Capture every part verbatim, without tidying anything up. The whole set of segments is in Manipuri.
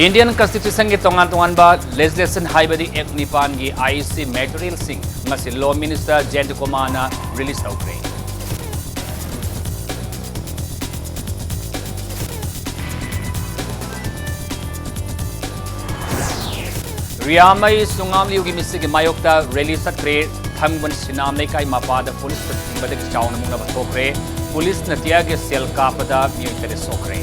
Indian Constitution ꯒꯤ ꯇꯣꯉꯥꯟ ꯇꯣꯉꯥꯟꯕ legislation ꯍꯥꯏꯕꯗꯤ Act ꯅꯤꯄꯥꯟꯒꯤ I C material ꯁꯤꯡ ꯉꯁꯤ Law Minister ꯖꯌꯟꯇ ꯀꯨꯃꯥꯔꯅ release ꯇꯧꯈ꯭ꯔꯦ꯫ ꯔꯤꯌꯥꯃꯩ ꯁꯨꯉꯥꯝꯂꯤꯌꯨꯒꯤ ꯃꯤꯁꯤꯒꯤ ꯃꯥꯌꯣꯛꯇ rally ꯆꯠꯈ꯭ꯔꯦ꯫ ꯊꯥꯡꯃꯩꯕꯟ ꯁꯤꯅꯥꯝ ꯂꯩꯀꯥꯏ ꯃꯄꯥꯗ ꯄꯨꯂꯤꯁꯅ ꯊꯤꯡꯕꯗꯒꯤ ꯆꯥꯎꯅ ꯃꯨꯛꯅꯕ ꯊꯣꯛꯈ꯭ꯔꯦ꯫ ꯄꯨꯂꯤꯁꯅ tear gas shell ꯀꯥꯞꯄꯗ ꯃꯤꯑꯣꯏ ꯇꯔꯦꯠ ꯁꯣꯛꯈ꯭ꯔꯦ꯫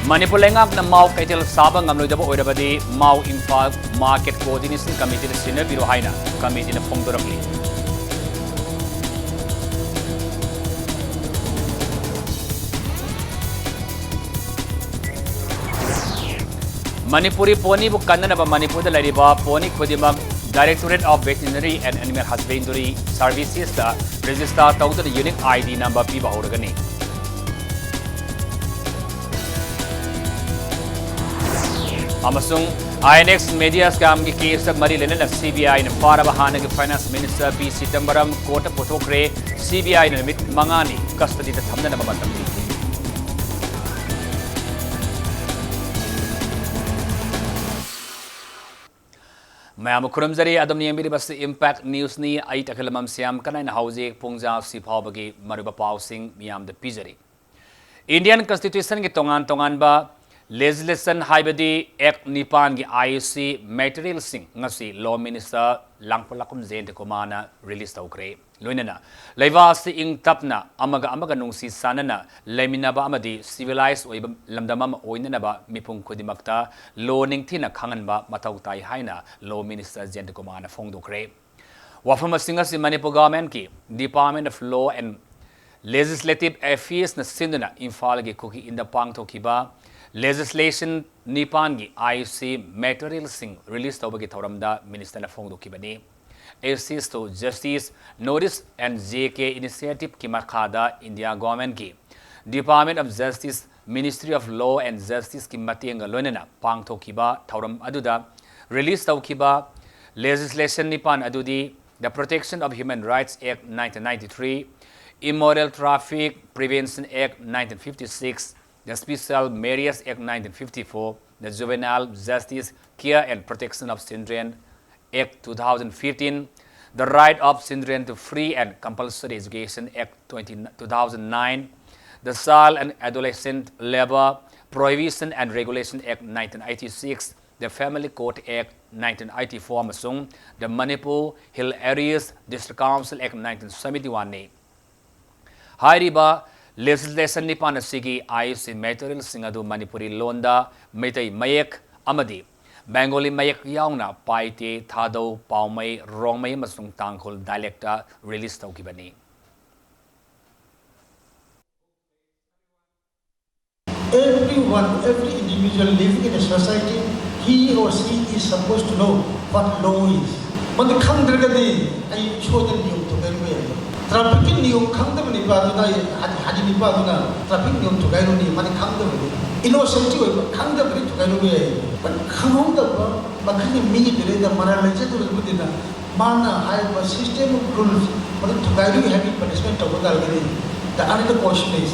ꯃꯅꯤꯄꯨꯔ ꯂꯩꯉꯥꯛꯅ ꯃꯥꯎ ꯀꯩꯊꯦꯜ ꯁꯥꯕ ꯉꯝꯂꯣꯏꯗꯕ ꯑꯣꯏꯔꯕꯗꯤ ꯃꯥꯎ ꯏꯝꯐꯥꯜ Market Coordination Committee ꯗ ꯁꯤꯟꯅꯕꯤꯔꯣ ꯍꯥꯏꯅ committee ꯅ ꯐꯣꯡꯗꯣꯔꯛꯂꯤ꯫ ꯃꯅꯤꯄꯨꯔꯤ pony ꯕꯨ ꯀꯟꯅꯅꯕ ꯃꯅꯤꯄꯨꯔꯗ ꯂꯩꯔꯤꯕ pony ꯈꯨꯗꯤꯡꯃꯛ Directorate of Veterinary and Animal Husbandry Services ꯇ register ꯇꯧꯗꯨꯅ unique I D number ꯄꯤꯕ ꯍꯧꯔꯒꯅꯤ꯫ ꯑꯃꯁꯨꯡ I N X media scam ꯒꯤ case ꯇ ꯃꯔꯤ ꯂꯩꯅꯅ C B I ꯅ ꯐꯥꯔꯕ ꯍꯥꯟꯅꯒꯤ Finance Minister P Chidambaram court ꯇ ꯄꯨꯊꯣꯛꯈ꯭ꯔꯦ꯫ C B I ꯅ ꯅꯨꯃꯤꯠ ꯃꯉꯥꯅꯤ custody ꯗ ꯊꯝꯅꯅꯕ ꯃꯇꯝ ꯄꯤꯈꯤ꯫ ꯃꯌꯥꯝꯕꯨ ꯈꯨꯔꯨꯝꯖꯔꯤ꯫ ꯑꯗꯣꯝꯅ ꯌꯦꯡꯕꯤꯔꯤꯕꯁꯤ Impact News ꯅꯤ꯫ ꯑꯩ ꯇꯈꯦꯜꯂꯝꯕꯝ ꯁ꯭ꯌꯥꯝ ꯀꯅꯥꯏꯅ ꯍꯧꯖꯤꯛ ꯄꯨꯡꯖꯥ ꯑꯁꯤ ꯐꯥꯎꯕꯒꯤ ꯃꯔꯨꯑꯣꯏꯕ ꯄꯥꯎꯁꯤꯡ ꯃꯤꯌꯥꯝꯗ ꯄꯤꯖꯔꯤ꯫ Indian Constitution ꯒꯤ ꯇꯣꯉꯥꯟ ꯇꯣꯉꯥꯟꯕ legislation ꯍꯥꯏꯕꯗꯤ Act ꯅꯤꯄꯥꯟꯒꯤ I C material ꯁꯤꯡ ꯉꯁꯤ Law Minister ꯂꯥꯡꯄꯣꯛꯂꯥꯛꯄꯝ ꯖꯌꯟꯇ ꯀꯨꯃꯥꯔꯅ release ꯇꯧꯈ꯭ꯔꯦ꯫ ꯂꯣꯏꯅꯅ ꯂꯩꯕꯥꯛ ꯑꯁꯤ ꯏꯪ ꯇꯞꯅ ꯑꯃꯒ ꯑꯃꯒ ꯅꯨꯡꯁꯤ ꯆꯥꯟꯅꯅ ꯂꯩꯃꯤꯟꯅꯕ ꯑꯃꯗꯤ civilized ꯑꯣꯏꯕ ꯂꯝꯗꯝ ꯑꯃ ꯑꯣꯏꯅꯅꯕ ꯃꯤꯄꯨꯝ ꯈꯨꯗꯤꯡꯃꯛꯇ law ꯅꯤꯡꯊꯤꯅ ꯈꯪꯍꯟꯕ ꯃꯊꯧ ꯇꯥꯏ ꯍꯥꯏꯅ Law Minister ꯖꯌꯟꯇ ꯀꯨꯃꯥꯔꯅ ꯐꯣꯡꯗꯣꯛꯈ꯭ꯔꯦ꯫ ꯋꯥꯐꯝ ꯑꯁꯤꯡ ꯑꯁꯤ ꯃꯅꯤꯄꯨꯔ government ꯀꯤ Department of Law and Legislative Affairs ꯅ ꯁꯤꯟꯗꯨꯅ ꯏꯝꯐꯥꯜꯒꯤ ꯀꯨꯀꯤ ꯏꯟꯗ ꯄꯥꯡꯊꯣꯛꯈꯤꯕ legislation ꯅꯤꯄꯥꯟꯒꯤ I C material ꯁꯤꯡ release ꯇꯧꯕꯒꯤ ꯊꯧꯔꯝꯗ minister ꯅ ꯐꯣꯡꯗꯣꯛꯈꯤꯕꯅꯤ꯫ Access to Justice Notice and J K Initiative ꯀꯤ ꯃꯈꯥꯗ India government ꯀꯤ Department of Justice, Ministry of Law and Justice ꯀꯤ ꯃꯇꯦꯡꯒ ꯂꯣꯏꯅꯅ ꯄꯥꯡꯊꯣꯛꯈꯤꯕ ꯊꯧꯔꯝ ꯑꯗꯨꯗ release ꯇꯧꯈꯤꯕ legislation ꯅꯤꯄꯥꯟ ꯑꯗꯨꯗꯤ The Protection of Human Rights Act nineteen ninety-three, Immoral Traffic Prevention Act nineteen fifty-six, the Special Marriage Act nineteen fifty-four, the Juvenile Justice, Care and Protection of Children Act two thousand fifteen, the Right of Children to Free and Compulsory Education Act twenty, two thousand nine, the Child and Adolescent Labor Prohibition and Regulation Act nineteen eighty-six, the Family Court Act nineteen eighty-four ꯑꯃꯁꯨꯡ the Manipur Hill Areas District Council Act nineteen seventy-one ꯅꯤ꯫ ꯍꯥꯏꯔꯤꯕ legislation ꯅꯤꯄꯥꯟ ꯑꯁꯤꯒꯤ ꯑꯥꯏ ꯁꯤ materialꯁꯤꯡ ꯑꯗꯨ ꯃꯅꯤꯄꯨꯔꯤ ꯂꯣꯟꯗ ꯃꯩꯇꯩ ꯃꯌꯦꯛ ꯑꯃꯗꯤ ꯕꯦꯡꯒꯣꯂꯤ ꯃꯌꯦꯛ ꯌꯥꯎꯅ ꯄꯥꯏꯇꯦ, ꯊꯥꯗꯧ, ꯄꯥꯎꯃꯩ, ꯔꯣꯡꯃꯩ ꯑꯃꯁꯨꯡ ꯇꯥꯡꯈꯨꯜ dialectꯇ release ꯇꯧꯈꯤꯕꯅꯤ꯫ Everyone, every individual living in a society, he or she is supposed to know what law is. ꯃꯗꯨ ꯈꯪꯗ꯭ꯔꯒꯗꯤ ꯑꯩ ꯁꯣꯏꯗꯅ ꯅꯤꯌꯣꯝ ꯊꯨꯒꯥꯏꯔꯨꯕ ꯌꯥꯏ꯫ Trafficꯀꯤ ꯅꯤꯌꯣꯝ ꯈꯪꯗꯕ ꯅꯤꯄꯥꯗꯨꯅ, ꯍꯥꯏꯗꯤ, ꯍꯥꯏꯗꯤ ꯅꯤꯄꯥꯗꯨꯅ traffic ꯅꯤꯌꯣꯝ ꯊꯨꯒꯥꯏꯔꯨꯅꯤ, ꯃꯥꯗꯤ ꯈꯪꯗꯕꯅꯤ꯫ Innocentꯀꯤ ꯑꯣꯏꯕ ꯈꯪꯗꯕꯗꯤ ꯊꯨꯒꯥꯏꯔꯨꯕ ꯌꯥꯏ꯫ But ꯈꯪꯍꯧꯗꯕ ꯃꯈꯜꯒꯤ ꯃꯤꯒꯤ ꯂꯩꯔꯩꯗ ꯃꯔꯥꯜ ꯂꯩꯖꯗꯕꯗꯨꯗ ꯃꯥꯅ ꯍꯥꯏꯔꯤꯕ system of rules ꯃꯗꯨ ꯊꯨꯒꯥꯏꯔꯨꯏ ꯍꯥꯏꯕꯒꯤ punishment ꯇꯧꯕ ꯇꯥꯔꯒꯗꯤ, the another question is,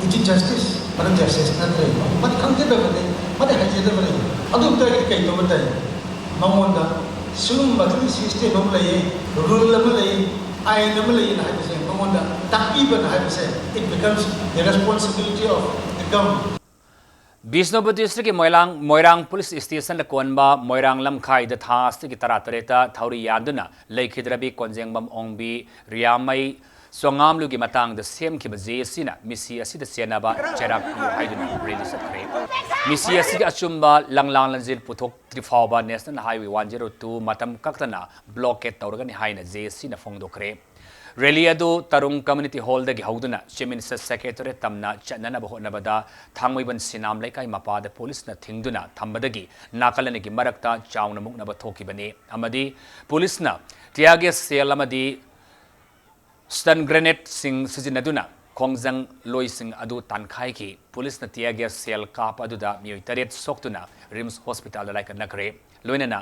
is it justice? ꯃꯗꯨ justice ꯅꯠꯇ꯭ꯔꯦ꯫ ꯃꯗꯨ ꯈꯪꯖꯗꯕꯅꯤ, ꯃꯗꯨ ꯍꯩꯖꯗꯕꯅꯤ꯫ ꯑꯗꯨ ꯑꯣꯏꯕ ꯇꯥꯔꯒꯗꯤ ꯀꯩ ꯇꯧꯕ ꯇꯥꯏ? ꯃꯉꯣꯟꯗ ꯁꯤꯒꯨꯝꯕꯒꯤ system ꯑꯃ ꯂꯩꯌꯦ, rule ꯑꯃ ꯂꯩꯌꯦ, ꯑꯥꯏꯟ ꯑꯃ ꯂꯩꯌꯦꯅ ꯍꯥꯏꯕꯁꯦ ꯃꯉꯣꯟꯗ ꯇꯥꯛꯄꯤꯕꯅ ꯍꯥꯏꯕꯁꯦ, it becomes the responsibility of the government. Bishnupur districtꯀꯤ Moirang, Moirang police stationꯗ ꯀꯣꯟꯕ ꯃꯣꯏꯔꯥꯡ ꯂꯝꯈꯥꯏꯗ ꯊꯥ ꯑꯁꯤꯒꯤ ꯇꯔꯥꯇꯔꯦꯠꯇ ꯊꯧꯔꯤ ꯌꯥꯟꯗꯨꯅ ꯂꯩꯈꯤꯗ꯭ꯔꯕꯤ ꯀꯣꯟꯖꯦꯡꯕꯝ ꯑꯣꯡꯕꯤ ꯔꯤꯌꯥꯃꯩ ꯆꯣꯉꯥꯝꯂꯨꯒꯤ ꯃꯇꯥꯡꯗ ꯁꯦꯝꯈꯤꯕ ꯖꯦ ꯑꯦꯁ ꯁꯤꯅ ꯃꯤꯁꯤ ꯑꯁꯤꯗ ꯆꯦꯟꯅꯕ ꯆꯩꯔꯥꯛ ꯄꯤꯌꯨ ꯍꯥꯏꯗꯨꯅ rally ꯆꯠꯈ꯭ꯔꯦ꯫ ꯃꯤꯁꯤ ꯑꯁꯤꯒꯤ ꯑꯆꯨꯝꯕ ꯂꯪꯂꯥ ꯂꯪꯖꯤꯜ ꯄꯨꯊꯣꯛꯇ꯭ꯔꯤ ꯐꯥꯎꯕ National Highway one zero two ꯃꯇꯝ ꯀꯛꯇꯅ blockade ꯇꯧꯔꯒꯅꯤ ꯍꯥꯏꯅ ꯖꯦ ꯑꯦꯁ ꯁꯤꯅ ꯐꯣꯡꯗꯣꯛꯈ꯭ꯔꯦ꯫ Rally ꯑꯗꯨ ꯇꯔꯨꯡ Community Hallꯗꯒꯤ ꯍꯧꯗꯨꯅ Chief Minister Secretariat ꯇꯝꯅ ꯆꯠꯅꯅꯕ ꯍꯣꯠꯅꯕꯗ ꯊꯥꯡꯃꯩꯕꯟ ꯁꯤꯅꯥꯝ ꯂꯩꯀꯥꯏ ꯃꯄꯥꯗ policeꯅ ꯊꯤꯡꯗꯨꯅ ꯊꯝꯕꯗꯒꯤ ꯅꯥꯀꯜ ꯑꯅꯤꯒꯤ ꯃꯔꯛꯇ ꯆꯥꯎꯅ ꯃꯨꯛꯅꯕ ꯊꯣꯛꯈꯤꯕꯅꯤ ꯑꯃꯗꯤ policeꯅ tear gas shell ꯑꯃꯗꯤ stun grenadeꯁꯤꯡ ꯁꯤꯖꯤꯟꯅꯗꯨꯅ ꯈꯣꯡꯖꯪ ꯂꯣꯏꯁꯤꯡ ꯑꯗꯨ ꯇꯥꯟꯈꯥꯏꯈꯤ꯫ Policeꯅ tear gas shell ꯀꯥꯞꯄ ꯑꯗꯨꯗ ꯃꯤꯑꯣꯏ ꯇꯔꯦꯠ ꯁꯣꯛꯇꯨꯅ RIMS hospitalꯗ ꯂꯥꯏꯀꯠꯅꯈ꯭ꯔꯦ꯫ ꯂꯣꯏꯅꯅ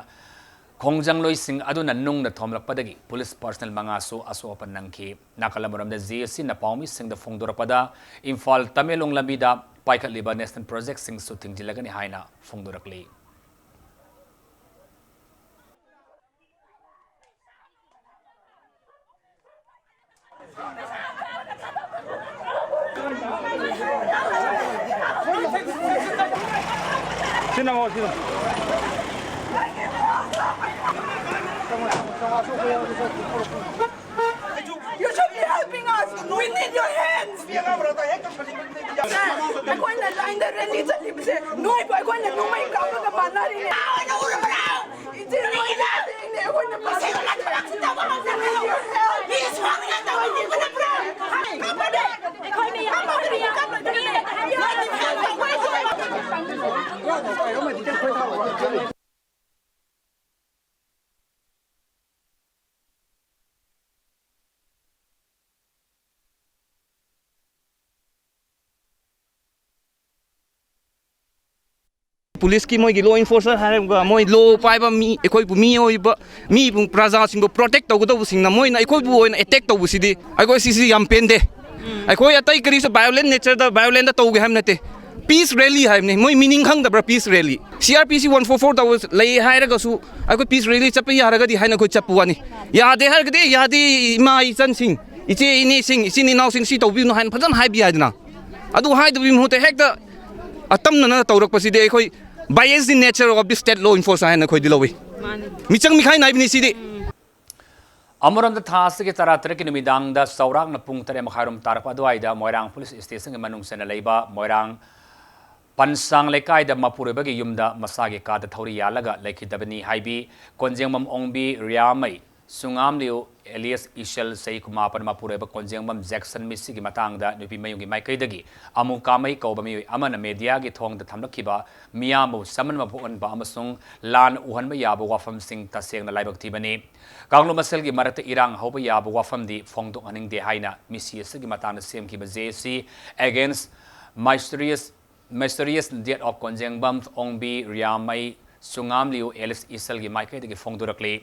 ꯈꯣꯡꯖꯪꯂꯣꯏꯁꯤꯡ ꯑꯗꯨꯅ ꯅꯨꯡꯅ ꯊꯣꯝꯂꯛꯄꯗꯒꯤ ꯄꯨꯂꯤꯁ ꯄꯔꯁꯅꯦꯜ ꯃꯉꯥꯁꯨ ꯑꯁꯣꯛ ꯑꯄꯟ ꯅꯪꯈꯤ꯫ ꯅꯥꯀꯜ ꯑꯃꯔꯣꯝꯗ, ꯖꯦ ꯑꯦ ꯁꯤꯅ ꯄꯥꯎꯃꯤꯁꯤꯡꯗ ꯐꯣꯡꯗꯣꯔꯛꯄꯗ, ꯏꯝꯐꯥꯜ ꯇꯃꯦꯡꯂꯣꯡ ꯂꯝꯕꯤꯗ ꯄꯥꯏꯈꯠꯂꯤꯕ ꯅꯦꯁꯅꯦꯜ ꯄ꯭ꯔꯣꯖꯦꯛꯁꯤꯡꯁꯨ ꯊꯤꯡꯖꯤꯜꯂꯒꯅꯤ ꯍꯥꯏꯅ ꯐꯣꯡꯗꯣꯔꯛꯂꯤ꯫ You should be helping us. We need your hands. ꯑꯩꯈꯣꯏꯅ ꯂꯥꯏꯟꯗ ꯔꯦꯂꯤ ꯆꯠꯂꯤꯕꯁꯦ ꯅꯣꯏꯕꯨ ꯑꯩꯈꯣꯏꯅ ꯅꯣꯡꯃꯩ ꯀꯥꯞꯄꯒ ꯃꯥꯟꯅꯔꯤꯅꯦ꯫ ꯏꯆꯦ, ꯅꯣꯏ ꯏꯆꯦꯁꯤꯡꯅꯦ, ꯑꯩꯈꯣꯏꯅ ꯄꯩꯁꯥ ꯂꯥꯛꯄ ꯂꯥꯛꯁꯤꯟ ꯇꯧꯕ ꯉꯝꯗꯕꯅꯦ꯫ ꯃꯤ ꯁꯨꯃꯥꯡꯗ ꯇꯧꯔꯤꯁꯦ ꯎꯕ ꯅꯠꯇ꯭ꯔꯣ? ꯀꯥꯞꯄꯗꯤ! ꯀꯥꯞꯄꯗꯤ! ꯀꯥꯞꯄꯗꯤ! ꯄꯨꯂꯤꯁꯀꯤ ꯃꯣꯏꯒꯤ ꯂꯣ ꯏꯟꯐꯣꯔꯁꯔ ꯍꯥꯏꯔꯒ ꯃꯣꯏ ꯂꯣ ꯄꯥꯏꯕ ꯃꯤ, ꯑꯩꯈꯣꯏꯕꯨ ꯃꯤꯑꯣꯏꯕ, ꯃꯤꯕꯨ, ꯄ꯭ꯔꯖꯥꯁꯤꯡꯕꯨ ꯄ꯭ꯔꯣꯇꯦꯛ ꯇꯧꯒꯗꯧꯕꯁꯤꯡꯅ ꯃꯣꯏꯅ ꯑꯩꯈꯣꯏꯕꯨ ꯑꯣꯏꯅ ꯑꯦꯇꯦꯛ ꯇꯧꯕꯁꯤꯗꯤ ꯑꯩꯈꯣꯏ ꯁꯤꯁꯤ ꯌꯥꯝ ꯄꯦꯟꯗꯦ꯫ ꯑꯩꯈꯣꯏ ꯑꯇꯩ ꯀꯔꯤꯁꯨ ꯚꯥꯏꯑꯣꯂꯦꯟ ꯅꯦꯆꯔꯗ, ꯚꯥꯏꯑꯣꯂꯦꯟꯗ ꯇꯧꯒꯦ ꯍꯥꯏꯕ ꯅꯠꯇꯦ꯫ ꯄꯤꯁ ꯔꯦꯂꯤ ꯍꯥꯏꯕꯅꯤ꯫ ꯃꯣꯏ ꯃꯤꯅꯤꯡ ꯈꯪꯗꯕ꯭ꯔꯥ peace rally? C R P C one four four ꯇꯧꯕ ꯂꯩ ꯍꯥꯏꯔꯒꯁꯨ ꯑꯩꯈꯣꯏ ꯄꯤꯁ ꯔꯦꯂꯤ ꯆꯠꯄ ꯌꯥꯔꯒꯗꯤ ꯍꯥꯏꯅ ꯑꯩꯈꯣꯏ ꯆꯠꯄ ꯋꯥꯅꯤ꯫ ꯌꯥꯗꯦ ꯍꯥꯏꯔꯒꯗꯤ ꯌꯥꯗꯦ, ꯏꯃꯥ ꯏꯆꯟꯁꯤꯡ, ꯏꯆꯦ ꯏꯅꯦꯁꯤꯡ, ꯏꯆꯤꯟ ꯏꯅꯥꯎꯁꯤꯡ ꯁꯤ ꯇꯧꯕꯤꯒꯅꯨ ꯍꯥꯏꯅ ꯐꯖꯅ ꯍꯥꯏꯕꯤ ꯍꯥꯏꯗꯅ꯫ ꯑꯗꯨ ꯍꯥꯏꯗꯕꯒꯤ ꯃꯍꯨꯠꯇ ꯍꯦꯛꯇ ꯑꯇꯝꯅꯅ ꯇꯧꯔꯛꯄꯁꯤꯗꯤ ꯑꯩꯈꯣꯏ bias in nature of the state law enforcer ꯍꯥꯏꯅ ꯑꯩꯈꯣꯏꯗꯤ ꯂꯧꯏ꯫ ꯃꯤꯆꯪ ꯃꯤꯈꯥꯏ ꯅꯥꯏꯕꯅꯤ ꯁꯤꯗꯤ꯫ ꯑꯃꯔꯣꯝꯗ, ꯊꯥ ꯑꯁꯤꯒꯤ ꯇꯔꯥꯇꯔꯦꯠꯀꯤ ꯅꯨꯃꯤꯗꯥꯡꯗ ꯆꯥꯎꯔꯥꯛꯅ ꯄꯨꯡ ꯇꯔꯦꯠ ꯃꯈꯥꯏꯔꯣꯝ ꯇꯥꯔꯛꯄ ꯑꯗꯨꯋꯥꯏꯗ ꯃꯣꯏꯔꯥꯡ ꯄꯨꯂꯤꯁ ꯁ꯭ꯇꯦꯁꯟꯒꯤ ꯃꯅꯨꯡ ꯆꯟꯅ ꯂꯩꯕ ꯃꯣꯏꯔꯥꯡ ꯄꯟꯁꯥꯡ ꯂꯩꯀꯥꯏꯗ ꯃꯄꯨꯔꯣꯏꯕꯒꯤ ꯌꯨꯝꯗ ꯃꯁꯥꯒꯤ ꯀꯥꯗ ꯊꯧꯔꯤ ꯌꯥꯜꯂꯒ ꯂꯩꯈꯤꯗꯕꯅꯤ ꯍꯥꯏꯕꯤ ꯀꯣꯟꯖꯦꯡꯕꯝ ꯑꯣꯡꯕꯤ ꯔꯤꯌꯥꯃꯩ ꯁꯨꯉꯥꯝꯂꯤꯌꯨ ꯑꯦꯂꯤꯌꯁ ꯏꯁꯦꯜ, ꯆꯍꯤ ꯀꯨꯟꯃꯥꯄꯟ, ꯃꯄꯨꯔꯣꯏꯕ ꯀꯣꯟꯖꯦꯡꯕꯝ ꯖꯦꯛꯁꯟ ꯃꯤꯁꯤꯒꯤ ꯃꯇꯥꯡꯗ ꯅꯨꯄꯤ ꯃꯌꯨꯝꯒꯤ ꯃꯥꯏꯀꯩꯗꯒꯤ ꯑꯃꯨ ꯀꯥꯃꯩ ꯀꯧꯕ ꯃꯤꯑꯣꯏ ꯑꯃꯅ ꯃꯦꯗꯤꯌꯥꯒꯤ ꯊꯣꯡꯗ ꯊꯝꯂꯛꯈꯤꯕ ꯃꯤꯌꯥꯝꯕꯨ ꯆꯃꯝꯅꯕ ꯄꯣꯛꯍꯟꯕ ꯑꯃꯁꯨꯡ ꯂꯥꯟ ꯎꯍꯟꯕ ꯌꯥꯕ ꯋꯥꯐꯝꯁꯤꯡ ꯇꯁꯦꯡꯅ ꯂꯥꯏꯕꯛ ꯊꯤꯕꯅꯤ꯫ ꯀꯥꯡꯂꯨꯞ ꯃꯁꯦꯜꯒꯤ ꯃꯔꯛꯇ ꯏꯔꯥꯡ ꯍꯧꯕ ꯌꯥꯕ ꯋꯥꯐꯝꯗꯤ ꯐꯣꯡꯗꯣꯛꯍꯟꯅꯤꯡꯗꯦ ꯍꯥꯏꯅ ꯃꯤꯁꯤ ꯑꯁꯤꯒꯤ ꯃꯇꯥꯡꯗ ꯁꯦꯝꯈꯤꯕ ꯖꯦ ꯑꯦ ꯁꯤ Against Mysterious, Mysterious Death of Konjengbam Ongbi Riyamei ꯁꯨꯉꯥꯝꯂꯤꯌꯨ ꯑꯦꯂꯤꯁ ꯏꯁꯜꯒꯤ ꯃꯥꯏꯀꯩꯗꯒꯤ ꯐꯣꯡꯗꯣꯔꯛꯂꯤ꯫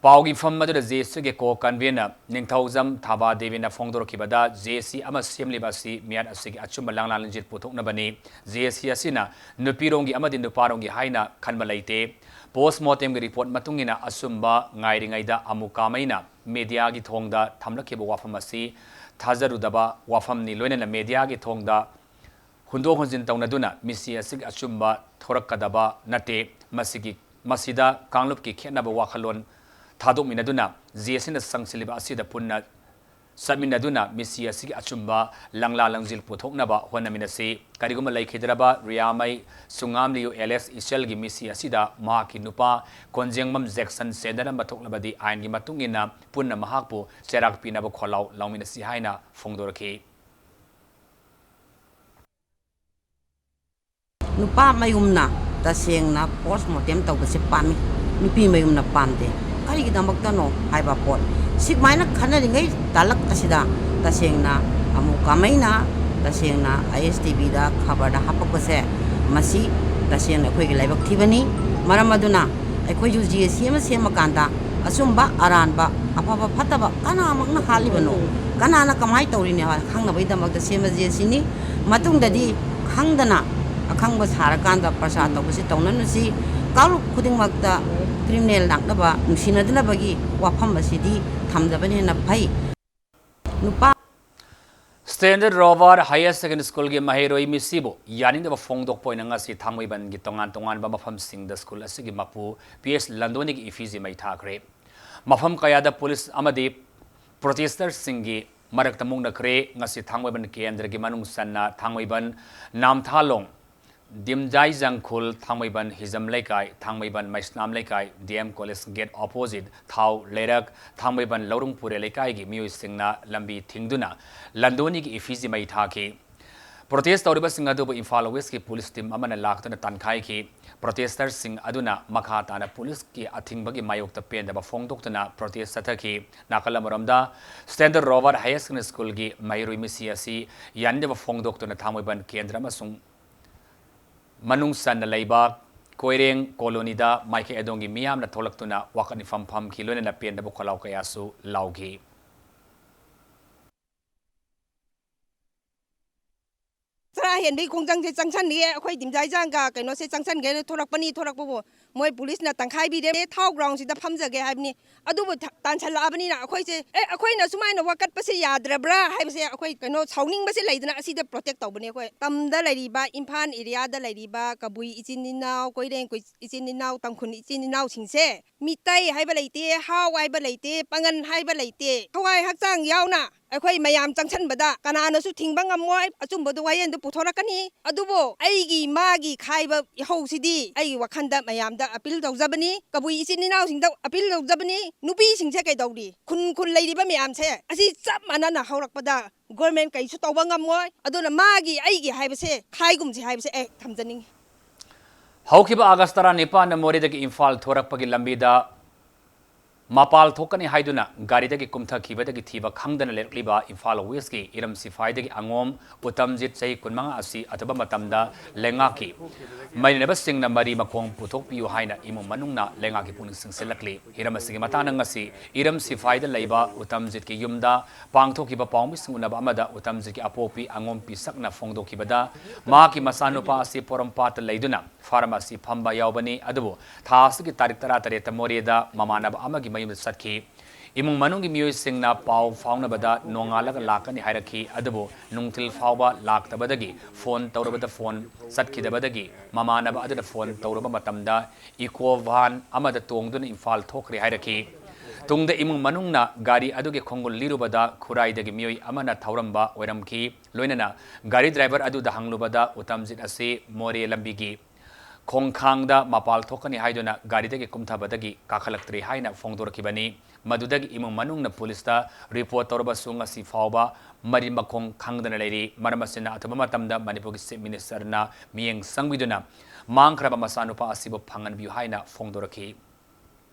ꯄꯥꯎꯒꯤ ꯐꯝ ꯑꯗꯨꯗ ꯖꯦ ꯑꯦꯁ ꯁꯤꯒꯤ co-convener ꯅꯤꯡꯊꯧꯖꯝ ꯊꯥꯕꯥ ꯗꯦꯕꯤꯅ ꯐꯣꯡꯗꯣꯔꯛꯈꯤꯕꯗ, ꯖꯦ ꯑꯦꯁ ꯁꯤ ꯑꯃ ꯁꯦꯝꯂꯤꯕ ꯑꯁꯤ ꯃꯤꯌꯥꯠ ꯑꯁꯤꯒꯤ ꯑꯆꯨꯝꯕ ꯂꯥꯡꯂꯥ ꯂꯪꯖꯤꯜ ꯄꯨꯊꯣꯛꯅꯕꯅꯤ꯫ ꯖꯦ ꯑꯦꯁ ꯁꯤ ꯑꯁꯤꯅ ꯅꯨꯄꯤꯔꯣꯝꯒꯤ ꯑꯃꯗꯤ ꯅꯨꯄꯥꯔꯣꯝꯒꯤ ꯍꯥꯏꯅ ꯈꯟꯕ ꯂꯩꯇꯦ꯫ Post mortemꯒꯤ report ꯃꯇꯨꯡ ꯏꯟꯅ ꯑꯆꯨꯝꯕ ꯉꯥꯏꯔꯤꯉꯩꯗ ꯑꯃꯨ ꯀꯥꯃꯩꯅ mediaꯒꯤ ꯊꯣꯡꯗ ꯊꯝꯂꯛꯈꯤꯕ ꯋꯥꯐꯝ ꯑꯁꯤ ꯊꯥꯖꯔꯨꯗꯕ ꯋꯥꯐꯝꯅꯤ꯫ ꯂꯣꯏꯅꯅ mediaꯒꯤ ꯊꯣꯡꯗ ꯍꯨꯟꯗꯣꯛ ꯍꯨꯟꯖꯤꯟ ꯇꯧꯅꯗꯨꯅ ꯃꯤꯁꯤ ꯑꯁꯤꯒꯤ ꯑꯆꯨꯝꯕ ꯊꯣꯔꯛꯀꯗꯕ ꯅꯠꯇꯦ꯫ ꯃꯁꯤꯒꯤ, ꯃꯁꯤꯗ ꯀꯥꯡꯂꯨꯞꯀꯤ ꯈꯦꯠꯅꯕ ꯋꯥꯈꯜꯂꯣꯟ ꯊꯥꯗꯣꯛꯃꯤꯟꯅꯗꯨꯅ ꯖꯦ ꯑꯦꯁ ꯁꯤꯅ ꯆꯪꯁꯤꯜꯂꯤꯕ ꯑꯁꯤꯗ ꯄꯨꯟꯅ ꯆꯠꯃꯤꯟꯅꯗꯨꯅ ꯃꯤꯁꯤ ꯑꯁꯤꯒꯤ ꯑꯆꯨꯝꯕ ꯂꯪꯂꯥ ꯂꯪꯖꯤꯜ ꯄꯨꯊꯣꯛꯅꯕ ꯍꯣꯠꯅꯃꯤꯟꯅꯁꯤ꯫ ꯀꯔꯤꯒꯨꯝꯕ ꯂꯩꯈꯤꯗ꯭ꯔꯕ ꯔꯤꯌꯥꯃꯩ ꯁꯨꯉꯥꯝꯂꯤꯌꯨ ꯑꯦꯂꯦꯛꯁ ꯏꯆꯦꯜꯒꯤ ꯃꯤꯁꯤ ꯑꯁꯤꯗ ꯃꯍꯥꯛꯀꯤ ꯅꯨꯄꯥ ꯀꯣꯟꯖꯦꯡꯕꯝ ꯖꯦꯛꯁꯟ ꯆꯦꯟꯗꯅꯕ ꯊꯣꯛꯂꯕꯗꯤ ꯑꯥꯏꯟꯒꯤ ꯃꯇꯨꯡ ꯏꯟꯅ ꯄꯨꯟꯅ ꯃꯍꯥꯛꯄꯨ ꯆꯩꯔꯥꯛ ꯄꯤꯅꯕ ꯈꯣꯜꯂꯥꯎ ꯂꯥꯎꯃꯤꯟꯅꯁꯤ ꯍꯥꯏꯅ ꯐꯣꯡꯗꯣꯔꯛꯈꯤ꯫ ꯅꯨꯄꯥ ꯃꯌꯨꯝꯅ ꯇꯁꯦꯡꯅ post mortem ꯇꯧꯕꯁꯦ ꯄꯥꯝꯃꯤ, ꯅꯨꯄꯤ ꯃꯌꯨꯝꯅ ꯄꯥꯝꯗꯦ꯫ ꯀꯔꯤꯒꯤꯗꯃꯛꯇꯅꯣ ꯍꯥꯏꯕ ꯄꯣꯠ ꯁꯤꯃꯥꯏꯅ ꯈꯟꯅꯔꯤꯉꯩ ꯇꯥꯂꯛ ꯑꯁꯤꯗ ꯇꯁꯦꯡꯅ ꯑꯃꯨ ꯀꯥꯃꯩꯅ ꯇꯁꯦꯡꯅ ꯑꯥꯏ ꯑꯦꯁ ꯇꯤ ꯚꯤꯗ ꯈꯕꯔꯗ ꯍꯥꯞꯄꯛꯄꯁꯦ, ꯃꯁꯤ ꯇꯁꯦꯡꯅ ꯑꯩꯈꯣꯏꯒꯤ ꯂꯥꯏꯕꯛ ꯊꯤꯕꯅꯤ꯫ ꯃꯔꯝ ꯑꯗꯨꯅ ꯑꯩꯈꯣꯏꯁꯨ ꯖꯦ ꯑꯦꯁ ꯁꯤ ꯑꯃ ꯁꯦꯝꯃꯀꯥꯟꯗ ꯑꯆꯨꯝꯕ ꯑꯔꯥꯟꯕ, ꯑꯐꯕ ꯐꯠꯇꯕ ꯀꯅꯥꯃꯛꯅ ꯍꯥꯠꯂꯤꯕꯅꯣ, ꯀꯅꯥꯅ ꯀꯃꯥꯏꯅ ꯇꯧꯔꯤꯅꯣ ꯍꯥꯏꯕ ꯈꯪꯅꯕꯒꯤꯗꯃꯛꯇ ꯁꯦꯝꯕ ꯖꯦ ꯑꯦꯁ ꯁꯤꯅꯤ꯫ ꯃꯇꯨꯡꯗꯗꯤ ꯈꯪꯗꯅ ꯑꯈꯪꯕ ꯁꯥꯔꯀꯥꯟꯗ ꯄ꯭ꯔꯆꯥꯔ ꯇꯧꯕꯁꯤ ꯇꯧꯅꯅꯨꯁꯤ꯫ ꯀꯥꯡꯂꯨꯞ ꯈꯨꯗꯤꯡꯃꯛꯇ criminal ꯂꯥꯛꯅꯕ, ꯅꯨꯡꯁꯤꯅꯗꯅꯕꯒꯤ ꯋꯥꯐꯝ ꯑꯁꯤꯗꯤ ꯊꯝꯗꯕꯅ ꯍꯦꯟꯅ ꯐꯩ꯫ ꯅꯨꯄꯥ Standard Rover Higher Secondary Schoolꯒꯤ ꯃꯍꯩꯔꯣꯏ ꯃꯤꯁꯤꯕꯨ ꯌꯥꯅꯤꯡꯗꯕ ꯐꯣꯡꯗꯣꯛꯄ ꯑꯣꯏꯅ ꯉꯁꯤ ꯊꯥꯡꯃꯩꯕꯟꯒꯤ ꯇꯣꯉꯥꯟ ꯇꯣꯉꯥꯟꯕ ꯃꯐꯝꯁꯤꯡꯗ ꯁ꯭ꯀꯨꯜ ꯑꯁꯤꯒꯤ ꯃꯄꯨ ꯄꯤ ꯑꯦꯁ ꯂꯟꯗꯣꯅꯤꯒꯤ ꯏꯐꯤꯁꯤ ꯃꯩ ꯊꯥꯈ꯭ꯔꯦ꯫ ꯃꯐꯝ ꯀꯌꯥꯗ ꯄꯨꯂꯤꯁ ꯑꯃꯗꯤ ꯄ꯭ꯔꯣꯇꯦꯁꯇꯔꯁꯤꯡꯒꯤ ꯃꯔꯛꯇ ꯃꯨꯛꯅꯈ꯭ꯔꯦ꯫ ꯉꯁꯤ ꯊꯥꯡꯃꯩꯕꯟ ꯀꯦꯟꯗ꯭ꯔꯒꯤ ꯃꯅꯨꯡ ꯆꯟꯅ ꯊꯥꯡꯃꯩꯕꯟ, ꯅꯥꯝꯊꯥꯂꯣꯡ, ꯗꯤꯝꯖꯥꯏ ꯖꯪꯈꯨꯜ, ꯊꯥꯡꯃꯩꯕꯟ ꯍꯤꯖꯝ ꯂꯩꯀꯥꯏ, ꯊꯥꯡꯃꯩꯕꯟ ꯃꯩꯁꯅꯥꯝ ꯂꯩꯀꯥꯏ, D M college gate opposite, ꯊꯥꯎ ꯂꯩꯔꯛ, ꯊꯥꯡꯃꯩꯕꯟ ꯂꯧꯔꯨꯡ ꯄꯨꯔꯦ ꯂꯩꯀꯥꯏꯒꯤ ꯃꯤꯑꯣꯏꯁꯤꯡꯅ ꯂꯝꯕꯤ ꯊꯤꯡꯗꯨꯅ ꯂꯟꯗꯣꯅꯤꯒꯤ ꯏꯐꯤꯁꯤ ꯃꯩ ꯊꯥꯈꯤ꯫ ꯄ꯭ꯔꯣꯇꯦꯁ ꯇꯧꯔꯤꯕꯁꯤꯡ ꯑꯗꯨꯕꯨ ꯏꯝꯐꯥꯜ ꯋꯦꯁꯀꯤ ꯄꯨꯂꯤꯁ ꯇꯤꯝ ꯑꯃꯅ ꯂꯥꯛꯇꯨꯅ ꯇꯥꯟꯈꯥꯏꯈꯤ꯫ ꯄ꯭ꯔꯣꯇꯦꯁꯇꯔꯁꯤꯡ ꯑꯗꯨꯅ ꯃꯈꯥ ꯇꯥꯅ ꯄꯨꯂꯤꯁꯀꯤ ꯑꯊꯤꯡꯕꯒꯤ ꯃꯥꯌꯣꯛꯇ ꯄꯦꯟꯗꯕ ꯐꯣꯡꯗꯣꯛꯇꯨꯅ ꯄ꯭ꯔꯣꯇꯦꯁ ꯆꯠꯊꯈꯤ꯫ ꯅꯥꯀꯜ ꯑꯃꯔꯣꯝꯗ, ꯁ꯭ꯇꯦꯟꯗꯔ ꯔꯣꯕꯔꯠ ꯍꯥꯌꯔ ꯁꯦꯀꯦꯟꯗꯔꯤ ꯁ꯭ꯀꯨꯜꯒꯤ ꯃꯍꯩꯔꯣꯏ ꯃꯤꯁꯤ ꯑꯁꯤ ꯌꯥꯅꯤꯡꯗꯕ ꯐꯣꯡꯗꯣꯛꯇꯨꯅ ꯊꯥꯡꯃꯩꯕꯟ ꯀꯦꯟꯗ꯭ꯔ ꯑꯃꯁꯨꯡ ꯃꯅꯨꯡ ꯆꯟꯅ ꯂꯩꯕ ꯀꯣꯏꯔꯦꯡ ꯀꯣꯂꯣꯅꯤꯗ ꯃꯥꯏꯀꯩ ꯑꯗꯣꯝꯒꯤ ꯃꯤꯌꯥꯝꯅ ꯊꯣꯛꯂꯛꯇꯨꯅ ꯋꯥꯀꯠ ꯃꯤꯐꯝ ꯐꯝꯈꯤ, ꯂꯣꯏꯅꯅ ꯄꯦꯟꯗꯕ ꯈꯣꯜꯂꯥꯎ ꯀꯌꯥꯁꯨ ꯂꯥꯎꯈꯤ꯫ ꯆꯔꯥ ꯍꯦꯟꯕꯒꯤ ꯈꯣꯡꯖꯪꯁꯦ ꯆꯪꯁꯟꯒꯦ, ꯑꯩꯈꯣꯏ ꯗꯤꯝꯖꯥꯏꯖꯥꯡꯒ ꯀꯩꯅꯣꯁꯦ ꯆꯪꯁꯟꯒꯦꯅ ꯊꯣꯔꯛꯄꯅꯤ꯫ ꯊꯣꯔꯛꯄꯕꯨ ꯃꯣꯏ ꯄꯨꯂꯤꯁꯅ ꯇꯪꯈꯥꯏꯕꯤꯔꯦ, ꯊꯥꯎ ꯒ꯭ꯔꯥꯎꯟꯁꯤꯗ ꯐꯝꯖꯒꯦ ꯍꯥꯏꯕꯅꯤ꯫ ꯑꯗꯨꯕꯨ ꯊ-, ꯇꯥꯟꯁꯜꯂꯛꯑꯕꯅꯤꯅ ꯑꯩꯈꯣꯏꯁꯦ, "ꯑꯦ, ꯑꯩꯈꯣꯏꯅ ꯁꯨꯃꯥꯏꯅ ꯋꯥꯀꯠꯄꯁꯦ ꯌꯥꯗ꯭ꯔꯕ꯭ꯔꯥ?" ꯍꯥꯏꯕꯁꯦ ꯑꯩꯈꯣꯏ ꯀꯩꯅꯣ ꯁꯥꯎꯅꯤꯡꯕꯁꯦ ꯂꯩꯗꯅ, ꯑꯁꯤꯗ ꯄ꯭ꯔꯣꯇꯦꯛ ꯇꯧꯕꯅꯦ ꯑꯩꯈꯣꯏ꯫ ꯇꯝꯗ ꯂꯩꯔꯤꯕ, ꯏꯝꯐꯥꯜ ꯑꯦꯔꯤꯌꯥꯗ ꯂꯩꯔꯤꯕ ꯀꯕꯨꯏ ꯏꯆꯤꯟ ꯏꯅꯥꯎ, ꯀꯣꯏꯔꯦꯡ ꯀꯣꯏ-, ꯏꯆꯤꯟ ꯏꯅꯥꯎ, ꯇꯥꯡꯈꯨꯜ ꯏꯆꯤꯟ ꯏꯅꯥꯎꯁꯤꯡꯁꯦ, ꯃꯤꯇꯩ ꯍꯥꯏꯕ ꯂꯩꯇꯦ, ꯍꯥꯎ ꯍꯥꯏꯕ ꯂꯩꯇꯦ, ꯄꯥꯉꯟ ꯍꯥꯏꯕ ꯂꯩꯇꯦ, ꯊꯋꯥꯏ ꯍꯛꯆꯥꯡ ꯌꯥꯎꯅ ꯑꯩꯈꯣꯏ ꯃꯌꯥꯝ ꯆꯪꯁꯟꯕꯗ ꯀꯅꯥꯅꯁꯨ ꯊꯤꯡꯕ ꯉꯝꯃꯣꯏ꯫ ꯑꯆꯨꯝꯕꯗꯨ ꯋꯥꯌꯦꯜꯗꯨ ꯄꯨꯊꯣꯔꯛꯀꯅꯤ꯫ ꯑꯗꯨꯕꯨ ꯑꯩꯒꯤ ꯃꯥꯒꯤ ꯈꯥꯏꯕ ꯏꯍꯧꯁꯤꯗꯤ ꯑꯩꯒꯤ ꯋꯥꯈꯜꯗ ꯃꯌꯥꯝꯗ ꯑꯄꯤꯜ ꯇꯧꯖꯕꯅꯤ, ꯀꯕꯨꯏ ꯏꯆꯤꯟ ꯏꯅꯥꯎꯁꯤꯡꯗ ꯑꯄꯤꯜ ꯇꯧꯖꯕꯅꯤ꯫ ꯅꯨꯄꯤꯁꯤꯡꯁꯦ ꯀꯩꯗꯧꯔꯤ? ꯈꯨꯟ ꯈꯨꯟ ꯂꯩꯔꯤꯕ ꯃꯌꯥꯝꯁꯦ ꯑꯁꯤ ꯆꯞ ꯃꯥꯟꯅꯅ ꯍꯧꯔꯛꯄꯗ ꯒꯣꯔꯃꯦꯟ ꯀꯩꯁꯨ ꯇꯧꯕ ꯉꯝꯃꯣꯏ꯫ ꯑꯗꯨꯅ ꯃꯥꯒꯤ ꯑꯩꯒꯤ ꯍꯥꯏꯕꯁꯦ ꯈꯥꯏꯒꯨꯝꯁꯤ ꯍꯥꯏꯕꯁꯦ ꯑꯩ ꯊꯝꯖꯅꯤꯡꯉꯤ꯫ ꯍꯧꯈꯤꯕ ꯑꯥꯒꯁ ꯇꯔꯥꯅꯤꯄꯥꯟꯗ ꯃꯣꯔꯦꯗꯒꯤ ꯏꯝꯐꯥꯜ ꯊꯣꯔꯛꯄꯒꯤ ꯂꯝꯕꯤꯗ ꯃꯄꯥꯜ ꯊꯣꯛꯀꯅꯤ ꯍꯥꯏꯗꯨꯅ ꯒꯥꯔꯤꯗꯒꯤ ꯀꯨꯝꯊꯈꯤꯕꯗꯒꯤ ꯊꯤꯕ ꯈꯪꯗꯅ ꯂꯩꯔꯛꯂꯤꯕ ꯏꯝꯐꯥꯜ ꯋꯦꯁꯀꯤ ꯏꯔꯝ ꯁꯤꯐꯥꯏꯗꯒꯤ ꯑꯉꯣꯝ ꯎꯇꯝꯖꯤꯠ, ꯆꯍꯤ ꯀꯨꯟꯃꯉꯥ ꯑꯁꯤ ꯑꯊꯨꯕ ꯃꯇꯝꯗ ꯂꯩꯉꯥꯛꯀꯤ ꯃꯔꯤꯅꯕꯁꯤꯡꯅ ꯃꯔꯤ ꯃꯈꯣꯡ ꯄꯨꯊꯣꯛꯄꯤꯌꯨ ꯍꯥꯏꯅ ꯏꯃꯨꯡ ꯃꯅꯨꯡꯅ ꯂꯩꯉꯥꯛꯀꯤ ꯄꯨꯛꯅꯤꯡ ꯆꯤꯡꯁꯤꯜꯂꯛꯂꯤ꯫ ꯍꯤꯔꯝ ꯑꯁꯤꯒꯤ ꯃꯇꯥꯡꯗ ꯉꯁꯤ ꯏꯔꯝ ꯁꯤꯐꯥꯏꯗ ꯂꯩꯕ ꯎꯇꯝꯖꯤꯠꯀꯤ ꯌꯨꯝꯗ ꯄꯥꯡꯊꯣꯛꯈꯤꯕ ꯄꯥꯎꯃꯤꯁꯤꯡ ꯎꯅꯕ ꯑꯃꯗ ꯎꯇꯝꯖꯤꯠꯀꯤ ꯑꯄꯣꯛꯄꯤ ꯑꯉꯣꯝ ꯄꯤꯁꯛꯅ ꯐꯣꯡꯗꯣꯛꯈꯤꯕꯗ, ꯃꯍꯥꯛꯀꯤ ꯃꯆꯥꯅꯨꯄꯥ ꯑꯁꯤ ꯄꯣꯔꯣꯝꯄꯥꯠꯇ ꯂꯩꯗꯨꯅ ꯐꯥꯔꯃꯥꯁꯤ ꯐꯝꯕ ꯌꯥꯎꯕꯅꯤ꯫ ꯑꯗꯨꯕꯨ ꯊꯥ ꯑꯁꯤꯒꯤ ꯇꯥꯔꯤꯛ ꯇꯔꯥꯇꯔꯦꯠꯇ ꯃꯣꯔꯦꯗ ꯃꯃꯥꯟꯅꯕ ꯑꯃꯒꯤ ꯃꯌꯨꯝꯗ ꯆꯠꯈꯤ꯫ ꯏꯃꯨꯡ ꯃꯅꯨꯡꯒꯤ ꯃꯤꯑꯣꯏꯁꯤꯡꯅ ꯄꯥꯎ ꯐꯥꯎꯅꯕꯗ ꯅꯣꯡꯉꯥꯜꯂꯒ ꯂꯥꯛꯀꯅꯤ ꯍꯥꯏꯔꯛꯈꯤ꯫ ꯑꯗꯨꯕꯨ ꯅꯨꯡꯊꯤꯜ ꯐꯥꯎꯕ ꯂꯥꯛꯇꯕꯗꯒꯤ ꯐꯣꯟ ꯇꯧꯔꯕꯗ ꯐꯣꯟ ꯆꯠꯈꯤꯗꯕꯗꯒꯤ ꯃꯃꯥꯟꯅꯕ ꯑꯗꯨꯗ ꯐꯣꯟ ꯇꯧꯔꯕ ꯃꯇꯝꯗ ꯏꯀꯣ ꯚꯥꯟ ꯑꯃꯗ ꯇꯣꯡꯗꯨꯅ ꯏꯝꯐꯥꯜ ꯊꯣꯛꯈ꯭ꯔꯦ ꯍꯥꯏꯔꯛꯈꯤ꯫ ꯇꯨꯡꯗ ꯏꯃꯨꯡ ꯃꯅꯨꯡꯅ ꯒꯥꯔꯤ ꯑꯗꯨꯒꯤ ꯈꯣꯡꯒꯨꯜ ꯂꯤꯔꯨꯕꯗ ꯈꯨꯔꯥꯏꯗꯒꯤ ꯃꯤꯑꯣꯏ ꯑꯃꯅ ꯊꯧꯔꯝꯕ ꯑꯣꯏꯔꯝꯈꯤ꯫ ꯂꯣꯏꯅꯅ ꯒꯥꯔꯤ ꯗ꯭ꯔꯥꯏꯚꯔ ꯑꯗꯨꯗ ꯍꯪꯂꯨꯕꯗ ꯎꯇꯝꯖꯤꯠ ꯑꯁꯤ ꯃꯣꯔꯦ ꯂꯝꯕꯤꯒꯤ ꯈꯣꯡꯈꯥꯡꯗ ꯃꯄꯥꯜ ꯊꯣꯛꯀꯅꯤ ꯍꯥꯏꯗꯨꯅ ꯒꯥꯔꯤꯗꯒꯤ ꯀꯨꯝꯊꯕꯗꯒꯤ ꯀꯥꯈꯠꯂꯛꯇ꯭ꯔꯤ ꯍꯥꯏꯅ ꯐꯣꯡꯗꯣꯔꯛꯈꯤꯕꯅꯤ꯫ ꯃꯗꯨꯗꯒꯤ ꯏꯃꯨꯡ ꯃꯅꯨꯡꯅ ꯄꯨꯂꯤꯁꯇ ꯔꯤꯄꯣꯔꯠ ꯇꯧꯔꯕꯁꯨ ꯉꯁꯤ ꯐꯥꯎꯕ ꯃꯔꯤ ꯃꯈꯣꯡ ꯈꯪꯗꯅ ꯂꯩꯔꯤ꯫ ꯃꯔꯝ ꯑꯁꯤꯅ ꯑꯊꯨꯕ ꯃꯇꯝꯗ ꯃꯅꯤꯄꯨꯔꯒꯤ ꯆꯤꯐ ꯃꯤꯅꯤꯁꯇꯔꯅ ꯃꯤꯠꯌꯦꯡ ꯆꯪꯕꯤꯗꯨꯅ ꯃꯥꯡꯈ꯭ꯔꯕ ꯃꯆꯥꯅꯨꯄꯥ ꯑꯁꯤꯕꯨ ꯐꯪꯍꯟꯕꯤꯌꯨ ꯍꯥꯏꯅ ꯐꯣꯡꯗꯣꯔꯛꯈꯤ꯫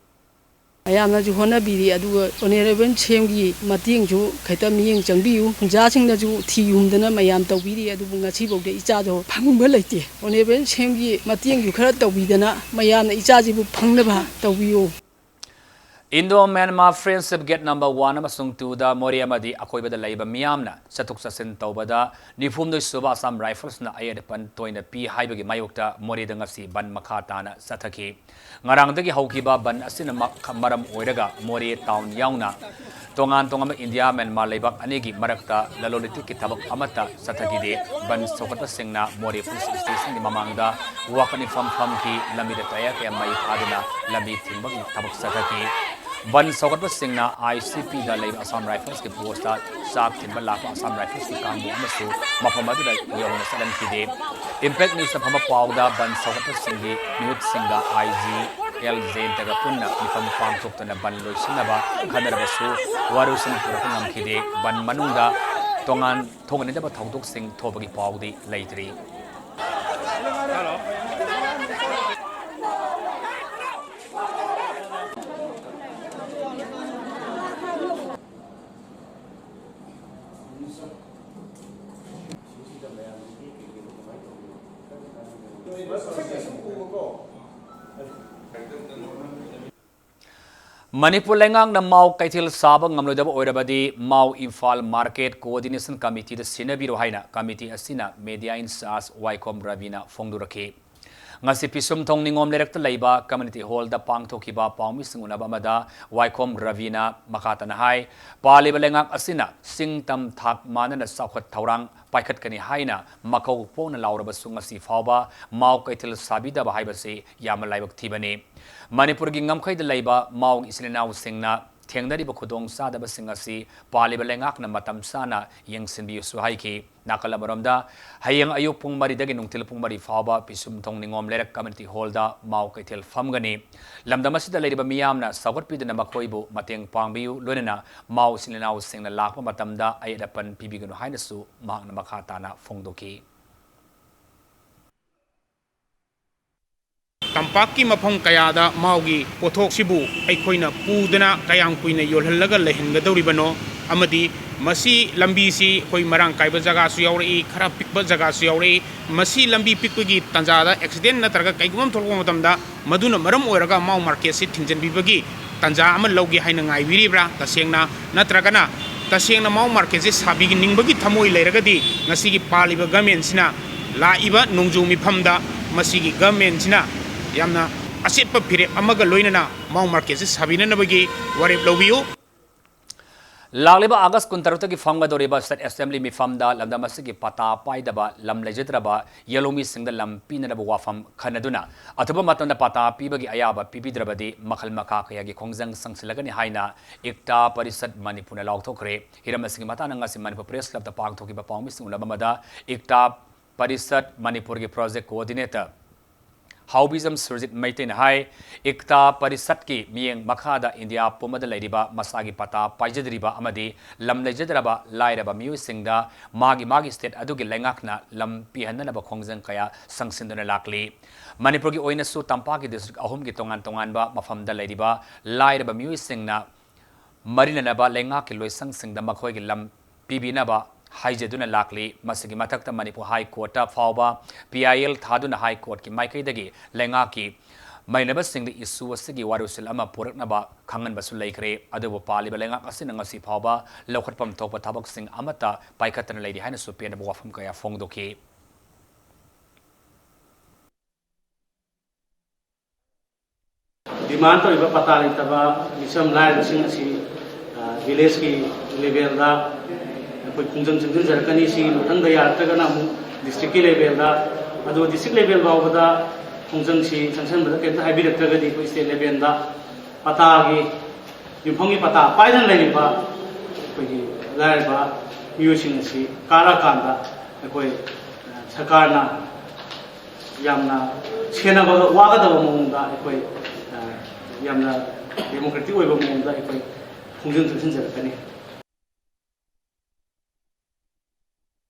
ꯃꯌꯥꯝꯅꯁꯨ ꯍꯣꯠꯅꯕꯤꯔꯤ, ꯑꯗꯨꯒ ꯑꯣꯅꯔꯦꯕꯜ ꯁꯤ ꯑꯦꯝꯒꯤ ꯃꯇꯦꯡꯁꯨ ꯈꯤꯇ ꯃꯤꯠꯌꯦꯡ ꯆꯪꯕꯤꯌꯨ꯫ ꯈꯨꯟꯖꯥꯁꯤꯡꯅꯁꯨ ꯊꯤ ꯍꯨꯝꯗꯅ ꯃꯌꯥꯝ ꯇꯧꯕꯤꯔꯤ, ꯑꯗꯨꯕꯨ ꯉꯁꯤꯐꯥꯎꯗ ꯏꯆꯥꯗꯣ ꯐꯪꯕ ꯂꯩꯇꯦ꯫ ꯑꯣꯅꯔꯦꯕꯜ ꯁꯤ ꯑꯦꯝꯒꯤ ꯃꯇꯦꯡꯁꯨ ꯈꯔ ꯇꯧꯕꯤꯗꯅ ꯃꯌꯥꯝꯅ ꯏꯆꯥꯁꯤꯕꯨ ꯐꯪꯅꯕ ꯇꯧꯕꯤꯌꯨ꯫ Indo Myanmar Friendship Gate number one ꯑꯃꯁꯨꯡ two ꯗ ꯃꯣꯔꯦ ꯑꯃꯗꯤ ꯑꯀꯣꯏꯕꯗ ꯂꯩꯕ ꯃꯤꯌꯥꯝꯅ ꯆꯠꯊꯣꯛ ꯆꯠꯁꯤꯟ ꯇꯧꯕꯗ ꯅꯤꯐꯨꯍꯨꯝꯗꯣꯏ ꯁꯨꯕ Assam Rifles ꯅ ꯑꯌꯦꯠ ꯑꯄꯟ ꯇꯣꯏꯅ ꯄꯤ ꯍꯥꯏꯕꯒꯤ ꯃꯥꯌꯣꯛꯇ ꯃꯣꯔꯦꯗ ꯉꯁꯤ ꯕꯟ ꯃꯈꯥ ꯇꯥꯅ ꯆꯠꯊꯈꯤ꯫ ꯉꯔꯥꯡꯗꯒꯤ ꯍꯧꯈꯤꯕ ꯕꯟ ꯑꯁꯤꯅ ꯃ-, ꯃꯔꯝ ꯑꯣꯏꯔꯒ ꯃꯣꯔꯦ town ꯌꯥꯎꯅ ꯇꯣꯉꯥꯟ ꯇꯣꯉꯥꯟꯕ ꯏꯟꯗꯤꯌꯥ ꯃ꯭ꯌꯥꯟꯃꯥꯔ ꯂꯩꯕꯥꯛ ꯑꯅꯤꯒꯤ ꯃꯔꯛꯇ ꯂꯂꯣꯟ ꯏꯇꯤꯛꯀꯤ ꯊꯕꯛ ꯑꯃꯠꯇ ꯆꯠꯊꯈꯤꯗꯦ꯫ ꯕꯟ ꯁꯧꯒꯠꯄꯁꯤꯡꯅ ꯃꯣꯔꯦ police station ꯒꯤ ꯃꯃꯥꯡꯗ ꯋꯥꯀꯠ ꯃꯤꯐꯝ ꯐꯝꯈꯤ꯫ ꯂꯝꯕꯤꯗ tyre ꯀꯌꯥ ꯃꯩ ꯊꯥꯗꯨꯅ ꯂꯝꯕꯤ ꯊꯤꯡꯕꯒꯤ ꯊꯕꯛ ꯆꯠꯊꯈꯤ꯫ ꯕꯟ ꯁꯧꯒꯠꯄꯁꯤꯡꯅ I C P ꯗ ꯂꯩꯕ Assam Rifles ꯀꯤ post ꯇ ꯆꯥꯛ ꯊꯤꯟꯕ ꯂꯥꯛꯄ Assam Rifles ꯀꯤ ꯀꯥꯡꯕꯨ ꯑꯃꯁꯨ ꯃꯐꯝ ꯑꯗꯨꯗ ꯌꯧꯅ ꯆꯠꯍꯟꯈꯤꯗꯦ꯫ Impact News ꯅ ꯐꯪꯕ ꯄꯥꯎꯗ ꯕꯟ ꯁꯧꯒꯠꯄꯁꯤꯡꯒꯤ ꯃꯤꯍꯨꯠꯁꯤꯡꯒ I G L ꯖꯌꯟꯇꯒ ꯄꯨꯟꯅ ꯃꯤꯐꯝ ꯄꯥꯡꯊꯣꯛꯇꯨꯅ ꯕꯟ ꯂꯣꯏꯁꯤꯟꯅꯕ ꯈꯟꯅꯔꯕꯁꯨ ꯋꯥꯔꯣꯏꯁꯤꯟ ꯄꯨꯔꯛꯄ ꯉꯝꯈꯤꯗꯦ꯫ ꯕꯟ ꯃꯅꯨꯡꯗ ꯇꯣꯉꯥꯟ ꯊꯣꯛꯍꯟꯅꯤꯡꯗꯕ ꯊꯧꯗꯣꯛꯁꯤꯡ ꯊꯣꯛꯄꯒꯤ ꯄꯥꯎꯗꯤ ꯂꯩꯇ꯭ꯔꯤ꯫ ꯃꯅꯤꯄꯨꯔ ꯂꯩꯉꯥꯛꯅ ꯃꯥꯎ ꯀꯩꯊꯦꯜ ꯁꯥꯕ ꯉꯝꯂꯣꯏꯗꯕ ꯑꯣꯏꯔꯕꯗꯤ ꯃꯥꯎ ꯏꯝꯐꯥꯜ Market Coordination Committee ꯗ ꯁꯤꯟꯅꯕꯤꯔꯣ ꯍꯥꯏꯅ committee ꯑꯁꯤꯅ media in charge ꯋꯥꯏꯈꯣꯝ ꯔꯕꯤꯅ ꯐꯣꯡꯗꯣꯔꯛꯈꯤ꯫ ꯉꯁꯤ ꯄꯤꯁꯨꯝꯊꯣꯡ ꯅꯤꯉꯣꯝ ꯂꯩꯔꯛꯇ ꯂꯩꯕ community hall ꯗ ꯄꯥꯡꯊꯣꯛꯈꯤꯕ ꯄꯥꯎꯃꯤꯁꯤꯡ ꯎꯅꯕ ꯑꯃꯗ ꯋꯥꯏꯈꯣꯝ ꯔꯕꯤꯅ ꯃꯈꯥ ꯇꯥꯅ ꯍꯥꯏ, ꯄꯥꯜꯂꯤꯕ ꯂꯩꯉꯥꯛ ꯑꯁꯤꯅ ꯆꯤꯡ ꯇꯝ ꯊꯥꯛ ꯃꯥꯟꯅꯅ ꯆꯥꯎꯈꯠ ꯊꯧꯔꯥꯡ ꯄꯥꯏꯈꯠꯀꯅꯤ ꯍꯥꯏꯅ ꯃꯀꯧ ꯄꯣꯛꯅ ꯂꯥꯎꯔꯕꯁꯨ ꯉꯁꯤ ꯐꯥꯎꯕ ꯃꯥꯎ ꯀꯩꯊꯦꯜ ꯁꯥꯕꯤꯗꯕ ꯍꯥꯏꯕꯁꯤ ꯌꯥꯝꯅ ꯂꯥꯏꯕꯛ ꯊꯤꯕꯅꯤ꯫ ꯃꯅꯤꯄꯨꯔꯒꯤ ꯉꯝꯈꯩꯗ ꯂꯩꯕ ꯃꯥꯎꯒꯤ ꯏꯆꯤꯜ ꯏꯅꯥꯎꯁꯤꯡꯅ ꯊꯦꯡꯅꯔꯤꯕ ꯈꯨꯗꯣꯡ ꯆꯥꯗꯕꯁꯤꯡ ꯑꯁꯤ ꯄꯥꯜꯂꯤꯕ ꯂꯩꯉꯥꯛꯅ ꯃꯇꯝ ꯆꯥꯅ ꯌꯦꯡꯁꯤꯟꯕꯤꯌꯨꯁꯨ ꯍꯥꯏꯈꯤ꯫ ꯅꯥꯀꯜ ꯑꯃꯔꯣꯝꯗ, ꯍꯌꯦꯡ ꯑꯌꯨꯛ ꯄꯨꯡ ꯃꯔꯤꯗꯒꯤ ꯅꯨꯡꯊꯤꯜ ꯄꯨꯡ ꯃꯔꯤ ꯐꯥꯎꯕ ꯄꯤꯁꯨꯝꯊꯣꯡ ꯅꯤꯉꯣꯝ ꯂꯩꯔꯛ community hall ꯗ ꯃꯥꯎ ꯀꯩꯊꯦꯜ ꯐꯝꯒꯅꯤ꯫ ꯂꯝꯗꯝ ꯑꯁꯤꯗ ꯂꯩꯔꯤꯕ ꯃꯤꯌꯥꯝꯅ ꯆꯥꯎꯈꯠꯄꯤꯗꯨꯅ ꯃꯈꯣꯏꯕꯨ ꯃꯇꯦꯡ ꯄꯥꯡꯕꯤꯌꯨ, ꯂꯣꯏꯅꯅ ꯃꯥꯎ ꯏꯆꯤꯜ ꯏꯅꯥꯎꯁꯤꯡꯅ ꯂꯥꯛꯄ ꯃꯇꯝꯗ ꯑꯌꯦꯠ ꯑꯄꯟ ꯄꯤꯕꯤꯒꯅꯨ ꯍꯥꯏꯅꯁꯨ ꯃꯍꯥꯛꯅ ꯃꯈꯥ ꯇꯥꯅ ꯐꯣꯡꯗꯣꯛꯈꯤ꯫ ꯇꯝꯄꯥꯛꯀꯤ ꯃꯐꯝ ꯀꯌꯥꯗ ꯃꯥꯎꯒꯤ ꯄꯣꯠꯊꯣꯛꯁꯤꯕꯨ ꯑꯩꯈꯣꯏꯅ ꯄꯨꯗꯅ ꯀꯌꯥꯝ ꯀꯨꯏꯅ ꯌꯣꯜꯍꯜꯂꯒ ꯂꯩꯍꯟꯒꯗꯧꯔꯤꯕꯅꯣ? ꯑꯃꯗꯤ ꯃꯁꯤ ꯂꯝꯕꯤꯁꯤ ꯑꯩꯈꯣꯏ ꯃꯔꯥꯡ ꯀꯥꯏꯕ ꯖꯒꯥꯁꯨ ꯌꯥꯎꯔꯛꯏ, ꯈꯔ ꯄꯤꯛꯄ ꯖꯒꯥꯁꯨ ꯌꯥꯎꯔꯛꯏ꯫ ꯃꯁꯤ ꯂꯝꯕꯤ ꯄꯤꯛꯄꯒꯤ ꯇꯥꯟꯖꯥꯗ accident ꯅꯠꯇ꯭ꯔꯒ ꯀꯩꯒꯨꯝꯕ ꯑꯃ ꯊꯣꯛꯂꯛꯄ ꯃꯇꯝꯗ ꯃꯗꯨꯅ ꯃꯔꯝ ꯑꯣꯏꯔꯒ ꯃꯥꯎ market ꯁꯤ ꯊꯤꯡꯖꯤꯟꯕꯤꯕꯒꯤ ꯇꯥꯟꯖꯥ ꯑꯃ ꯂꯧꯒꯦ ꯍꯥꯏꯅ ꯉꯥꯏꯕꯤꯔꯤꯕ꯭ꯔꯥ? ꯇꯁꯦꯡꯅ, ꯅꯠꯇ꯭ꯔꯒꯅ ꯇꯁꯦꯡꯅ ꯃꯥꯎ market ꯁꯦ ꯁꯥꯕꯤꯅꯤꯡꯕꯒꯤ ꯊꯃꯣꯏ ꯂꯩꯔꯒꯗꯤ ꯉꯁꯤꯒꯤ ꯄꯥꯜꯂꯤꯕ government ꯁꯤꯅ ꯂꯥꯛꯏꯕ ꯅꯣꯡꯖꯨ ꯃꯤꯐꯝꯗ ꯃꯁꯤꯒꯤ government ꯁꯤꯅ ꯌꯥꯝꯅ ꯑꯆꯦꯠꯄ ꯐꯤꯔꯦꯞ ꯑꯃꯒ ꯂꯣꯏꯅꯅ ꯃꯥꯎ market ꯁꯦ ꯁꯥꯕꯤꯅꯅꯕꯒꯤ ꯋꯥꯔꯦꯞ ꯂꯧꯕꯤꯌꯨ꯫ ꯂꯥꯛꯂꯤꯕ August ꯀꯨꯟꯇꯔꯨꯛꯇꯒꯤ ꯐꯝꯒꯗꯧꯔꯤꯕ State Assembly ꯃꯤꯐꯝꯗ ꯂꯝꯗꯝ ꯑꯁꯤꯒꯤ ꯄꯇꯥ ꯄꯥꯏꯗꯕ ꯂꯝ ꯂꯩꯖꯗ꯭ꯔꯕ ꯌꯦꯜꯍꯧꯃꯤꯁꯤꯡꯗ ꯂꯝ ꯄꯤꯅꯅꯕ ꯋꯥꯐꯝ ꯈꯟꯅꯗꯨꯅ ꯑꯊꯨꯕ ꯃꯇꯝꯗ ꯄꯇꯥ ꯄꯤꯕꯒꯤ ꯑꯌꯥꯕ ꯄꯤꯕꯤꯗ꯭ꯔꯕꯗꯤ ꯃꯈꯜ ꯃꯈꯥ ꯀꯌꯥꯒꯤ ꯈꯣꯡꯖꯪ ꯆꯪꯁꯤꯜꯂꯒꯅꯤ ꯍꯥꯏꯅ ꯏꯛꯇꯥ ꯄꯔꯤꯁꯠ ꯃꯅꯤꯄꯨꯔꯅ ꯂꯥꯎꯊꯣꯛꯈ꯭ꯔꯦ꯫ ꯍꯤꯔꯝ ꯑꯁꯤꯒꯤ ꯃꯇꯥꯡꯗ ꯉꯁꯤ ꯃꯅꯤꯄꯨꯔ Press Club ꯇ ꯄꯥꯡꯊꯣꯛꯈꯤꯕ ꯄꯥꯎꯃꯤꯁꯤꯡ ꯎꯅꯕ ꯑꯃꯗ ꯏꯛꯇꯥ ꯄꯔꯤꯁꯠ ꯃꯅꯤꯄꯨꯔꯒꯤ Project Coordinator ꯍꯥꯎꯕꯤꯖꯝ ꯁꯨꯔꯖꯤꯠ ꯃꯩꯇꯩꯅ ꯍꯥꯏ, ꯏꯛꯇꯥ ꯄꯔꯤꯁꯠꯀꯤ ꯃꯤꯠꯌꯦꯡ ꯃꯈꯥꯗ ꯏꯟꯗꯤꯌꯥ ꯄꯨꯝꯕꯗ ꯂꯩꯔꯤꯕ ꯃꯁꯥꯒꯤ ꯄꯇꯥ ꯄꯥꯏꯖꯗ꯭ꯔꯤꯕ ꯑꯃꯗꯤ ꯂꯝ ꯂꯩꯖꯗ꯭ꯔꯕ ꯂꯥꯏꯔꯕ ꯃꯤꯑꯣꯏꯁꯤꯡꯗ ꯃꯥꯒꯤ ꯃꯥꯒꯤ state ꯑꯗꯨꯒꯤ ꯂꯩꯉꯥꯛꯅ ꯂꯝ ꯄꯤꯍꯟꯅꯅꯕ ꯈꯣꯡꯖꯪ ꯀꯌꯥ ꯆꯪꯁꯤꯟꯗꯨꯅ ꯂꯥꯛꯂꯤ꯫ ꯃꯅꯤꯄꯨꯔꯒꯤ ꯑꯣꯏꯅꯁꯨ ꯇꯝꯄꯥꯛꯀꯤ district ꯑꯍꯨꯝꯒꯤ ꯇꯣꯉꯥꯟ ꯇꯣꯉꯥꯟꯕ ꯃꯐꯝꯗ ꯂꯩꯔꯤꯕ ꯂꯥꯏꯔꯕ ꯃꯤꯑꯣꯏꯁꯤꯡꯅ ꯃꯔꯤꯅꯅꯕ ꯂꯩꯉꯥꯛꯀꯤ ꯂꯣꯏꯁꯪꯁꯤꯡꯗ ꯃꯈꯣꯏꯒꯤ ꯂꯝ ꯄꯤꯕꯤꯅꯕ ꯍꯥꯏꯖꯗꯨꯅ ꯂꯥꯛꯂꯤ꯫ ꯃꯁꯤꯒꯤ ꯃꯊꯛꯇ ꯃꯅꯤꯄꯨꯔ High Court ꯇ ꯐꯥꯎꯕ P I L ꯊꯥꯗꯨꯅ High Court ꯀꯤ ꯃꯥꯏꯀꯩꯗꯒꯤ ꯂꯩꯉꯥꯛꯀꯤ ꯃꯔꯤꯅꯕꯁꯤꯡꯗ issue ꯑꯁꯤꯒꯤ ꯋꯥꯔꯣꯏꯁꯤꯟ ꯑꯃ ꯄꯨꯔꯛꯅꯕ ꯈꯪꯍꯟꯕꯁꯨ ꯂꯩꯈ꯭ꯔꯦ꯫ ꯑꯗꯨꯕꯨ ꯄꯥꯜꯂꯤꯕ ꯂꯩꯉꯥꯛ ꯑꯁꯤꯅ ꯉꯁꯤ ꯐꯥꯎꯕ ꯂꯧꯈꯠꯐꯝ ꯊꯣꯛꯄ ꯊꯕꯛꯁꯤꯡ ꯑꯃꯠꯇ ꯄꯥꯏꯈꯠꯇꯅ ꯂꯩꯔꯤ ꯍꯥꯏꯅꯁꯨ ꯄꯦꯟꯗꯕ ꯋꯥꯐꯝ ꯀꯌꯥ ꯐꯣꯡꯗꯣꯛꯈꯤ꯫ Demand ꯇꯧꯔꯤꯕ ꯄꯇꯥ ꯂꯩꯇꯕ ꯃꯤꯆꯝ ꯂꯥꯏꯔꯕꯁꯤꯡ ꯑꯁꯤ, ꯑ, village ꯀꯤ level ꯗ ꯑꯩꯈꯣꯏ ꯈꯣꯡꯖꯪ ꯆꯪꯁꯤꯟꯖꯔꯛꯀꯅꯤ꯫ ꯁꯤꯒꯤ ꯃꯊꯪꯗ ꯌꯥꯔꯛꯇ꯭ꯔꯒꯅ ꯑꯃꯨꯛ district ꯀꯤ level ꯗ, ꯑꯗꯨꯒ district level ꯐꯥꯎꯕꯗ ꯈꯣꯡꯖꯪꯁꯤ ꯆꯪꯁꯤꯟꯕꯗ ꯀꯔꯤꯝꯇ ꯍꯥꯏꯕꯤꯔꯛꯇ꯭ꯔꯒꯗꯤ ꯑꯩꯈꯣꯏ state level ꯗ ꯄꯇꯥꯒꯤ ꯌꯨꯝꯐꯝꯒꯤ ꯄꯇꯥ ꯄꯥꯏꯗꯅ ꯂꯩꯔꯤꯕ ꯑꯩꯈꯣꯏꯒꯤ ꯂꯥꯏꯔꯕ ꯃꯤꯑꯣꯏꯁꯤꯡ ꯑꯁꯤ ꯀꯥꯔꯛꯑꯀꯥꯟꯗ ꯑꯩꯈꯣꯏ, ꯑ, ꯁꯔꯀꯥꯔꯅ ꯌꯥꯝꯅ ꯁꯦꯟꯅꯕ ꯋꯥꯒꯗꯕ ꯃꯑꯣꯡꯗ ꯑꯩꯈꯣꯏ, ꯑ, ꯌꯥꯝꯅ democratic ꯑꯣꯏꯕ ꯃꯑꯣꯡꯗ ꯑꯩꯈꯣꯏ ꯈꯣꯡꯖꯪ ꯆꯪꯁꯤꯟꯖꯔꯛꯀꯅꯤ꯫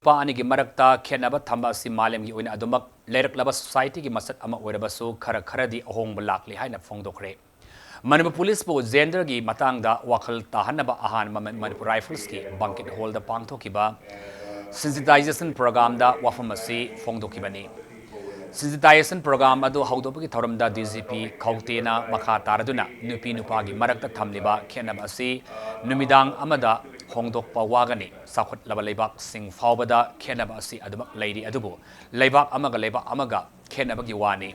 ꯅꯨꯄꯥ ꯑꯅꯤꯒꯤ ꯃꯔꯛꯇ ꯈꯦꯠꯅꯕ ꯊꯝꯕ ꯑꯁꯤ ꯃꯥꯂꯦꯝꯒꯤ ꯑꯣꯏꯅ ꯑꯗꯨꯃꯛ ꯂꯩꯔꯛꯂꯕ ꯁꯣꯁꯥꯏꯇꯤꯒꯤ ꯃꯁꯛ ꯑꯃ ꯑꯣꯏꯔꯕꯁꯨ ꯈꯔ ꯈꯔꯗꯤ ꯑꯍꯣꯡꯕ ꯂꯥꯛꯂꯤ ꯍꯥꯏꯅ ꯐꯣꯡꯗꯣꯛꯈ꯭ꯔꯦ꯫ ꯃꯅꯤꯄꯨꯔ ꯄꯨꯂꯤꯁꯄꯨ ꯖꯦꯟꯗꯔꯒꯤ ꯃꯇꯥꯡꯗ ꯋꯥꯈꯜ ꯇꯥꯍꯟꯅꯕ ꯑꯍꯥꯟꯕ ꯃ- ꯃꯅꯤꯄꯨꯔ ꯔꯥꯏꯐꯜꯁꯀꯤ ꯕꯪꯀꯦꯠ ꯍꯣꯜꯗ ꯄꯥꯡꯊꯣꯛꯈꯤꯕ ꯁꯦꯟꯁꯤꯇꯥꯏꯖꯦꯁꯟ ꯄ꯭ꯔꯣꯒ꯭ꯔꯥꯝꯗ ꯋꯥꯐꯝ ꯑꯁꯤ ꯐꯣꯡꯗꯣꯛꯈꯤꯕꯅꯤ꯫ ꯁꯦꯟꯁꯤꯇꯥꯏꯖꯦꯁꯟ ꯄ꯭ꯔꯣꯒ꯭ꯔꯥꯝ ꯑꯗꯨ ꯍꯧꯗꯣꯛꯄꯒꯤ ꯊꯧꯔꯝꯗ ꯗꯤ ꯖꯤ ꯄꯤ ꯈꯧꯇꯦꯅ ꯃꯈꯥ ꯇꯥꯔꯗꯨꯅ ꯅꯨꯄꯤ ꯅꯨꯄꯥꯒꯤ ꯃꯔꯛꯇ ꯊꯝꯂꯤꯕ ꯈꯦꯠꯅꯕ ꯑꯁꯤ ꯅꯨꯃꯤꯗꯥꯡ ꯑꯃꯗ ꯍꯣꯡꯗꯣꯛꯄ ꯋꯥꯒꯅꯤ꯫ ꯆꯥꯎꯈꯠꯂꯕ ꯂꯩꯕꯥꯛꯁꯤꯡ ꯐꯥꯎꯕꯗ ꯈꯦꯠꯅꯕ ꯑꯁꯤ ꯑꯗꯨꯃꯛ ꯂꯩꯔꯤ, ꯑꯗꯨꯕꯨ ꯂꯩꯕꯥꯛ ꯑꯃꯒ ꯂꯩꯕꯥꯛ ꯑꯃꯒ ꯈꯦꯠꯅꯕꯒꯤ ꯋꯥꯅꯤ꯫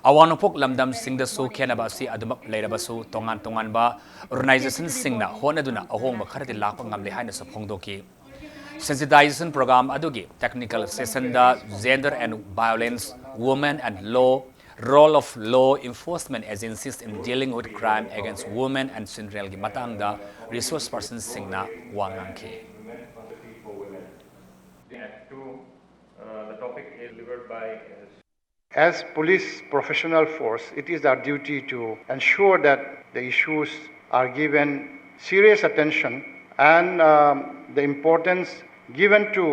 ꯑꯋꯥꯡ ꯅꯣꯡꯄꯣꯛ ꯂꯝꯗꯝꯁꯤꯡꯗꯁꯨ ꯈꯦꯠꯅꯕ ꯑꯁꯤ ꯑꯗꯨꯃꯛ ꯂꯩꯔꯕꯁꯨ, ꯇꯣꯉꯥꯟ ꯇꯣꯉꯥꯟꯕ ꯑꯣꯔꯒꯅꯥꯏꯖꯦꯁꯟꯁꯤꯡꯅ ꯍꯣꯠꯅꯗꯨꯅ ꯑꯍꯣꯡꯕ ꯈꯔꯗꯤ ꯂꯥꯛꯄ ꯉꯝꯂꯦ ꯍꯥꯏꯅꯁꯨ ꯐꯣꯡꯗꯣꯛꯈꯤ꯫ ꯁꯦꯟꯁꯤꯇꯥꯏꯖꯦꯁꯟ ꯄ꯭ꯔꯣꯒ꯭ꯔꯥꯝ ꯑꯗꯨꯒꯤ technical ꯁꯦꯁꯟꯗ Gender and Violence, Women and Law, Role of Law Enforcement Agencies in Dealing with Crime Against Women and Childrenꯒꯤ ꯃꯇꯥꯡꯗ ꯔꯤꯁꯣꯔꯁ ꯄꯔꯁꯟꯁꯤꯡꯅ ꯋꯥ ꯉꯥꯡꯈꯤ꯫ Act two, uh, the topic is delivered by, uh, As police professional force, it is our duty to ensure that the issues are given serious attention and, um, the importance given to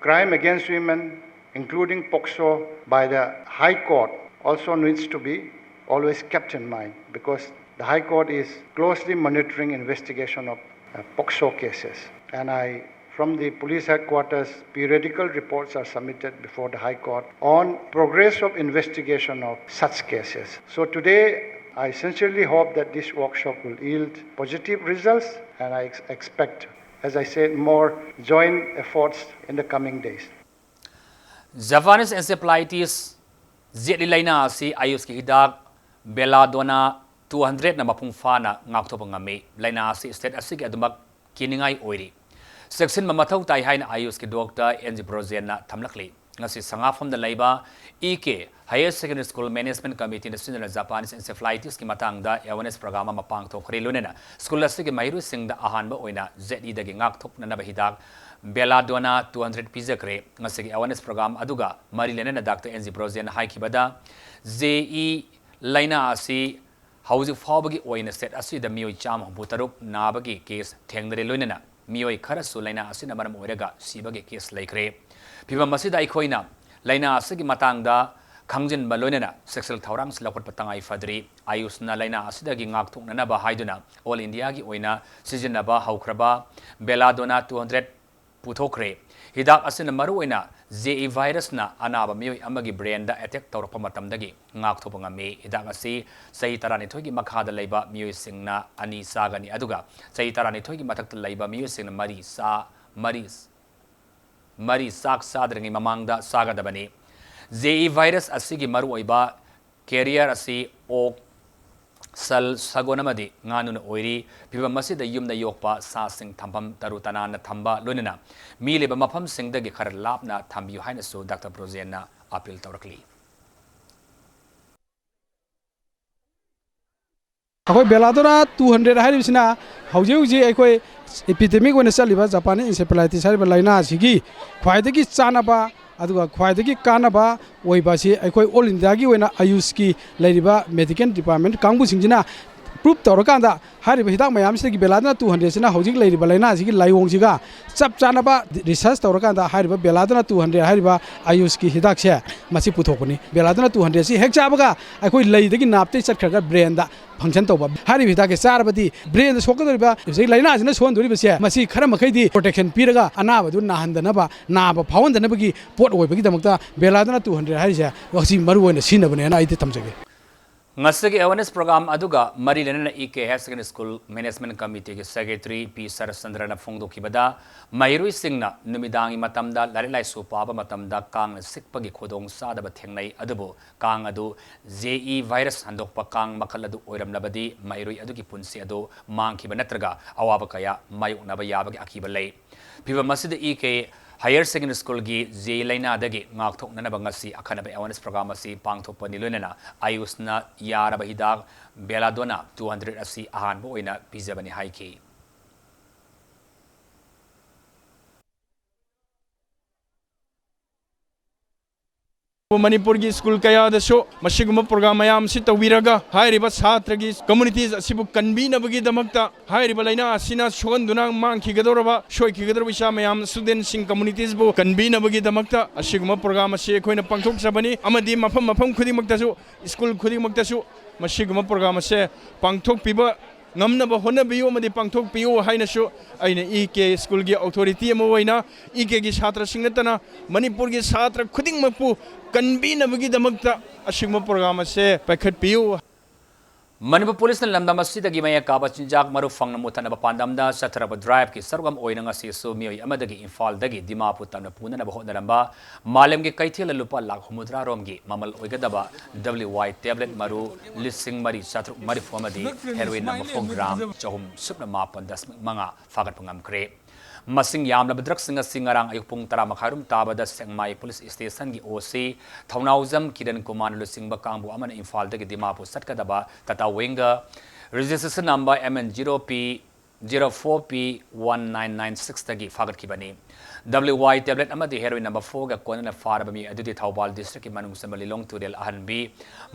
crime against women, including POCSO, by the High Court also needs to be always kept in mind, because the High Court is closely monitoring investigation of, uh, POCSO cases. And I, from the police headquarters, periodical reports are submitted before the High Court on progress of investigation of such cases. So today, I sincerely hope that this workshop will yield positive results, and I ex- expect, as I said, more joint efforts in the coming days. Japanese encephalitis Jaitley ꯂꯥꯏꯅꯥ ꯑꯁꯤ ꯑꯥꯌꯨꯁꯀꯤ ꯍꯤꯗꯥꯛ Belladonna two hundredꯅ ꯃꯄꯨꯡ ꯐꯥꯅ ꯉꯥꯛꯊꯣꯛꯄ ꯉꯝꯃꯤ꯫ ꯂꯥꯏꯅꯥ ꯑꯁꯤ ꯁ꯭ꯇꯦꯠ ꯑꯁꯤꯒꯤ ꯑꯗꯨꯃꯛ ꯀꯤꯅꯤꯡꯉꯥꯏ ꯑꯣꯏꯔꯤ꯫ ꯆꯦꯛꯁꯤꯟꯕ ꯃꯊꯧ ꯇꯥꯏ ꯍꯥꯏꯅ ꯑꯥꯌꯨꯁꯀꯤ ꯗꯣꯛꯇꯔ ꯑꯦꯟ ꯖꯤ ꯕ꯭ꯔꯣꯖꯦꯟꯅ ꯊꯝꯂꯛꯂꯤ꯫ ꯉꯁꯤ ꯁꯉꯥꯐꯝꯗ ꯂꯩꯕ ꯏ ꯀꯦ Higher Secondary School Management Committeeꯅ ꯁꯤꯟꯗꯨꯅ Japanese encephalitisꯀꯤ ꯃꯇꯥꯡꯗ awareness program ꯑꯃ ꯄꯥꯡꯊꯣꯛꯈ꯭ꯔꯦ꯫ ꯂꯣꯏꯅꯅ ꯁ꯭ꯀꯨꯜ ꯑꯁꯤꯒꯤ ꯃꯍꯩꯔꯣꯏꯁꯤꯡꯗ ꯑꯍꯥꯟꯕ ꯑꯣꯏꯅ ꯖꯦꯠꯂꯤꯗꯒꯤ ꯉꯥꯛꯊꯣꯛꯅꯅꯕ ꯍꯤꯗꯥꯛ Belladonna two hundred ꯄꯤꯖꯈ꯭ꯔꯦ꯫ ꯉꯁꯤꯒꯤ awareness program ꯑꯗꯨꯒ ꯃꯔꯤ ꯂꯩꯅꯅ doctor and G ꯕ꯭ꯔꯣꯖꯦꯟꯅ ꯍꯥꯏꯈꯤꯕꯗ, J E ꯂꯥꯏꯅꯥ ꯑꯁꯤ ꯍꯧꯖꯤꯛ ꯐꯥꯎꯕꯒꯤ ꯑꯣꯏꯅ ꯁ꯭ꯇꯦꯠ ꯑꯁꯤꯗ ꯃꯤꯑꯣꯏ ꯆꯥꯝꯃ ꯍꯨꯝꯐꯨ ꯇꯔꯨꯛ ꯅꯥꯕꯒꯤ ꯀꯦꯁ ꯊꯦꯡꯅꯔꯦ, ꯂꯣꯏꯅꯅ ꯃꯤꯑꯣꯏ ꯈꯔꯁꯨ ꯂꯥꯏꯅꯥ ꯑꯁꯤꯅ ꯃꯔꯝ ꯑꯣꯏꯔꯒ ꯁꯤꯕꯒꯤ ꯀꯦꯁ ꯂꯩꯈ꯭ꯔꯦ꯫ ꯐꯤꯚꯝ ꯑꯁꯤꯗ ꯑꯩꯈꯣꯏꯅ ꯂꯥꯏꯅꯥ ꯑꯁꯤꯒꯤ ꯃꯇꯥꯡꯗ ꯈꯪꯖꯤꯟꯕ ꯂꯣꯏꯅꯅ ꯆꯦꯛꯁꯤꯜ ꯊꯧꯔꯥꯡꯁꯨ ꯂꯧꯈꯠꯄ ꯇꯉꯥꯏ ꯐꯗ꯭ꯔꯤ꯫ ꯑꯌꯨꯁꯅ ꯂꯥꯏꯅꯥ ꯑꯁꯤꯗꯒꯤ ꯉꯥꯛꯊꯣꯛꯅꯅꯕ ꯍꯥꯏꯗꯨꯅ ꯑꯣꯜ ꯏꯟꯗꯤꯌꯥꯒꯤ ꯑꯣꯏꯅ ꯁꯤꯖꯤꯟꯅꯕ ꯍꯧꯈ꯭ꯔꯕ ꯕꯦꯂꯥꯗꯣꯅꯥ ꯇꯨ ꯍꯟꯗ꯭ꯔꯦꯠ ꯄꯨꯊꯣꯛꯈ꯭ꯔꯦ꯫ ꯍꯤꯗꯥꯛ ꯑꯁꯤꯅ ꯃꯔꯨꯑꯣꯏꯅ ꯖꯦ ꯏ ꯚꯥꯏꯔꯁꯅ ꯑꯅꯥꯕ ꯃꯤꯑꯣꯏ ꯑꯃꯒꯤ ꯕ꯭ꯔꯦꯟꯗ ꯑꯦꯇꯦꯛ ꯇꯧꯔꯛꯄ ꯃꯇꯝꯗꯒꯤ ꯉꯥꯛꯊꯣꯛꯄ ꯉꯝꯃꯤ꯫ ꯍꯤꯗꯥꯛ ꯑꯁꯤ ꯆꯍꯤ ꯇꯔꯥꯅꯤꯊꯣꯏꯒꯤ ꯃꯈꯥꯗ ꯂꯩꯕ ꯃꯤꯑꯣꯏꯁꯤꯡꯅ ꯑꯅꯤ ꯆꯥꯒꯅꯤ, ꯑꯗꯨꯒ ꯆꯍꯤ ꯇꯔꯥꯅꯤꯊꯣꯏꯒꯤ ꯃꯊꯛꯇ ꯂꯩꯕ ꯃꯤꯑꯣꯏꯁꯤꯡꯅ ꯃꯔꯤ ꯆꯥ-, ꯃꯔꯤ, ꯃꯔꯤ ꯆꯥꯛ ꯆꯥꯗ꯭ꯔꯤꯉꯩ ꯃꯃꯥꯡꯗ ꯆꯥꯒꯗꯕꯅꯤ꯫ ꯖꯦ ꯏ ꯚꯥꯏꯔꯁ ꯑꯁꯤꯒꯤ ꯃꯔꯨꯑꯣꯏꯕ ꯀꯦꯔꯤꯌꯔ ꯑꯁꯤ ꯑꯣꯛ, ꯁꯟ, ꯁꯒꯣꯜ ꯑꯃꯗꯤ ꯉꯥꯅꯨꯅ ꯑꯣꯏꯔꯤ꯫ ꯐꯤꯚꯝ ꯑꯁꯤꯗ ꯌꯨꯝꯗ ꯌꯣꯛꯄ ꯁꯥꯁꯤꯡ ꯊꯝꯐꯝ ꯇꯔꯨ ꯇꯅꯥꯟꯅ ꯊꯝꯕ, ꯂꯣꯏꯅꯅ ꯃꯤ ꯂꯩꯕ ꯃꯐꯝꯁꯤꯡꯗꯒꯤ ꯈꯔ ꯂꯥꯞꯅ ꯊꯝꯕꯤꯌꯨ ꯍꯥꯏꯅꯁꯨ ꯗꯥꯛꯇꯔ ꯕ꯭ꯔꯣꯖꯦꯟꯅ ꯑꯄꯤꯜ ꯇꯧꯔꯛꯂꯤ꯫ ꯑꯩꯈꯣꯏ ꯕꯦꯂꯥꯗꯣꯅꯥ ꯇꯨ ꯍꯟꯗ꯭ꯔꯦꯠ ꯍꯥꯏꯔꯤꯕꯁꯤꯅ ꯍꯧꯖꯤꯛ ꯍꯧꯖꯤꯛ ꯑꯩꯈꯣꯏ ꯏꯄꯤꯗꯦꯃꯤꯛ ꯑꯣꯏꯅ ꯆꯠꯂꯤꯕ ꯖꯄꯥꯅꯤꯁ ꯏꯟꯁꯦꯐꯦꯂꯥꯏꯇꯤꯁ ꯍꯥꯏꯔꯤꯕ ꯂꯥꯏꯅꯥ ꯑꯁꯤꯒꯤ ꯈ꯭ꯋꯥꯏꯗꯒꯤ ꯆꯥꯟꯅꯕ, ꯑꯗꯨꯒ ꯈ꯭ꯋꯥꯏꯗꯒꯤ ꯀꯥꯟꯅꯕ ꯑꯣꯏꯕ ꯑꯁꯤ ꯑꯩꯈꯣꯏ ꯑꯣꯜ ꯏꯟꯗꯤꯌꯥꯒꯤ ꯑꯣꯏꯅ ꯑꯌꯨꯁꯀꯤ ꯂꯩꯔꯤꯕ ꯃꯦꯗꯤꯀꯦꯜ ꯗꯤꯄꯥꯔꯠꯃꯦꯟ ꯀꯥꯡꯕꯨꯁꯤꯡꯁꯤꯅ ꯄ꯭ꯔꯨꯞ ꯇꯧꯔꯀꯥꯟꯗ ꯍꯥꯏꯔꯤꯕ ꯍꯤꯗꯥꯛ ꯃꯌꯥꯝꯁꯤꯗꯒꯤ ꯕꯦꯂꯥꯗꯣꯅꯥ ꯇꯨ ꯍꯟꯗ꯭ꯔꯦꯠꯁꯤꯅ ꯍꯧꯖꯤꯛ ꯂꯩꯔꯤꯕ ꯂꯥꯏꯅꯥꯁꯤꯒꯤ ꯂꯥꯏꯑꯣꯡꯁꯤꯒ ꯆꯞ ꯆꯥꯅꯕ ꯔꯤꯁꯔꯁ ꯇꯧꯔꯀꯥꯟꯗ ꯍꯥꯏꯔꯤꯕ ꯕꯦꯂꯥꯗꯣꯅꯥ ꯇꯨ ꯍꯟꯗ꯭ꯔꯦꯠ ꯍꯥꯏꯔꯤꯕ ꯑꯌꯨꯁꯀꯤ ꯍꯤꯗꯥꯛꯁꯦ ꯃꯁꯤ ꯄꯨꯊꯣꯛꯄꯅꯤ꯫ ꯕꯦꯂꯥꯗꯣꯅꯥ ꯇꯨ ꯍꯟꯗ꯭ꯔꯦꯠꯁꯤ ꯍꯦꯛ ꯆꯥꯕꯒ ꯑꯩꯈꯣꯏ ꯂꯩꯗꯒꯤ ꯅꯥꯞꯇꯒꯤ ꯆꯠꯈ꯭ꯔꯒ ꯕ꯭ꯔꯦꯟꯗ ꯐꯪꯁꯟ ꯇꯧꯕ꯫ ꯍꯥꯏꯔꯤꯕ ꯍꯤꯗꯥꯛꯁꯦ ꯆꯥꯔꯕꯗꯤ ꯕ꯭ꯔꯦꯟꯗ ꯁꯣꯛꯀꯗꯧꯔꯤꯕ ꯍꯧꯖꯤꯛ ꯂꯥꯏꯅꯥꯁꯤꯅ ꯁꯣꯛꯍꯟꯗꯣꯔꯤꯕꯁꯦ ꯃꯁꯤ ꯈꯔ ꯃꯈꯩꯗꯤ ꯄ꯭ꯔꯣꯇꯦꯛꯁꯟ ꯄꯤꯔꯒ ꯑꯅꯥꯕꯗꯨ ꯅꯥꯍꯟꯗꯅꯕ, ꯅꯥꯕ ꯐꯥꯎꯍꯟꯗꯅꯕꯒꯤ ꯄꯣꯠ ꯑꯣꯏꯕꯒꯤꯗꯃꯛꯇ ꯕꯦꯂꯥꯗꯣꯅꯥ ꯇꯨ ꯍꯟꯗ꯭ꯔꯦꯠ ꯍꯥꯏꯔꯤꯁꯦ ꯃꯁꯤ ꯃꯔꯨ ꯑꯣꯏꯅ ꯁꯤꯖꯤꯟꯅꯕꯅꯦꯅ ꯑꯩꯗꯤ ꯊꯝꯖꯒꯦ꯫ ꯉꯁꯤꯒꯤ ꯑꯦꯋꯥꯔꯅꯦꯁ ꯄ꯭ꯔꯣꯒ꯭ꯔꯥꯝ ꯑꯗꯨꯒ ꯃꯔꯤ ꯂꯩꯅꯅ E K higher secondary school management ꯀꯃꯤꯇꯤꯒꯤ ꯁꯦꯀ꯭ꯔꯦꯇꯔꯤ ꯄꯤ ꯁꯔꯠꯆꯟꯗ꯭ꯔꯅ ꯐꯣꯡꯗꯣꯛꯈꯤꯕꯗ, ꯃꯍꯩꯔꯣꯏꯁꯤꯡꯅ ꯅꯨꯃꯤꯗꯥꯡꯒꯤ ꯃꯇꯝꯗ ꯂꯥꯏꯔꯤꯛ ꯂꯥꯏꯁꯨ ꯄꯥꯕ ꯃꯇꯝꯗ ꯀꯥꯡꯅ ꯆꯤꯛꯄꯒꯤ ꯈꯨꯗꯣꯡꯆꯥꯗꯕ ꯊꯦꯡꯅꯩ, ꯑꯗꯨꯕꯨ ꯀꯥꯡ ꯑꯗꯨ ꯖꯦ ꯏ ꯚꯥꯏꯔꯁ ꯍꯟꯗꯣꯛꯄ ꯀꯥꯡ ꯃꯈꯜ ꯑꯗꯨ ꯑꯣꯏꯔꯝꯂꯕꯗꯤ ꯃꯍꯩꯔꯣꯏ ꯑꯗꯨꯒꯤ ꯄꯨꯟꯁꯤ ꯑꯗꯨ ꯃꯥꯡꯈꯤꯕ ꯅꯠꯇ꯭ꯔꯒ ꯑꯋꯥꯕ ꯀꯌꯥ ꯃꯥꯌꯣꯛꯅꯕ ꯌꯥꯕꯒꯤ ꯑꯀꯤꯕ ꯂꯩ꯫ ꯐꯤꯚꯝ ꯑꯁꯤꯗ ꯏ ꯀꯦ ꯍꯥꯌꯔ ꯁꯦꯀꯦꯟꯗꯔꯤ ꯁ꯭ꯀꯨꯜꯒꯤ ꯖꯦ ꯏ ꯂꯥꯏꯅꯥꯗꯒꯤ ꯉꯥꯛꯊꯣꯛꯅꯅꯕ ꯉꯁꯤ ꯑꯈꯟꯅꯕ ꯑꯦꯋꯥꯔꯅꯦꯁ ꯄ꯭ꯔꯣꯒ꯭ꯔꯥꯝ ꯑꯁꯤ ꯄꯥꯡꯊꯣꯛꯄꯅꯤ, ꯂꯣꯏꯅꯅ ꯑꯌꯨꯁꯅ ꯌꯥꯔꯕ ꯍꯤꯗꯥꯛ ꯕꯦꯂꯥꯗꯣꯅꯥ ꯇꯨ ꯍꯟꯗ꯭ꯔꯦꯠ ꯑꯁꯤ ꯑꯍꯥꯟꯕ ꯑꯣꯏꯅ ꯄꯤꯖꯕꯅꯤ ꯍꯥꯏꯈꯤ꯫ ꯃꯅꯤꯄꯨꯔꯒꯤ ꯁ꯭ꯀꯨꯜ ꯀꯌꯥꯗꯁꯨ ꯃꯁꯤꯒꯨꯝꯕ ꯄ꯭ꯔꯣꯒ꯭ꯔꯥꯝ ꯃꯌꯥꯝ ꯑꯁꯤ ꯇꯧꯕꯤꯔꯒ, ꯍꯥꯏꯔꯤꯕ ꯁꯥꯇ꯭ꯔꯒꯤ ꯀꯝꯃꯨꯅꯤꯇꯤꯁ ꯑꯁꯤꯕꯨ ꯀꯟꯕꯤꯅꯕꯒꯤꯗꯃꯛꯇ, ꯍꯥꯏꯔꯤꯕ ꯂꯥꯏꯅꯥ ꯑꯁꯤꯅ ꯁꯣꯛꯍꯟꯗꯨꯅ ꯃꯥꯡꯈꯤꯒꯗꯧꯔꯕ, ꯁꯣꯏꯈꯤꯒꯗꯧꯔꯕ ꯏꯆꯥ ꯃꯌꯥꯝ, ꯁ꯭ꯇꯨꯗꯦꯟꯠꯁꯤꯡ, ꯀꯝꯃꯨꯅꯤꯇꯤꯁꯕꯨ ꯀꯟꯕꯤꯅꯕꯒꯤꯗꯃꯛꯇ ꯑꯁꯤꯒꯨꯝꯕ ꯄ꯭ꯔꯣꯒ꯭ꯔꯥꯝ ꯑꯁꯤ ꯑꯩꯈꯣꯏꯅ ꯄꯥꯡꯊꯣꯛꯆꯕꯅꯤ꯫ ꯑꯃꯗꯤ ꯃꯐꯝ ꯃꯐꯝ ꯈꯨꯗꯤꯡꯃꯛꯇꯁꯨ, ꯁ꯭ꯀꯨꯜ ꯈꯨꯗꯤꯡꯃꯛꯇꯁꯨ ꯃꯁꯤꯒꯨꯝꯕ ꯄ꯭ꯔꯣꯒ꯭ꯔꯥꯝ ꯑꯁꯤ ꯄꯥꯡꯊꯣꯛꯄꯤꯕ ꯉꯝꯅꯕ ꯍꯣꯠꯅꯕꯤꯌꯨ ꯑꯃꯗꯤ ꯄꯥꯡꯊꯣꯛꯄꯤꯌꯨ ꯍꯥꯏꯅꯁꯨ ꯑꯩꯅ ꯏ ꯀꯦ ꯁ꯭ꯀꯨꯜꯒꯤ ꯑꯣꯊꯣꯔꯤꯇꯤ ꯑꯃ ꯑꯣꯏꯅ ꯏ ꯀꯦꯒꯤ ꯁꯥꯇ꯭ꯔꯁꯤꯡ ꯅꯠꯇꯅ ꯃꯅꯤꯄꯨꯔꯒꯤ ꯁꯥꯇ꯭ꯔ ꯈꯨꯗꯤꯡꯃꯛꯄꯨ ꯀꯟꯕꯤꯅꯕꯒꯤꯗꯃꯛꯇ ꯑꯁꯤꯒꯨꯝꯕ ꯄ꯭ꯔꯣꯒ꯭ꯔꯥꯝ ꯑꯁꯦ ꯄꯥꯏꯈꯠꯄꯤꯌꯨ꯫ ꯃꯅꯤꯄꯨꯔ ꯄꯨꯂꯤꯁꯅ ꯂꯝꯗꯝ ꯑꯁꯤꯗꯒꯤ ꯃꯌꯦꯛ ꯀꯥꯕ ꯆꯤꯟꯖꯥꯛ ꯃꯔꯨ ꯐꯪꯅ ꯃꯨꯠꯊꯠꯅꯕ ꯄꯥꯟꯗꯝꯗ ꯆꯠꯊꯔꯕ ꯗ꯭ꯔꯥꯏꯚꯀꯤ ꯁꯔꯨꯛ ꯑꯃ ꯑꯣꯏꯅ ꯉꯁꯤꯁꯨ ꯃꯤꯑꯣꯏ ꯑꯃꯗꯒꯤ ꯏꯝꯐꯥꯜꯗꯒꯤ ꯗꯤꯃꯥꯄꯨꯔ ꯇꯝꯅ ꯄꯨꯅꯅꯕ ꯍꯣꯠꯅꯔꯝꯕ ꯃꯥꯂꯦꯝꯒꯤ ꯀꯩꯊꯦꯜꯗ ꯂꯨꯄꯥ ꯂꯥꯈ ꯍꯨꯝꯐꯨꯇꯔꯥ ꯔꯣꯝꯒꯤ ꯃꯃꯜ ꯑꯣꯏꯒꯗꯕ ꯗꯕ꯭ꯂꯤꯎ ꯋꯥꯏ ꯇꯦꯕ꯭ꯂꯦꯠ ꯃꯔꯨ ꯂꯤꯁꯤꯡ ꯃꯔꯤ ꯆꯥꯇ꯭ꯔꯨꯛ ꯃꯔꯤꯐꯨ ꯑꯃꯗꯤ ꯍꯦꯔꯣꯏꯟ ꯃꯐꯣꯡ ꯒ꯭ꯔꯥꯝ ꯆꯍꯨꯝ ꯁꯨꯞꯅ ꯃꯥꯄꯟ ꯗꯁꯃꯤꯛ ꯃꯉꯥ ꯐꯥꯒꯠꯄ ꯉꯝꯈ꯭ꯔꯦ꯫ ꯃꯁꯤꯡ ꯌꯥꯝꯂꯕ ꯗ꯭ꯔꯒꯁꯤꯡ ꯑꯁꯤ ꯉꯔꯥꯡ ꯑꯌꯨꯛ ꯄꯨꯡ ꯇꯔꯥ ꯃꯈꯥꯏꯔꯣꯝ ꯇꯥꯕꯗ ꯁꯦꯛꯃꯥꯏ ꯄꯨꯂꯤꯁ ꯁ꯭ꯇꯦꯁꯟꯒꯤ ꯑꯣ ꯁꯤ ꯊꯧꯅꯥꯎꯖꯝ ꯀꯤꯔꯟ ꯀꯨꯃꯥꯔꯅ ꯂꯨꯆꯤꯡꯕ ꯀꯥꯡꯕꯨ ꯑꯃꯅ ꯏꯝꯐꯥꯜꯗꯒꯤ ꯗꯤꯃꯥꯄꯨꯔ ꯆꯠꯀꯗꯕ Tata winger registration number M N zero P zero four P one nine nine ꯁꯤꯛꯁꯇꯒꯤ ꯐꯥꯒꯠꯈꯤꯕꯅꯤ꯫ ꯗꯕ꯭ꯂꯤꯎ ꯋꯥꯏ ꯇꯦꯕ꯭ꯂꯦꯠ ꯑꯃꯗꯤ ꯍꯦꯔꯣꯏꯟ ꯅꯝꯕꯔ ꯐꯣꯔꯒ ꯀꯣꯟꯅꯅ ꯐꯥꯔꯕ ꯃꯤ ꯑꯗꯨꯗꯤ ꯊꯧꯕꯥꯜ ꯗꯤꯁꯇ꯭ꯔꯤꯛꯀꯤ ꯃꯅꯨꯡ ꯆꯟꯕ ꯂꯤꯂꯣꯡ ꯇꯨꯔꯦꯜ ꯑꯍꯟꯕꯤ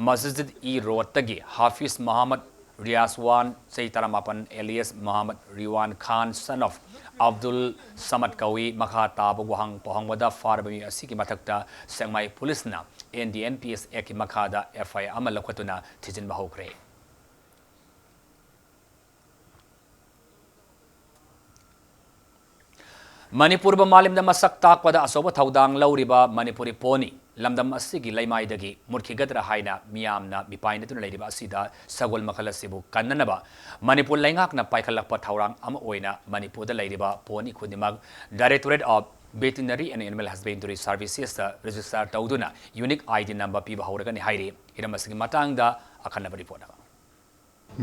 ꯃꯁꯖꯤꯗ ꯏ ꯔꯣꯗꯇꯒꯤ ꯍꯥꯐꯤꯖ ꯃꯍꯃꯗ ꯔꯤꯌꯥꯖꯋꯥꯟ, ꯆꯍꯤ ꯇꯔꯥꯃꯥꯄꯟ, alias ꯃꯍꯃꯗ ꯔꯤꯋꯥꯟ Khan, son of Abdul ꯁꯃꯗ ꯀꯧꯏ꯫ ꯃꯈꯥ ꯇꯥꯕ ꯋꯥꯍꯪ ꯄꯥꯎꯍꯪꯕꯗ ꯐꯥꯔꯕ ꯃꯤ ꯑꯁꯤꯒꯤ ꯃꯊꯛꯇ ꯁꯦꯛꯃꯥꯏ ꯄꯨꯂꯤꯁꯅ N D N P S ꯑꯦꯛꯀꯤ ꯃꯈꯥꯗ ꯑꯦꯐ ꯑꯥꯏ ꯑꯥꯔ ꯑꯃ ꯂꯧꯈꯠꯇꯨꯅ ꯊꯤꯖꯤꯟꯕ ꯍꯧꯈ꯭ꯔꯦ꯫ ꯃꯅꯤꯄꯨꯔꯕꯨ ꯃꯥꯂꯦꯝꯗ ꯃꯁꯛ ꯇꯥꯛꯄꯗ ꯑꯆꯧꯕ ꯊꯧꯗꯥꯡ ꯂꯧꯔꯤꯕ ꯃꯅꯤꯄꯨꯔꯤ ꯄꯣꯅꯤ ꯂꯝꯗꯝ ꯑꯁꯤꯒꯤ ꯂꯩꯃꯥꯏꯗꯒꯤ ꯃꯨꯠꯈꯤꯒꯗ꯭ꯔꯥ ꯍꯥꯏꯅ ꯃꯤꯌꯥꯝꯅ ꯃꯤꯄꯥꯏꯅꯗꯨꯅ ꯂꯩꯔꯤꯕ ꯑꯁꯤꯗ ꯁꯒꯣꯜ ꯃꯈꯜ ꯑꯁꯤꯕꯨ ꯀꯟꯅꯅꯕ ꯃꯅꯤꯄꯨꯔ ꯂꯩꯉꯥꯛꯅ ꯄꯥꯏꯈꯠꯂꯛꯄ ꯊꯧꯔꯥꯡ ꯑꯃ ꯑꯣꯏꯅ ꯃꯅꯤꯄꯨꯔꯗ ꯂꯩꯔꯤꯕ ꯄꯣꯅꯤ ꯈꯨꯗꯤꯡꯃꯛ Directorate of Veterinary and Animal Husbandry Services ꯇ register ꯇꯧꯗꯨꯅ unique I D number ꯄꯤꯕ ꯍꯧꯔꯒꯅꯤ ꯍꯥꯏꯔꯤ꯫ ꯍꯤꯔꯝ ꯑꯁꯤꯒꯤ ꯃꯇꯥꯡꯗ ꯑꯈꯟꯅꯕ report ꯑꯃ꯫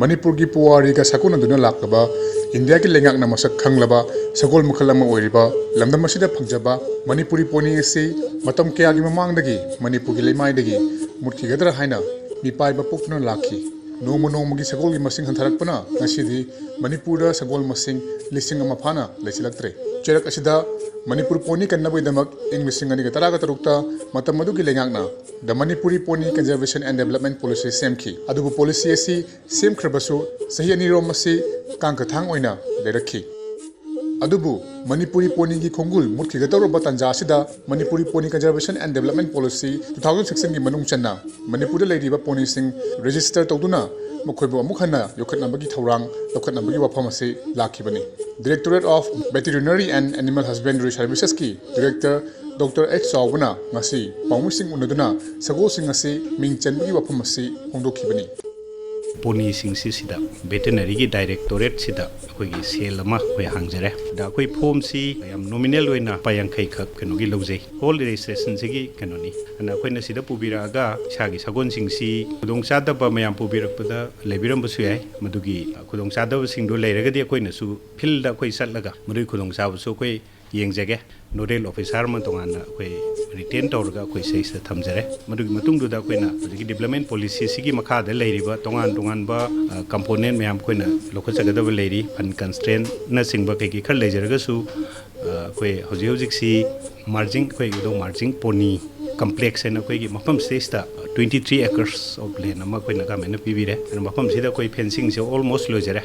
ꯃꯅꯤꯄꯨꯔꯒꯤ ꯄꯨꯋꯥꯔꯤꯒ ꯁꯥꯒꯣꯟꯅꯗꯨꯅ ꯂꯥꯛꯂꯕ ꯏꯟꯗꯤꯌꯥꯒꯤ ꯂꯩꯉꯥꯛꯅ ꯃꯁꯛ ꯈꯪꯂꯕ ꯁꯒꯣꯜ ꯃꯈꯜ ꯑꯃ ꯑꯣꯏꯔꯤꯕ ꯂꯝꯗꯝ ꯑꯁꯤꯗ ꯐꯪꯖꯕ ꯃꯅꯤꯄꯨꯔꯤ ꯄꯣꯅꯤ ꯑꯁꯤ ꯃꯇꯝ ꯀꯌꯥꯒꯤ ꯃꯃꯥꯡꯗꯒꯤ ꯃꯅꯤꯄꯨꯔꯒꯤ ꯂꯩꯃꯥꯏꯗꯒꯤ ꯃꯨꯠꯈꯤꯒꯗ꯭ꯔꯥ ꯍꯥꯏꯅ ꯃꯤꯄꯥꯏꯕ ꯄꯣꯛꯇꯨꯅ ꯂꯥꯛꯈꯤ꯫ ꯅꯣꯡꯃ ꯅꯣꯡꯃꯒꯤ ꯁꯒꯣꯜꯒꯤ ꯃꯁꯤꯡ ꯍꯟꯊꯔꯛꯄꯅ ꯉꯁꯤꯗꯤ ꯃꯅꯤꯄꯨꯔꯗ ꯁꯒꯣꯜ ꯃꯁꯤꯡ ꯂꯤꯁꯤꯡ ꯑꯃ ꯐꯥꯅ ꯂꯩꯁꯤꯜꯂꯛꯇ꯭ꯔꯦ꯫ ꯆꯩꯔꯛ ꯑꯁꯤꯗ ꯃꯅꯤꯄꯨꯔ pony ꯀꯟꯅꯕꯒꯤꯗꯃꯛ ꯏꯪ ꯂꯤꯁꯤꯡ ꯑꯅꯤꯒ ꯇꯔꯥꯒ ꯇꯔꯨꯛꯇ ꯃꯇꯝ ꯑꯗꯨꯒꯤ ꯂꯩꯉꯥꯛꯅ The Manipuri Pony Conservation and Development Policy ꯁꯦꯝꯈꯤ꯫ ꯑꯗꯨꯕꯨ policy ꯑꯁꯤ ꯁꯦꯝꯈ꯭ꯔꯕꯁꯨ ꯆꯍꯤ ꯑꯅꯤꯔꯣꯝ ꯑꯁꯤ ꯀꯥꯡꯈꯊꯥꯡ ꯑꯣꯏꯅ ꯂꯩꯔꯛꯈꯤ꯫ ꯑꯗꯨꯕꯨ ꯃꯅꯤꯄꯨꯔꯤ ponyꯒꯤ ꯈꯣꯡꯒꯨꯜ ꯃꯨꯠꯈꯤꯒꯗꯧꯔꯕ ꯇꯥꯟꯖꯥ ꯑꯁꯤꯗ Manipuri Pony Conservation and Development Policy two thousand sixteenꯒꯤ ꯃꯅꯨꯡ ꯆꯟꯅ ꯃꯅꯤꯄꯨꯔꯗ ꯂꯩꯔꯤꯕ ponyꯁꯤꯡ register ꯇꯧꯗꯨꯅ ꯃꯈꯣꯏꯕꯨ ꯑꯃꯨꯛ ꯍꯟꯅ ꯌꯣꯛꯈꯠꯅꯕꯒꯤ ꯊꯧꯔꯥꯡ ꯂꯧꯈꯠꯅꯕꯒꯤ ꯋꯥꯐꯝ ꯑꯁꯤ ꯂꯥꯛꯈꯤꯕꯅꯤ꯫ Directorate of Veterinary and Animal Husbandry Servicesꯀꯤ director Doctor H ꯆꯥꯎꯕꯅ ꯉꯁꯤ ꯄꯥꯎꯃꯤꯁꯤꯡ ꯎꯅꯗꯨꯅ ꯁꯒꯣꯜꯁꯤꯡ ꯑꯁꯤ ꯃꯤꯡ ꯆꯟꯕꯒꯤ ꯋꯥꯐꯝ ꯑꯁꯤ ꯐꯣꯡꯗꯣꯛꯈꯤꯕꯅꯤ꯫ Ponyꯁꯤꯡꯁꯤ ꯁꯤꯗ veterinary ꯒꯤ directorate ꯁꯤꯗ ꯑꯩꯈꯣꯏꯒꯤ cell ꯑꯃ ꯑꯩꯈꯣꯏ ꯍꯥꯡꯖꯔꯦ꯫ ꯑꯗ ꯑꯩꯈꯣꯏ formꯁꯤ ꯌꯥꯝ nominal ꯑꯣꯏꯅ ꯂꯨꯄꯥ ꯌꯥꯡꯈꯩ ꯈꯛ ꯀꯩꯅꯣꯒꯤ ꯂꯧꯖꯩ꯫ Whole registration ꯁꯤꯒꯤ ꯀꯩꯅꯣꯅꯤ꯫ ꯑꯗꯨꯅ ꯑꯩꯈꯣꯏꯅ ꯁꯤꯗ ꯄꯨꯕꯤꯔꯛꯑꯒ ꯏꯁꯥꯒꯤ ꯁꯒꯣꯜꯁꯤꯡꯁꯤ ꯈꯨꯗꯣꯡꯆꯥꯗꯕ ꯃꯌꯥꯝ ꯄꯨꯕꯤꯔꯛꯄꯗ ꯂꯩꯕꯤꯔꯝꯕꯁꯨ ꯌꯥꯏ꯫ ꯃꯗꯨꯒꯤ ꯈꯨꯗꯣꯡꯆꯥꯗꯕꯁꯤꯡꯗꯣ ꯂꯩꯔꯒꯗꯤ ꯑꯩꯈꯣꯏꯅꯁꯨ field ꯗ ꯑꯩꯈꯣꯏ ꯆꯠꯂꯒ ꯃꯗꯨꯒꯤ ꯈꯨꯗꯣꯡꯆꯥꯕꯁꯨ ꯑꯩꯈꯣꯏ ꯌꯦꯡꯖꯒꯦ꯫ Nodal officer ꯑꯃ ꯇꯣꯉꯥꯟꯅ ꯑꯩꯈꯣꯏ retain ꯇꯧꯔꯒ ꯑꯩꯈꯣꯏ ꯁꯤꯗꯩꯁꯤꯗ ꯊꯝꯖꯔꯦ꯫ ꯃꯗꯨꯒꯤ ꯃꯇꯨꯡꯗꯨꯗ ꯑꯩꯈꯣꯏꯅ ꯍꯧꯖꯤꯛꯀꯤ development policy ꯁꯤꯒꯤ ꯃꯈꯥꯗ ꯂꯩꯔꯤꯕ ꯇꯣꯉꯥꯟ ꯇꯣꯉꯥꯟꯕ component ꯃꯌꯥꯝ ꯑꯩꯈꯣꯏꯅ ꯂꯧꯈꯠꯆꯒꯗꯕ ꯂꯩꯔꯤ꯫ Fund constraint ꯅꯆꯤꯡꯕ ꯀꯩꯀꯩ ꯈꯔ ꯂꯩꯖꯔꯒꯁꯨ ꯑꯩꯈꯣꯏ ꯍꯧꯖꯤꯛ ꯍꯧꯖꯤꯛꯁꯤ merging, ꯑꯩꯈꯣꯏ Ido merging pony complex ꯍꯥꯏꯅ ꯑꯩꯈꯣꯏꯒꯤ ꯃꯐꯝ ꯁꯤꯗꯩꯁꯤꯗ twenty three acres of land ꯑꯃ ꯑꯩꯈꯣꯏꯅ government ꯅ ꯄꯤꯕꯤꯔꯦ꯫ ꯑꯗꯨꯅ ꯃꯐꯝꯁꯤꯗ ꯑꯩꯈꯣꯏ fencing ꯁꯦ almost ꯂꯣꯏꯖꯔꯦ꯫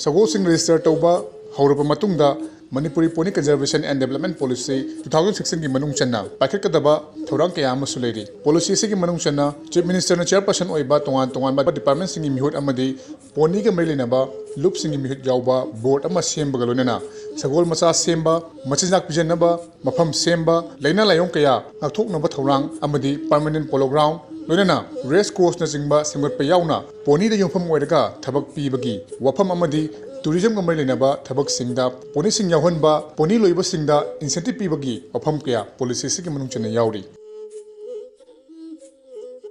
ꯁꯒꯣꯜꯁꯤꯡ register ꯇꯧꯕ ꯍꯧꯔꯕ ꯃꯇꯨꯡꯗ Manipuri Pony Conservation and Development Policy two thousand sixteenꯒꯤ ꯃꯅꯨꯡ ꯆꯟꯅ ꯄꯥꯏꯈꯠꯀꯗꯕ ꯊꯧꯔꯥꯡ ꯀꯌꯥ ꯑꯃꯁꯨ ꯂꯩꯔꯤ꯫ Policy ꯑꯁꯤꯒꯤ ꯃꯅꯨꯡ ꯆꯟꯅ Chief Minister ꯅ chairperson ꯑꯣꯏꯕ ꯇꯣꯉꯥꯟ ꯇꯣꯉꯥꯟꯕ department ꯁꯤꯡꯒꯤ ꯃꯤꯍꯨꯠ ꯑꯃꯗꯤ pony ꯒ ꯃꯔꯤ ꯂꯩꯅꯕ ꯂꯨꯞꯁꯤꯡꯒꯤ ꯃꯤꯍꯨꯠ ꯌꯥꯎꯕ board ꯑꯃ ꯁꯦꯝꯕꯒ ꯂꯣꯏꯅꯅ ꯁꯒꯣꯜ ꯃꯆꯥ ꯁꯦꯝꯕ, ꯃꯆꯤꯟꯖꯥꯛ ꯄꯤꯖꯅꯕ ꯃꯐꯝ ꯁꯦꯝꯕ, ꯂꯥꯏꯅꯥ ꯂꯥꯏꯑꯣꯡ ꯀꯌꯥ ꯉꯥꯛꯊꯣꯛꯅꯕ ꯊꯧꯔꯥꯡ ꯑꯃꯗꯤ permanent polo ground, ꯂꯣꯏꯅꯅ race course ꯅꯆꯤꯡꯕ ꯁꯦꯝꯒꯠꯄ ꯌꯥꯎꯅ pony ꯗ ꯌꯨꯝꯐꯝ ꯑꯣꯏꯔꯒ ꯊꯕꯛ ꯄꯤꯕꯒꯤ ꯋꯥꯐꯝ ꯑꯃꯗꯤ tourism ꯒ ꯃꯔꯤ ꯂꯩꯅꯕ ꯊꯕꯛꯁꯤꯡꯗ pony ꯁꯤꯡ ꯌꯥꯎꯍꯟꯕ, pony ꯂꯣꯏꯕꯁꯤꯡꯗ incentive ꯄꯤꯕꯒꯤ ꯋꯥꯐꯝ ꯀꯌꯥ policy ꯑꯁꯤꯒꯤ ꯃꯅꯨꯡ ꯆꯟꯅ ꯌꯥꯎꯔꯤ꯫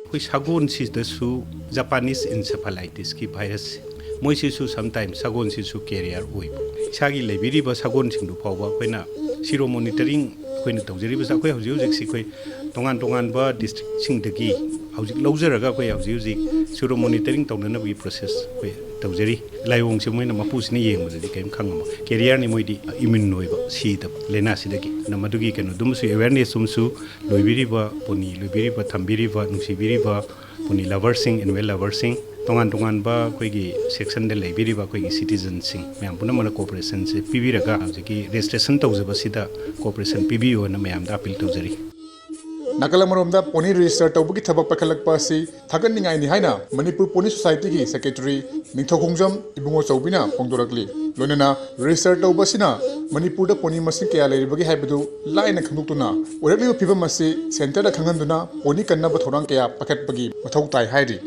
ꯑꯩꯈꯣꯏ ꯁꯒꯣꯜꯁꯤꯗꯁꯨ Japanese encephalitis ꯀꯤ virus ꯁꯦ, ꯃꯣꯏꯁꯤꯁꯨ sometimes ꯁꯒꯣꯜꯁꯤꯁꯨ carrier ꯑꯣꯏꯕ꯫ ꯏꯁꯥꯒꯤ ꯂꯩꯕꯤꯔꯤꯕ ꯁꯒꯣꯜꯁꯤꯡꯗꯨ ꯐꯥꯎꯕ ꯑꯩꯈꯣꯏꯅ sero monitoring ꯑꯩꯈꯣꯏꯅ ꯇꯧꯖꯔꯤꯕꯁꯦ, ꯑꯩꯈꯣꯏ ꯍꯧꯖꯤꯛ ꯍꯧꯖꯤꯛꯁꯤ ꯑꯩꯈꯣꯏ ꯇꯣꯉꯥꯟ ꯇꯣꯉꯥꯟꯕ district ꯁꯤꯡꯗꯒꯤ ꯍꯧꯖꯤꯛ ꯂꯧꯖꯔꯒ ꯑꯩꯈꯣꯏ ꯍꯧꯖꯤꯛ ꯍꯧꯖꯤꯛ ꯁꯤꯔꯣ ꯃꯣꯅꯤꯇꯔꯤꯡ ꯇꯧꯅꯅꯕꯒꯤ ꯄ꯭ꯔꯣꯁꯦꯁ ꯑꯩꯈꯣꯏ ꯇꯧꯖꯔꯤ꯫ ꯂꯥꯏꯑꯣꯡꯁꯦ ꯃꯣꯏꯅ ꯃꯄꯨꯁꯤꯅ ꯌꯦꯡꯕꯗꯗꯤ ꯀꯔꯤꯝ ꯈꯪꯉꯝꯃꯣꯏ꯫ ꯀꯦꯔꯤꯌꯔꯅꯤ ꯃꯣꯏꯗꯤ ꯏꯃ꯭ꯌꯨꯟ ꯑꯣꯏꯕ ꯁꯤꯗꯕ ꯂꯥꯏꯅꯥꯁꯤꯗꯒꯤ꯫ ꯑꯗꯨꯅ ꯃꯗꯨꯒꯤ ꯀꯩꯅꯣꯗꯨꯃꯁꯨ ꯑꯦꯋꯦꯌꯔꯅꯦꯁ ꯑꯃꯁꯨ ꯂꯣꯏꯕꯤꯔꯤꯕ ꯄꯣꯅꯤ ꯂꯣꯏꯕꯤꯔꯤꯕ ꯊꯝꯕꯤꯔꯤꯕ ꯅꯨꯡꯁꯤꯕꯤꯔꯤꯕ ꯄꯣꯅꯤ ꯂꯚꯔꯁꯤꯡ, ꯑꯦꯅꯤꯃꯦꯜ ꯂꯚꯔꯁꯤꯡ, ꯇꯣꯉꯥꯟ ꯇꯣꯉꯥꯟꯕ ꯑꯩꯈꯣꯏꯒꯤ ꯁꯦꯛꯁꯟꯗ ꯂꯩꯕꯤꯔꯤꯕ ꯑꯩꯈꯣꯏꯒꯤ ꯁꯤꯇꯤꯖꯟꯁꯤꯡ ꯃꯌꯥꯝ ꯄꯨꯝꯅꯃꯛꯅ ꯀꯣꯑꯣꯄꯔꯦꯁꯟꯁꯦ ꯄꯤꯕꯤꯔꯒ ꯍꯧꯖꯤꯛꯀꯤ ꯔꯦꯖꯤꯁꯇ꯭ꯔꯦꯁꯟ ꯇꯧꯖꯕꯁꯤꯗ ꯀꯣꯑꯣꯄꯔꯦꯁꯟ ꯄꯤꯕꯤꯌꯨ ꯍꯥꯏꯅ ꯃꯌꯥꯝꯗ ꯑꯄꯤꯜ ꯇꯧꯖꯔꯤ꯫ ꯅꯥꯀꯜ ꯑꯃꯔꯣꯝꯗ ꯄꯣꯅꯤ ꯔꯦꯖꯤꯁꯇꯔ ꯇꯧꯕꯒꯤ ꯊꯕꯛ ꯄꯥꯏꯈꯠꯂꯛꯄ ꯑꯁꯤ ꯊꯥꯒꯠꯅꯤꯡꯉꯥꯏꯅꯤ ꯍꯥꯏꯅ ꯃꯅꯤꯄꯨꯔ ꯄꯣꯅꯤ ꯁꯣꯁꯥꯏꯇꯤꯒꯤ ꯁꯦꯀ꯭ꯔꯦꯇꯔꯤ ꯅꯤꯡꯊꯧꯈꯣꯡꯖꯝ ꯏꯕꯨꯡꯉꯣ ꯆꯧꯕꯤꯅ ꯐꯣꯡꯗꯣꯔꯛꯂꯤ꯫ ꯂꯣꯏꯅꯅ ꯔꯦꯖꯤꯁꯇꯔ ꯇꯧꯕ ꯑꯁꯤꯅ ꯃꯅꯤꯄꯨꯔꯗ ꯄꯣꯅꯤ ꯃꯁꯤꯡ ꯀꯌꯥ ꯂꯩꯔꯤꯕꯒꯦ ꯍꯥꯏꯕꯗꯨ ꯂꯥꯏꯅ ꯈꯪꯗꯣꯛꯇꯨꯅ ꯑꯣꯏꯔꯛꯂꯤꯕ ꯐꯤꯕꯝ ꯑꯁꯤ ꯁꯦꯟꯇꯔꯗ ꯈꯪꯍꯟꯗꯨꯅ ꯄꯣꯅꯤ ꯀꯟꯅꯕ ꯊꯧꯔꯥꯡ ꯀꯌꯥ ꯄꯥꯏꯈꯠꯄꯒꯤ ꯃꯊꯧ ꯇꯥꯏ ꯍꯥꯏꯔꯤ꯫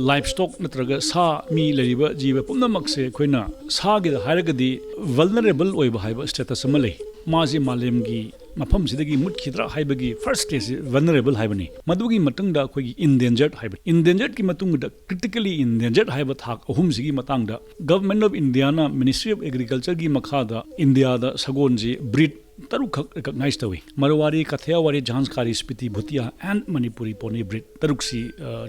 ꯂꯥꯏꯐ ꯁ꯭ꯇꯣꯛ ꯅꯠꯇ꯭ꯔꯒ ꯁꯥ ꯃꯤ ꯂꯩꯔꯤꯕ ꯖꯤꯕ ꯄꯨꯝꯅꯃꯛꯁꯦ ꯑꯩꯈꯣꯏꯅ ꯁꯥꯒꯤꯗ ꯍꯥꯏꯔꯒꯗꯤ ꯚꯜꯅꯔꯦꯕꯜ ꯑꯣꯏꯕ ꯍꯥꯏꯕ ꯁ꯭ꯇꯦꯇꯁ ꯑꯃ ꯂꯩ꯫ ꯃꯥꯁꯤ ꯃꯥꯂꯦꯝꯒꯤ ꯃꯐꯝꯁꯤꯗꯒꯤ ꯃꯨꯠꯈꯤꯗ꯭ꯔꯥ ꯍꯥꯏꯕꯒꯤ ꯐꯥꯔꯁ ꯁ꯭ꯇꯦꯖꯁꯤ ꯚꯜꯅꯔꯦꯕꯜ ꯍꯥꯏꯕꯅꯤ꯫ ꯃꯗꯨꯒꯤ ꯃꯇꯨꯡꯗ ꯑꯩꯈꯣꯏꯒꯤ ꯏꯟꯗꯦꯟꯖꯔꯠ ꯍꯥꯏꯕ, ꯏꯟꯗꯦꯟꯖꯔꯠꯀꯤ ꯃꯇꯨꯡꯗ ꯀ꯭ꯔꯤꯇꯤꯀꯦꯂꯤ ꯏꯟꯗꯦꯟꯖꯔꯠ ꯍꯥꯏꯕ ꯊꯥꯛ ꯑꯍꯨꯝꯁꯤꯒꯤ ꯃꯇꯥꯡꯗ ꯒꯚꯔꯟꯃꯦꯟꯠ ꯑꯣꯐ ꯏꯟꯗꯤꯌꯥꯅ ꯃꯤꯅꯤꯁꯇ꯭ꯔꯤ ꯑꯣꯐ ꯑꯦꯒ꯭ꯔꯤꯀꯜꯆꯔꯒꯤ ꯃꯈꯥꯗ ꯏꯟꯗꯤꯌꯥꯗ ꯁꯒꯣꯜꯁꯤ ꯕ꯭ꯔꯤꯗ ꯇꯔꯨꯛꯈꯛ ꯔꯤꯀꯛꯅꯥꯏꯖ ꯇꯧꯏ꯫ ꯃꯔꯋꯥꯔꯤ, ꯀꯊꯤꯌꯥꯋꯥꯔꯤ, ꯖꯍꯥꯟꯁꯀꯥꯔꯤ, ꯁ꯭ꯄꯤꯇꯤ ꯚꯨꯇꯤꯌꯥ and ꯃꯅꯤꯄꯨꯔꯤ ꯄꯣꯅꯤ ꯕ꯭ꯔꯤꯗ ꯇꯔꯨꯛꯁꯤ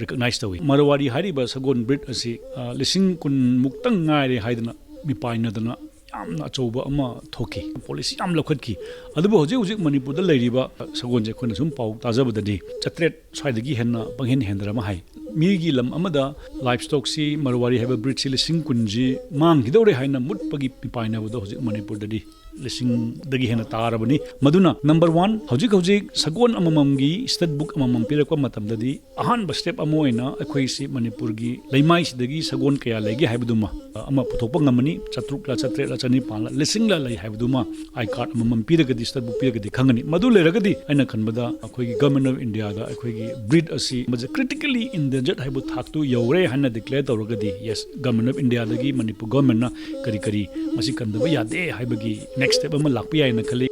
ꯔꯤꯀꯛꯅꯥꯏꯖ ꯇꯧꯏ꯫ ꯃꯔꯋꯥꯔꯤ ꯍꯥꯏꯔꯤꯕ ꯁꯒꯣꯜ ꯕ꯭ꯔꯤꯗ ꯑꯁꯤ ꯑ, ꯂꯤꯁꯤꯡ ꯀꯨꯟ ꯃꯨꯛꯇꯪ ꯉꯥꯏꯔꯦ ꯍꯥꯏꯗꯅ ꯃꯤꯄꯥꯏꯅꯗꯅ ꯌꯥꯝꯅ ꯑꯆꯧꯕ ꯑꯃ ꯊꯣꯛꯈꯤ, ꯄꯣꯂꯤꯁꯤ ꯌꯥꯝ ꯂꯧꯈꯠꯈꯤ꯫ ꯑꯗꯨꯕꯨ ꯍꯧꯖꯤꯛ ꯍꯧꯖꯤꯛ ꯃꯅꯤꯄꯨꯔꯗ ꯂꯩꯔꯤꯕ ꯁꯒꯣꯜꯁꯦ ꯑꯩꯈꯣꯏꯅ ꯁꯨꯝ ꯄꯥꯎ ꯇꯥꯖꯕꯗꯗꯤ ꯆꯥꯇ꯭ꯔꯦꯠ ꯁ꯭ꯋꯥꯏꯗꯒꯤ ꯍꯦꯟꯅ ꯄꯪꯍꯦꯟ ꯍꯦꯟꯗ꯭ꯔꯕ ꯍꯥꯏ꯫ ꯃꯤꯒꯤ ꯂꯝ ꯑꯃꯗ ꯂꯥꯏꯐ ꯁ꯭ꯇꯣꯛꯁꯤ, ꯃꯔꯋꯥꯔꯤ ꯍꯥꯏꯕ ꯕ꯭ꯔꯤꯗꯁꯤ ꯂꯤꯁꯤꯡ ꯀꯨꯟꯁꯤ ꯃꯥꯡꯈꯤꯗꯧꯔꯦ ꯍꯥꯏꯅ ꯃꯨꯠꯄꯒꯤ ꯃꯤꯄꯥꯏꯅꯕꯗꯣ ꯍꯧꯖꯤꯛ ꯃꯅꯤꯄꯨꯔꯗꯗꯤ ꯂꯤꯁꯤꯡꯗꯒꯤ ꯍꯦꯟꯅ ꯇꯥꯔꯕꯅꯤ꯫ ꯃꯗꯨꯅ ꯅꯝꯕꯔ ꯋꯥꯟ, ꯍꯧꯖꯤꯛ ꯍꯧꯖꯤꯛ ꯁꯒꯣꯜ ꯑꯃꯃꯝꯒꯤ ꯁ꯭ꯇꯦꯠ ꯕꯨꯛ ꯑꯃꯃꯝ ꯄꯤꯔꯛꯄ ꯃꯇꯝꯗꯗꯤ ꯑꯍꯥꯟꯕ ꯁ꯭ꯇꯦꯞ ꯑꯃ ꯑꯣꯏꯅ ꯑꯩꯈꯣꯏꯁꯤ ꯃꯅꯤꯄꯨꯔꯒꯤ ꯂꯩꯃꯥꯏꯁꯤꯗꯒꯤ ꯁꯒꯣꯜ ꯀꯌꯥ ꯂꯩꯒꯦ ꯍꯥꯏꯕꯗꯨꯃ ꯑꯃ ꯄꯨꯊꯣꯛꯄ ꯉꯝꯃꯅꯤ꯫ ꯆꯥꯇ꯭ꯔꯨꯛꯂ, ꯆꯥꯇ꯭ꯔꯦꯠꯂ, ꯆꯅꯤꯄꯥꯟꯂ, ꯂꯤꯁꯤꯡꯂ ꯂꯩ ꯍꯥꯏꯕꯗꯨꯃ ꯑꯥꯏ ꯀꯥꯔꯗ ꯑꯃꯃꯝ ꯄꯤꯔꯒꯗꯤ, ꯁ꯭ꯇꯦꯠ ꯕꯨꯛ ꯄꯤꯔꯒꯗꯤ ꯈꯪꯒꯅꯤ꯫ ꯃꯗꯨ ꯂꯩꯔꯒꯗꯤ ꯑꯩꯅ ꯈꯟꯕꯗ ꯑꯩꯈꯣꯏꯒꯤ ꯒꯚꯔꯟꯃꯦꯟꯠ ꯑꯣꯐ ꯏꯟꯗꯤꯌꯥꯗ ꯑꯩꯈꯣꯏꯒꯤ ꯕ꯭ꯔꯤꯗ ꯑꯁꯤ ꯃꯁꯤ ꯀ꯭ꯔꯤꯇꯤꯀꯦꯂꯤ ꯏꯟꯗꯦꯟꯖꯔꯠ ꯍꯥꯏꯕ ꯊꯥꯛꯇꯨ ꯌꯧꯔꯦ ꯍꯥꯏꯅ ꯗꯤꯀ꯭ꯂꯦꯌꯔ ꯇꯧꯔꯒꯗꯤ, ꯌꯦꯁ, ꯒꯚꯔꯟꯃꯦꯟꯠ ꯑꯣꯐ ꯏꯟꯗꯤꯌꯥꯗꯒꯤ ꯃꯅꯤꯄꯨꯔ ꯒꯚꯔꯟꯃꯦꯟꯠꯅ ꯀꯔꯤ ꯀꯔꯤ ꯃꯁꯤ ꯀꯟꯗꯕ ꯌꯥꯗꯦ ꯍꯥꯏꯕꯒꯤ ꯅꯦꯛꯁ ꯁ꯭ꯇꯦꯞ ꯑꯃ ꯂꯥꯛꯄ ꯌꯥꯏꯅ ꯈꯜꯂꯤ꯫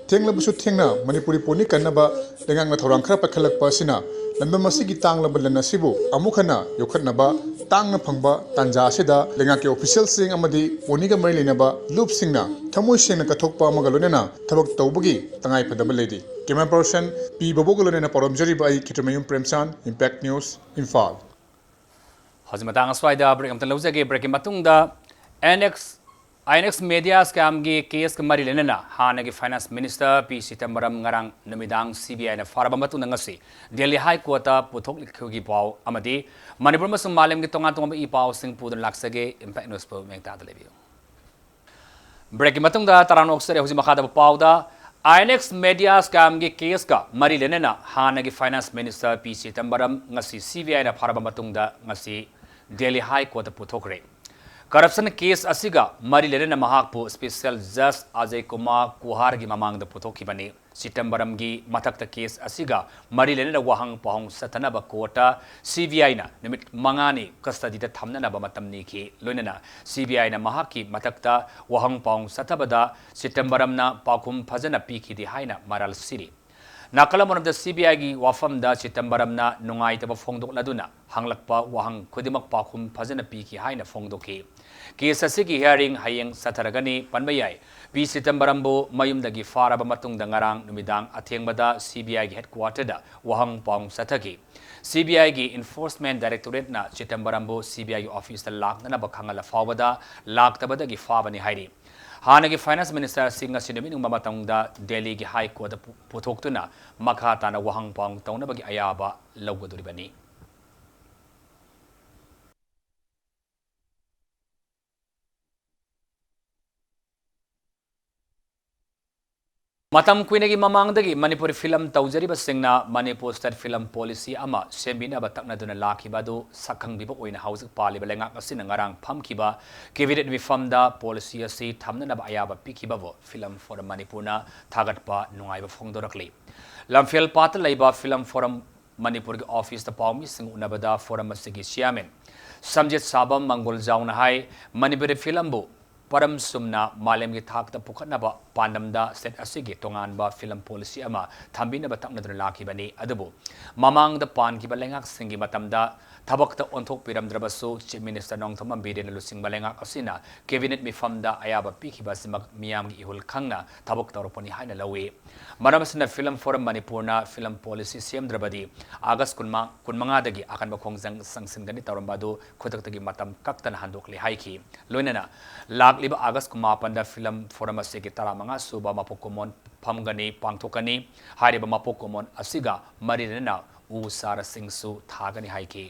ꯊꯦꯡꯂꯕꯁꯨ ꯊꯦꯡꯅ ꯃꯅꯤꯄꯨꯔꯤ ꯄꯣꯅꯤ ꯀꯟꯅꯕ ꯂꯩꯉꯥꯛꯅ ꯊꯧꯔꯥꯡ ꯈꯔ ꯄꯥꯏꯈꯠꯂꯛꯄ ꯑꯁꯤꯅ ꯂꯝꯗꯝ ꯑꯁꯤꯒꯤ ꯇꯥꯡꯂꯕ ꯂꯟ ꯑꯁꯤꯕꯨ ꯑꯃꯨꯛ ꯍꯟꯅ ꯌꯣꯛꯈꯠꯅꯕ ꯇꯥꯡꯅ ꯐꯪꯕ ꯇꯥꯟꯖꯥ ꯑꯁꯤꯗ ꯂꯩꯉꯥꯛꯀꯤ ꯑꯣꯐꯤꯁꯤꯌꯦꯜꯁꯤꯡ ꯑꯃꯗꯤ ꯄꯣꯅꯤꯒ ꯃꯔꯤ ꯂꯩꯅꯕ ꯂꯨꯞꯁꯤꯡꯅ ꯊꯃꯣꯏ ꯁꯦꯡꯅ ꯀꯠꯊꯣꯛꯄ ꯑꯃꯒ ꯂꯣꯏꯅꯅ ꯊꯕꯛ ꯇꯧꯕꯒꯤ ꯇꯉꯥꯏ ꯐꯗꯕ ꯂꯩꯔꯤ꯫ Camera person ꯄꯤ ꯕꯣꯕꯣꯒ ꯂꯣꯏꯅꯅ ꯄꯥꯎꯔꯝꯖꯔꯤꯕ ꯑꯩ ꯈꯦꯇ꯭ꯔꯤꯃꯌꯨꯝ ꯄ꯭ꯔꯦꯝꯆꯥꯟ, Impact News, ꯏꯝꯐꯥꯜ꯫ ꯍꯧꯖꯤꯛ ꯃꯇꯥꯡ ꯑꯁ꯭ꯋꯥꯏꯗ break ꯑꯃꯇ ꯂꯧꯖꯒꯦ꯫ Breakꯀꯤ ꯃꯇꯨꯡꯗ I N X, I N X media scamꯒꯤ caseꯀ ꯃꯔꯤ ꯂꯩꯅꯅ ꯍꯥꯟꯅꯒꯤ finance minister ꯄꯤ ꯆꯤꯗꯝꯕꯔꯝ ꯉꯔꯥꯡ ꯅꯨꯃꯤꯗꯥꯡ ꯁꯤ ꯕꯤ ꯑꯥꯏꯅ ꯐꯥꯔꯕ ꯃꯇꯨꯡꯗ ꯉꯁꯤ ꯗꯦꯜꯂꯤ High Courtꯇ ꯄꯨꯊꯣꯛꯈꯤꯕꯒꯤ ꯄꯥꯎ ꯑꯃꯗꯤ ꯃꯅꯤꯄꯨꯔ ꯑꯃꯁꯨꯡ ꯃꯥꯂꯦꯝꯒꯤ ꯇꯣꯉꯥꯟ ꯇꯣꯉꯥꯟꯕ ꯏ ꯄꯥꯎꯁꯤꯡ ꯄꯨꯗꯨꯅ ꯂꯥꯛꯆꯒꯦ꯫ Impact Newsꯄꯨ ꯃꯌꯦꯛ ꯇꯥꯗ ꯂꯩꯕꯤꯌꯨ꯫ Breakꯀꯤ ꯃꯇꯨꯡꯗ ꯇꯔꯥꯝꯅ ꯑꯣꯛꯆꯔꯤ꯫ ꯍꯧꯖꯤꯛ ꯃꯈꯥꯗ ꯄꯥꯎꯗ ꯑꯥꯏ ꯑꯦꯟ ꯑꯦꯛꯁ ꯃꯦꯗꯤꯌꯥ scamꯒꯤ caseꯀ ꯃꯔꯤ ꯂꯩꯅꯅ ꯍꯥꯟꯅꯒꯤ finance minister ꯄꯤ ꯆꯤꯗꯝꯕꯔꯝ ꯉꯁꯤ ꯁꯤ ꯕꯤ ꯑꯥꯏꯅ ꯐꯥꯔꯕ ꯃꯇꯨꯡꯗ ꯉꯁꯤ ꯗꯦꯜꯂꯤ High Courtꯇ ꯄꯨꯊꯣꯛꯈ꯭ꯔꯦ꯫ Corruption case ꯑꯁꯤꯒ ꯃꯔꯤ ꯂꯩꯅꯅ ꯃꯍꯥꯛꯄꯨ special judge ꯑꯖꯌ ꯀꯨꯃꯥꯔ ꯀꯨꯍꯥꯔꯒꯤ ꯃꯃꯥꯡꯗ ꯄꯨꯊꯣꯛꯈꯤꯕꯅꯤ꯫ ꯆꯤꯗꯝꯕꯔꯝꯒꯤ ꯃꯊꯛꯇ case ꯑꯁꯤꯒ ꯃꯔꯤ ꯂꯩꯅꯅ ꯋꯥꯍꯪ ꯄꯥꯎꯍꯪ ꯆꯠꯊꯅꯕ courtꯇ ꯁꯤ ꯕꯤ ꯑꯥꯏꯅ ꯅꯨꯃꯤꯠ ꯃꯉꯥꯅꯤ custodyꯗ ꯊꯝꯅꯅꯕ ꯃꯇꯝ ꯅꯤꯈꯤ꯫ ꯂꯣꯏꯅꯅ ꯁꯤ ꯕꯤ ꯑꯥꯏꯅ ꯃꯍꯥꯛꯀꯤ ꯃꯊꯛꯇ ꯋꯥꯍꯪ ꯄꯥꯎꯍꯪ ꯆꯠꯊꯕꯗ ꯆꯤꯗꯝꯕꯔꯝꯅ ꯄꯥꯎꯈꯨꯝ ꯐꯖꯅ ꯄꯤꯈꯤꯗꯦ ꯍꯥꯏꯅ ꯃꯔꯥꯜ ꯁꯤꯔꯤ꯫ ꯅꯥꯀꯜ ꯑꯃꯔꯣꯝꯗ ꯁꯤ ꯕꯤ ꯑꯥꯏꯒꯤ ꯋꯥꯐꯝꯗ ꯆꯤꯗꯝꯕꯔꯝꯅ ꯅꯨꯡꯉꯥꯏꯇꯕ ꯐꯣꯡꯗꯣꯛꯂꯗꯨꯅ ꯍꯪꯂꯛꯄ ꯋꯥꯍꯪ ꯈꯨꯗꯤꯡꯃꯛ ꯄꯥꯎꯈꯨꯝ ꯐꯖꯅ ꯄꯤꯈꯤ ꯍꯥꯏꯅ ꯐꯣꯡꯗꯣꯛꯈꯤ꯫ Case ꯑꯁꯤꯒꯤ hearing ꯍꯌꯦꯡ ꯆꯠꯊꯔꯒꯅꯤ꯫ ꯄꯟꯕ ꯌꯥꯏ, ꯄꯤ ꯆꯤꯗꯝꯕꯔꯝꯕꯨ ꯃꯌꯨꯝꯗꯒꯤ ꯐꯥꯔꯕ ꯃꯇꯨꯡꯗ ꯉꯔꯥꯡ ꯅꯨꯃꯤꯗꯥꯡ ꯑꯊꯦꯡꯕꯗ ꯁꯤ ꯕꯤ ꯑꯥꯏꯒꯤ headquarterꯗ ꯋꯥꯍꯪ ꯄꯥꯎꯍꯪ ꯆꯠꯊꯈꯤ꯫ ꯁꯤ ꯕꯤ ꯑꯥꯏꯒꯤ Enforcement Directorateꯅ ꯆꯤꯗꯝꯕꯔꯝꯕꯨ ꯁꯤ ꯕꯤ ꯑꯥꯏꯒꯤ officeꯇ ꯂꯥꯛꯅꯅꯕ ꯈꯪꯍꯜꯂ ꯐꯥꯎꯕꯗ ꯂꯥꯛꯇꯕꯗꯒꯤ ꯐꯥꯕꯅꯤ ꯍꯥꯏꯔꯤ꯫ ꯍꯥꯟꯅꯒꯤ finance minister ꯑꯁꯤ ꯉꯁꯤ ꯅꯨꯃꯤꯠ ꯌꯨꯡꯕ ꯃꯇꯝꯗ ꯗꯦꯜꯂꯤꯒꯤ High Courtꯇ ꯄꯨ-, ꯄꯨꯊꯣꯛꯇꯨꯅ ꯃꯈꯥ ꯇꯥꯅ ꯋꯥꯍꯪ ꯄꯥꯎꯍꯪ ꯇꯧꯅꯕꯒꯤ ꯑꯌꯥꯕ ꯂꯧꯒꯗꯧꯔꯤꯕꯅꯤ꯫ ꯃꯇꯝ ꯀꯨꯏꯅꯒꯤ ꯃꯃꯥꯡꯗꯒꯤ Manipuri film ꯇꯧꯖꯔꯤꯕꯁꯤꯡꯅ Manipur state film policy ꯑꯃ ꯁꯦꯝꯕꯤꯅꯕ ꯇꯛꯅꯗꯨꯅ ꯂꯥꯛꯈꯤꯕ ꯑꯗꯨ ꯁꯛꯈꯪꯕꯤꯕ ꯑꯣꯏꯅ ꯍꯧꯖꯤꯛ ꯄꯥꯜꯂꯤꯕ ꯂꯩꯉꯥꯛ ꯑꯁꯤꯅ ꯉꯔꯥꯡ ꯐꯝꯈꯤꯕ cabinet ꯃꯤꯐꯝꯗ policy ꯑꯁꯤ ꯊꯝꯅꯅꯕ ꯑꯌꯥꯕ ꯄꯤꯈꯤꯕꯕꯨ Film Forum ꯃꯅꯤꯄꯨꯔꯅ ꯊꯥꯒꯠꯄ ꯅꯨꯡꯉꯥꯏꯕ ꯐꯣꯡꯗꯣꯔꯛꯂꯤ꯫ ꯂꯝꯐꯦꯜ ꯄꯥꯠꯇ ꯂꯩꯕ Film Forum ꯃꯅꯤꯄꯨꯔꯒꯤ officeꯇ ꯄꯥꯎꯃꯤꯁꯤꯡ ꯎꯅꯕꯗ forum ꯑꯁꯤꯒꯤ chairman ꯁꯝꯖꯤꯠ ꯁꯥꯕꯝ ꯃꯪꯒꯣꯜꯖꯥꯎꯅ ꯍꯥꯏ, ꯃꯅꯤꯄꯨꯔꯤ filmꯕꯨ ꯄꯔꯝ ꯁꯨꯝꯅ ꯃꯥꯂꯦꯝꯒꯤ ꯊꯥꯛꯇ ꯄꯨꯈꯠꯅꯕ ꯄꯥꯟꯗꯝꯗ state ꯑꯁꯤꯒꯤ ꯇꯣꯉꯥꯟꯕ film policy ꯑꯃ ꯊꯝꯕꯤꯅꯕ ꯇꯛꯅꯗꯨꯅ ꯂꯥꯛꯈꯤꯕꯅꯤ꯫ ꯑꯗꯨꯕꯨ ꯃꯃꯥꯡꯗ ꯄꯥꯟꯈꯤꯕ ꯂꯩꯉꯥꯛꯁꯤꯡꯒꯤ ꯃꯇꯝꯗ ꯊꯕꯛꯇ ꯑꯣꯟꯊꯣꯛꯄꯤꯔꯝꯗ꯭ꯔꯕꯁꯨ, Chief Minister ꯅꯣꯡꯊꯣꯝꯕꯝ ꯕꯤꯔꯦꯟꯅ ꯂꯨꯆꯤꯡꯕ ꯂꯩꯉꯥꯛ ꯑꯁꯤꯅ cabinet ꯃꯤꯐꯝꯗ ꯑꯌꯥꯕ ꯄꯤꯈꯤꯕ ꯑꯁꯤꯃꯛ ꯃꯤꯌꯥꯝꯒꯤ ꯏꯍꯨꯜ ꯈꯪꯅ ꯊꯕꯛ ꯇꯧꯔꯛꯄꯅꯤ ꯍꯥꯏꯅ ꯂꯧꯏ꯫ ꯃꯔꯝ ꯑꯁꯤꯅ Film Forum ꯃꯅꯤꯄꯨꯔꯅ film policy ꯁꯦꯝꯗ꯭ꯔꯕꯗꯤ August ꯀꯨꯟꯃꯉꯥ, ꯀꯨꯟꯃꯉꯥꯗꯒꯤ ꯑꯀꯟꯕ ꯈꯣꯡꯖꯪ ꯆꯪꯁꯤꯟꯒꯅꯤ ꯇꯧꯔꯝꯕ ꯑꯗꯨ ꯈꯨꯗꯛꯇꯒꯤ ꯃꯇꯝ ꯀꯛꯇꯅ ꯍꯟꯗꯣꯛꯂꯦ ꯍꯥꯏꯈꯤ꯫ ꯂꯣꯏꯅꯅ ꯂꯥꯛꯂꯤꯕ August ꯀꯨꯟꯃꯥꯄꯟꯗ Film Forum ꯑꯁꯤꯒꯤ ꯇꯔꯥꯃꯉꯥ ꯁꯨꯕ ꯃꯄꯣꯛ ꯀꯨꯝꯑꯣꯟ ꯐꯝꯒꯅꯤ, ꯄꯥꯡꯊꯣꯛꯀꯅꯤ꯫ ꯍꯥꯏꯔꯤꯕ ꯃꯄꯣꯛ ꯀꯨꯝꯑꯣꯟ ꯑꯁꯤꯒ ꯃꯔꯤ ꯂꯩꯅꯅ ꯎ ꯆꯥꯔꯁꯤꯡꯁꯨ ꯊꯥꯒꯅꯤ ꯍꯥꯏꯈꯤ꯫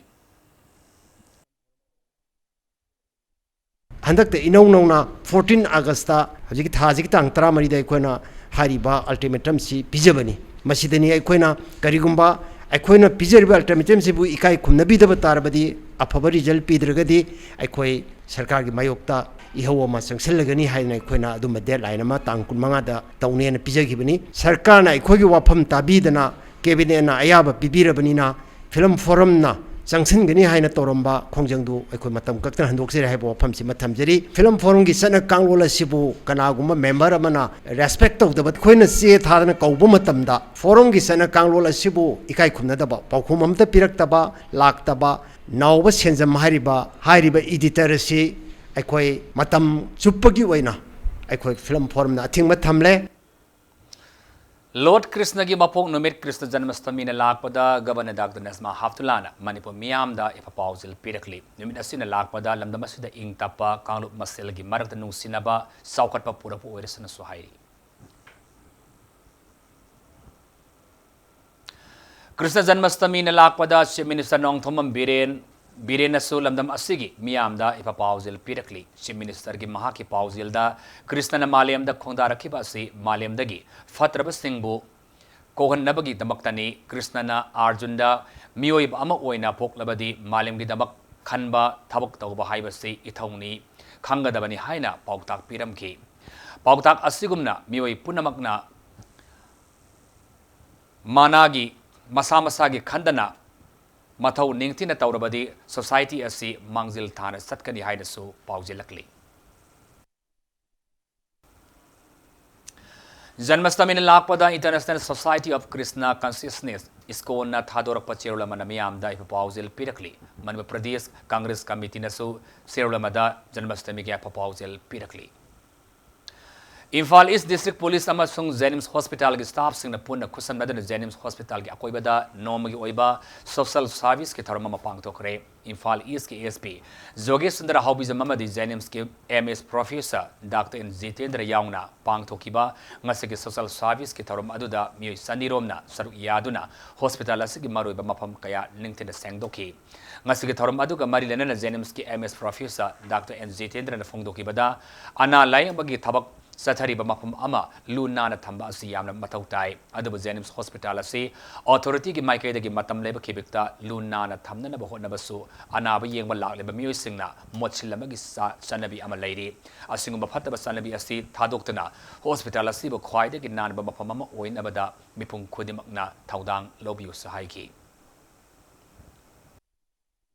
ꯍꯟꯗꯛꯇ ꯏꯅꯧ ꯅꯧꯅ fourteen Augustꯇ, ꯍꯧꯖꯤꯛꯀꯤ ꯊꯥꯁꯤꯒꯤ ꯇꯥꯡ ꯇꯔꯥꯃꯔꯤꯗ ꯑꯩꯈꯣꯏꯅ ꯍꯥꯏꯔꯤꯕ ultimatumꯁꯤ ꯄꯤꯖꯕꯅꯤ꯫ ꯃꯁꯤꯗꯅꯤ ꯑꯩꯈꯣꯏꯅ, ꯀꯔꯤꯒꯨꯝꯕ ꯑꯩꯈꯣꯏꯅ ꯄꯤꯖꯔꯤꯕ ultimatumꯁꯤꯕꯨ ꯏꯀꯥꯏ ꯈꯨꯝꯅꯕꯤꯗꯕ ꯇꯥꯔꯕꯗꯤ, ꯑꯐꯕ result ꯄꯤꯗ꯭ꯔꯒꯗꯤ, ꯑꯩꯈꯣꯏ ꯁꯔꯀꯥꯔꯒꯤ ꯃꯥꯌꯣꯛꯇ ꯏꯍꯧ ꯑꯃ ꯆꯪꯁꯤꯜꯂꯒꯅꯤ ꯍꯥꯏꯗꯅ ꯑꯩꯈꯣꯏꯅ ꯑꯗꯨꯝꯕ deadline ꯑꯃ ꯇꯥꯡ ꯀꯨꯟꯃꯉꯥꯗ ꯇꯧꯅꯦꯅ ꯄꯤꯖꯈꯤꯕꯅꯤ꯫ ꯁꯔꯀꯥꯔꯅ ꯑꯩꯈꯣꯏꯒꯤ ꯋꯥꯐꯝ ꯇꯥꯕꯤꯗꯅ cabinetꯅ ꯑꯌꯥꯕ ꯄꯤꯕꯤꯔꯕꯅꯤꯅ, Film Forumꯅ ꯆꯪꯁꯤꯟꯒꯅꯤ ꯍꯥꯏꯅ ꯇꯧꯔꯝꯕ ꯈꯣꯡꯖꯪꯗꯨ ꯑꯩꯈꯣꯏ ꯃꯇꯝ ꯀꯛꯇꯅ ꯍꯟꯗꯣꯛꯆꯔꯤ ꯍꯥꯏꯕ ꯋꯥꯐꯝꯁꯤꯃ ꯊꯝꯖꯔꯤ꯫ Film Forumꯒꯤ ꯆꯠꯅ ꯀꯥꯡꯂꯣꯟ ꯑꯁꯤꯕꯨ ꯀꯅꯥꯒꯨꯝꯕ member ꯑꯃꯅ respect ꯇꯧꯗꯕ, ꯑꯩꯈꯣꯏꯅ ꯆꯦ ꯊꯥꯗꯅ ꯀꯧꯕ ꯃꯇꯝꯗ Forumꯒꯤ ꯆꯠꯅ ꯀꯥꯡꯂꯣꯟ ꯑꯁꯤꯕꯨ ꯏꯀꯥꯏ ꯈꯨꯝꯅꯗꯕ, ꯄꯥꯎꯈꯨꯝ ꯑꯃꯠꯇ ꯄꯤꯔꯛꯇꯕ, ꯂꯥꯛꯇꯕ, ꯅꯥꯎꯕ ꯁꯦꯟꯖꯝ ꯍꯥꯏꯔꯤꯕ, ꯍꯥꯏꯔꯤꯕ editor ꯑꯁꯤ ꯑꯩꯈꯣꯏ ꯃꯇꯝ ꯆꯨꯞꯄꯒꯤ ꯑꯣꯏꯅ ꯑꯩꯈꯣꯏ Film Forumꯅ ꯑꯊꯤꯡꯕ ꯊꯝꯂꯦ꯫ Lord ꯀ꯭ꯔꯤꯁꯅꯒꯤ ꯃꯄꯣꯛ ꯅꯨꯃꯤꯠ ꯀ꯭ꯔꯤꯁꯅ ꯖꯟꯃꯁꯇꯃꯤꯅ ꯂꯥꯛꯄꯗ Governor Doctor Najma Heptullahꯅ ꯃꯅꯤꯄꯨꯔ ꯃꯤꯌꯥꯝꯗ ꯌꯥꯏꯐ ꯄꯥꯎꯖꯦꯜ ꯄꯤꯔꯛꯂꯤ꯫ ꯅꯨꯃꯤꯠ ꯑꯁꯤꯅ ꯂꯥꯛꯄꯗ ꯂꯝꯗꯝ ꯑꯁꯤꯗ ꯏꯪ ꯇꯞꯄ, ꯀꯥꯡꯂꯨꯞ ꯃꯁꯦꯜꯒꯤ ꯃꯔꯛꯇ ꯅꯨꯡꯁꯤꯅꯕ, ꯆꯥꯎꯈꯠꯄ ꯄꯨꯔꯛꯄ ꯑꯣꯏꯔꯁꯅꯨꯁꯨ ꯍꯥꯏꯔꯤ꯫ ꯀ꯭ꯔꯤꯁꯅ ꯖꯟꯃꯁꯇꯃꯤꯅ ꯂꯥꯛꯄꯗ Chief Minister ꯅꯣꯡꯊꯣꯝꯕꯝ ꯕꯤꯔꯦꯟ, ꯕꯤꯔꯦꯟꯅꯁꯨ ꯂꯝꯗꯝ ꯑꯁꯤꯒꯤ ꯃꯤꯌꯥꯝꯗ ꯌꯥꯏꯐ ꯄꯥꯎꯖꯦꯜ ꯄꯤꯔꯛꯂꯤ꯫ Chief Ministerꯒꯤ ꯃꯍꯥꯛꯀꯤ ꯄꯥꯎꯖꯦꯜꯗ ꯀ꯭ꯔꯤꯁꯅꯅ ꯃꯥꯂꯦꯝꯗ ꯈꯣꯡꯗꯥꯔꯛꯈꯤꯕ ꯑꯁꯤ ꯃꯥꯂꯦꯝꯗꯒꯤ ꯐꯠꯇ꯭ꯔꯕꯁꯤꯡꯕꯨ ꯀꯣꯛꯍꯟꯅꯕꯒꯤꯗꯃꯛꯇꯅꯤ꯫ ꯀ꯭ꯔꯤꯁꯅꯅ ꯑꯥꯔꯖꯨꯟꯗ ꯃꯤꯑꯣꯏꯕ ꯑꯃ ꯑꯣꯏꯅ ꯄꯣꯛꯂꯕꯗꯤ ꯃꯥꯂꯦꯝꯒꯤꯗꯃꯛ ꯈꯟꯕ ꯊꯕꯛ ꯇꯧꯕ ꯍꯥꯏꯕꯁꯤ ꯏꯊꯧꯅꯤ, ꯈꯪꯒꯗꯕꯅꯤ ꯍꯥꯏꯅ ꯄꯥꯎꯇꯥꯛ ꯄꯤꯔꯝꯈꯤ꯫ ꯄꯥꯎꯇꯥꯛ ꯑꯁꯤꯒꯨꯝꯅ ꯃꯤꯑꯣꯏ ꯄꯨꯝꯅꯃꯛꯅ ꯃꯥꯅꯥꯒꯤ, ꯃꯁꯥ ꯃꯁꯥꯒꯤ ꯈꯟꯗꯅ ꯃꯊꯧ ꯅꯤꯡꯊꯤꯅ ꯇꯧꯔꯕꯗꯤ society ꯑꯁꯤ ꯃꯥꯡꯖꯤꯜ ꯊꯥꯅ ꯆꯠꯀꯅꯤ ꯍꯥꯏꯅꯁꯨ ꯄꯥꯎꯖꯦꯜꯂꯛꯂꯤ꯫ ꯖꯟꯃꯁꯇꯃꯤꯅ ꯂꯥꯛꯄꯗ International Society of Krishna Consciousness, ꯏꯁꯀꯣꯟꯅ ꯊꯥꯗꯣꯔꯛꯄ ꯆꯦꯔꯣꯜ ꯑꯃꯅ ꯃꯤꯌꯥꯝꯗ ꯏꯄꯥꯎꯖꯦꯜ ꯄꯤꯔꯛꯂꯤ꯫ ꯃꯅꯤꯄꯨꯔ ꯄ꯭ꯔꯗꯦꯁ ꯀꯪꯒ꯭ꯔꯦꯁ ꯀꯃꯤꯇꯤꯅꯁꯨ ꯆꯦꯔꯣꯜ ꯑꯃꯗ ꯖꯟꯃꯁꯇꯃꯤꯒꯤ ꯏꯄꯥꯎꯖꯦꯜ ꯄꯤꯔꯛꯂꯤ꯫ ꯏꯝꯐꯥꯜ ꯏꯁ ꯗꯤꯁꯇ꯭ꯔꯤꯛ ꯄꯨꯂꯤꯁ ꯑꯃꯁꯨꯡ ꯖꯦꯅꯤꯝꯁ ꯍꯣꯁꯄꯤꯇꯥꯜꯒꯤ ꯁ꯭ꯇꯥꯐꯁꯤꯡꯅ ꯄꯨꯟꯅ ꯈꯨꯠꯁꯝꯅꯗꯨꯅ ꯖꯦꯅꯤꯝꯁ ꯍꯣꯁꯄꯤꯇꯥꯜꯒꯤ ꯑꯀꯣꯏꯕꯗ ꯅꯣꯡꯃꯒꯤ ꯑꯣꯏꯕ ꯁꯣꯁꯦꯜ ꯁꯥꯔꯚꯤꯁꯀꯤ ꯊꯧꯔꯝ ꯑꯃ ꯄꯥꯡꯊꯣꯛꯈ꯭ꯔꯦ꯫ ꯏꯝꯐꯥꯜ ꯏꯁꯀꯤ ꯑꯦꯁ ꯄꯤ ꯖꯣꯒꯦꯁ ꯆꯟꯗ꯭ꯔ ꯍꯥꯎꯕꯤꯖꯝ ꯑꯃꯗꯤ ꯖꯦꯅꯤꯝꯁꯀꯤ M S professor doctor N Jitendra ꯌꯥꯎꯅ ꯄꯥꯡꯊꯣꯛꯈꯤꯕ ꯉꯁꯤꯒꯤ ꯁꯣꯁꯦꯜ ꯁꯥꯔꯚꯤꯁꯀꯤ ꯊꯧꯔꯝ ꯑꯗꯨꯗ ꯃꯤꯑꯣꯏ ꯆꯅꯤꯔꯣꯝꯅ ꯁꯔꯨꯛ ꯌꯥꯗꯨꯅ ꯍꯣꯁꯄꯤꯇꯥꯜ ꯑꯁꯤꯒꯤ ꯃꯔꯨꯑꯣꯏꯕ ꯃꯐꯝ ꯀꯌꯥ ꯅꯤꯡꯊꯤꯅ ꯁꯦꯡꯗꯣꯛꯈꯤ꯫ ꯉꯁꯤꯒꯤ ꯊꯧꯔꯝ ꯑꯗꯨꯒ ꯃꯔꯤ ꯂꯩꯅꯅ ꯖꯦꯅꯤꯝꯁꯀꯤ M S professor doctor N ꯖꯤꯇꯦꯟꯗ꯭ꯔꯅ ꯐꯣꯡꯗꯣꯛꯈꯤꯕꯗ, ꯑꯅꯥ ꯂꯥꯌꯦꯡꯕꯒꯤ ꯊꯕꯛ ꯆꯠꯊꯔꯤꯕ ꯃꯐꯝ ꯑꯃ ꯂꯨ ꯅꯥꯟꯅ ꯊꯝꯕ ꯑꯁꯤ ꯌꯥꯝꯅ ꯃꯊꯧ ꯇꯥꯏ꯫ ꯑꯗꯨꯕꯨ ꯖꯦꯅꯤꯝꯁ ꯍꯣꯁꯄꯤꯇꯥꯜ ꯑꯁꯤ ꯑꯣꯊꯣꯔꯤꯇꯤꯒꯤ ꯃꯥꯏꯀꯩꯗꯒꯤ ꯃꯇꯝ ꯂꯩꯕ ꯈꯤꯕꯤꯛꯇ ꯂꯨ ꯅꯥꯟꯅ ꯊꯝꯅꯅꯕ ꯍꯣꯠꯅꯕꯁꯨ ꯑꯅꯥꯕ ꯌꯦꯡꯕ ꯂꯥꯛꯂꯤꯕ ꯃꯤꯑꯣꯏꯁꯤꯡꯅ ꯃꯣꯠꯁꯤꯜꯂꯝꯕꯒꯤ ꯆꯥ-, ꯆꯠꯅꯕꯤ ꯑꯃ ꯂꯩꯔꯤ꯫ ꯑꯁꯤꯒꯨꯝꯕ ꯐꯠꯇꯕ ꯆꯠꯅꯕꯤ ꯑꯁꯤ ꯊꯥꯗꯣꯛꯇꯨꯅ ꯍꯣꯁꯄꯤꯇꯥꯜ ꯑꯁꯤꯕꯨ ꯈ꯭ꯋꯥꯏꯗꯒꯤ ꯅꯥꯟꯕ ꯃꯐꯝ ꯑꯃ ꯑꯣꯏꯅꯕꯗ ꯃꯤꯄꯨꯝ ꯈꯨꯗꯤꯡꯃꯛꯅ ꯊꯧꯗꯥꯡ ꯂꯧꯕꯤꯌꯨꯁꯨ ꯍꯥꯏꯈꯤ꯫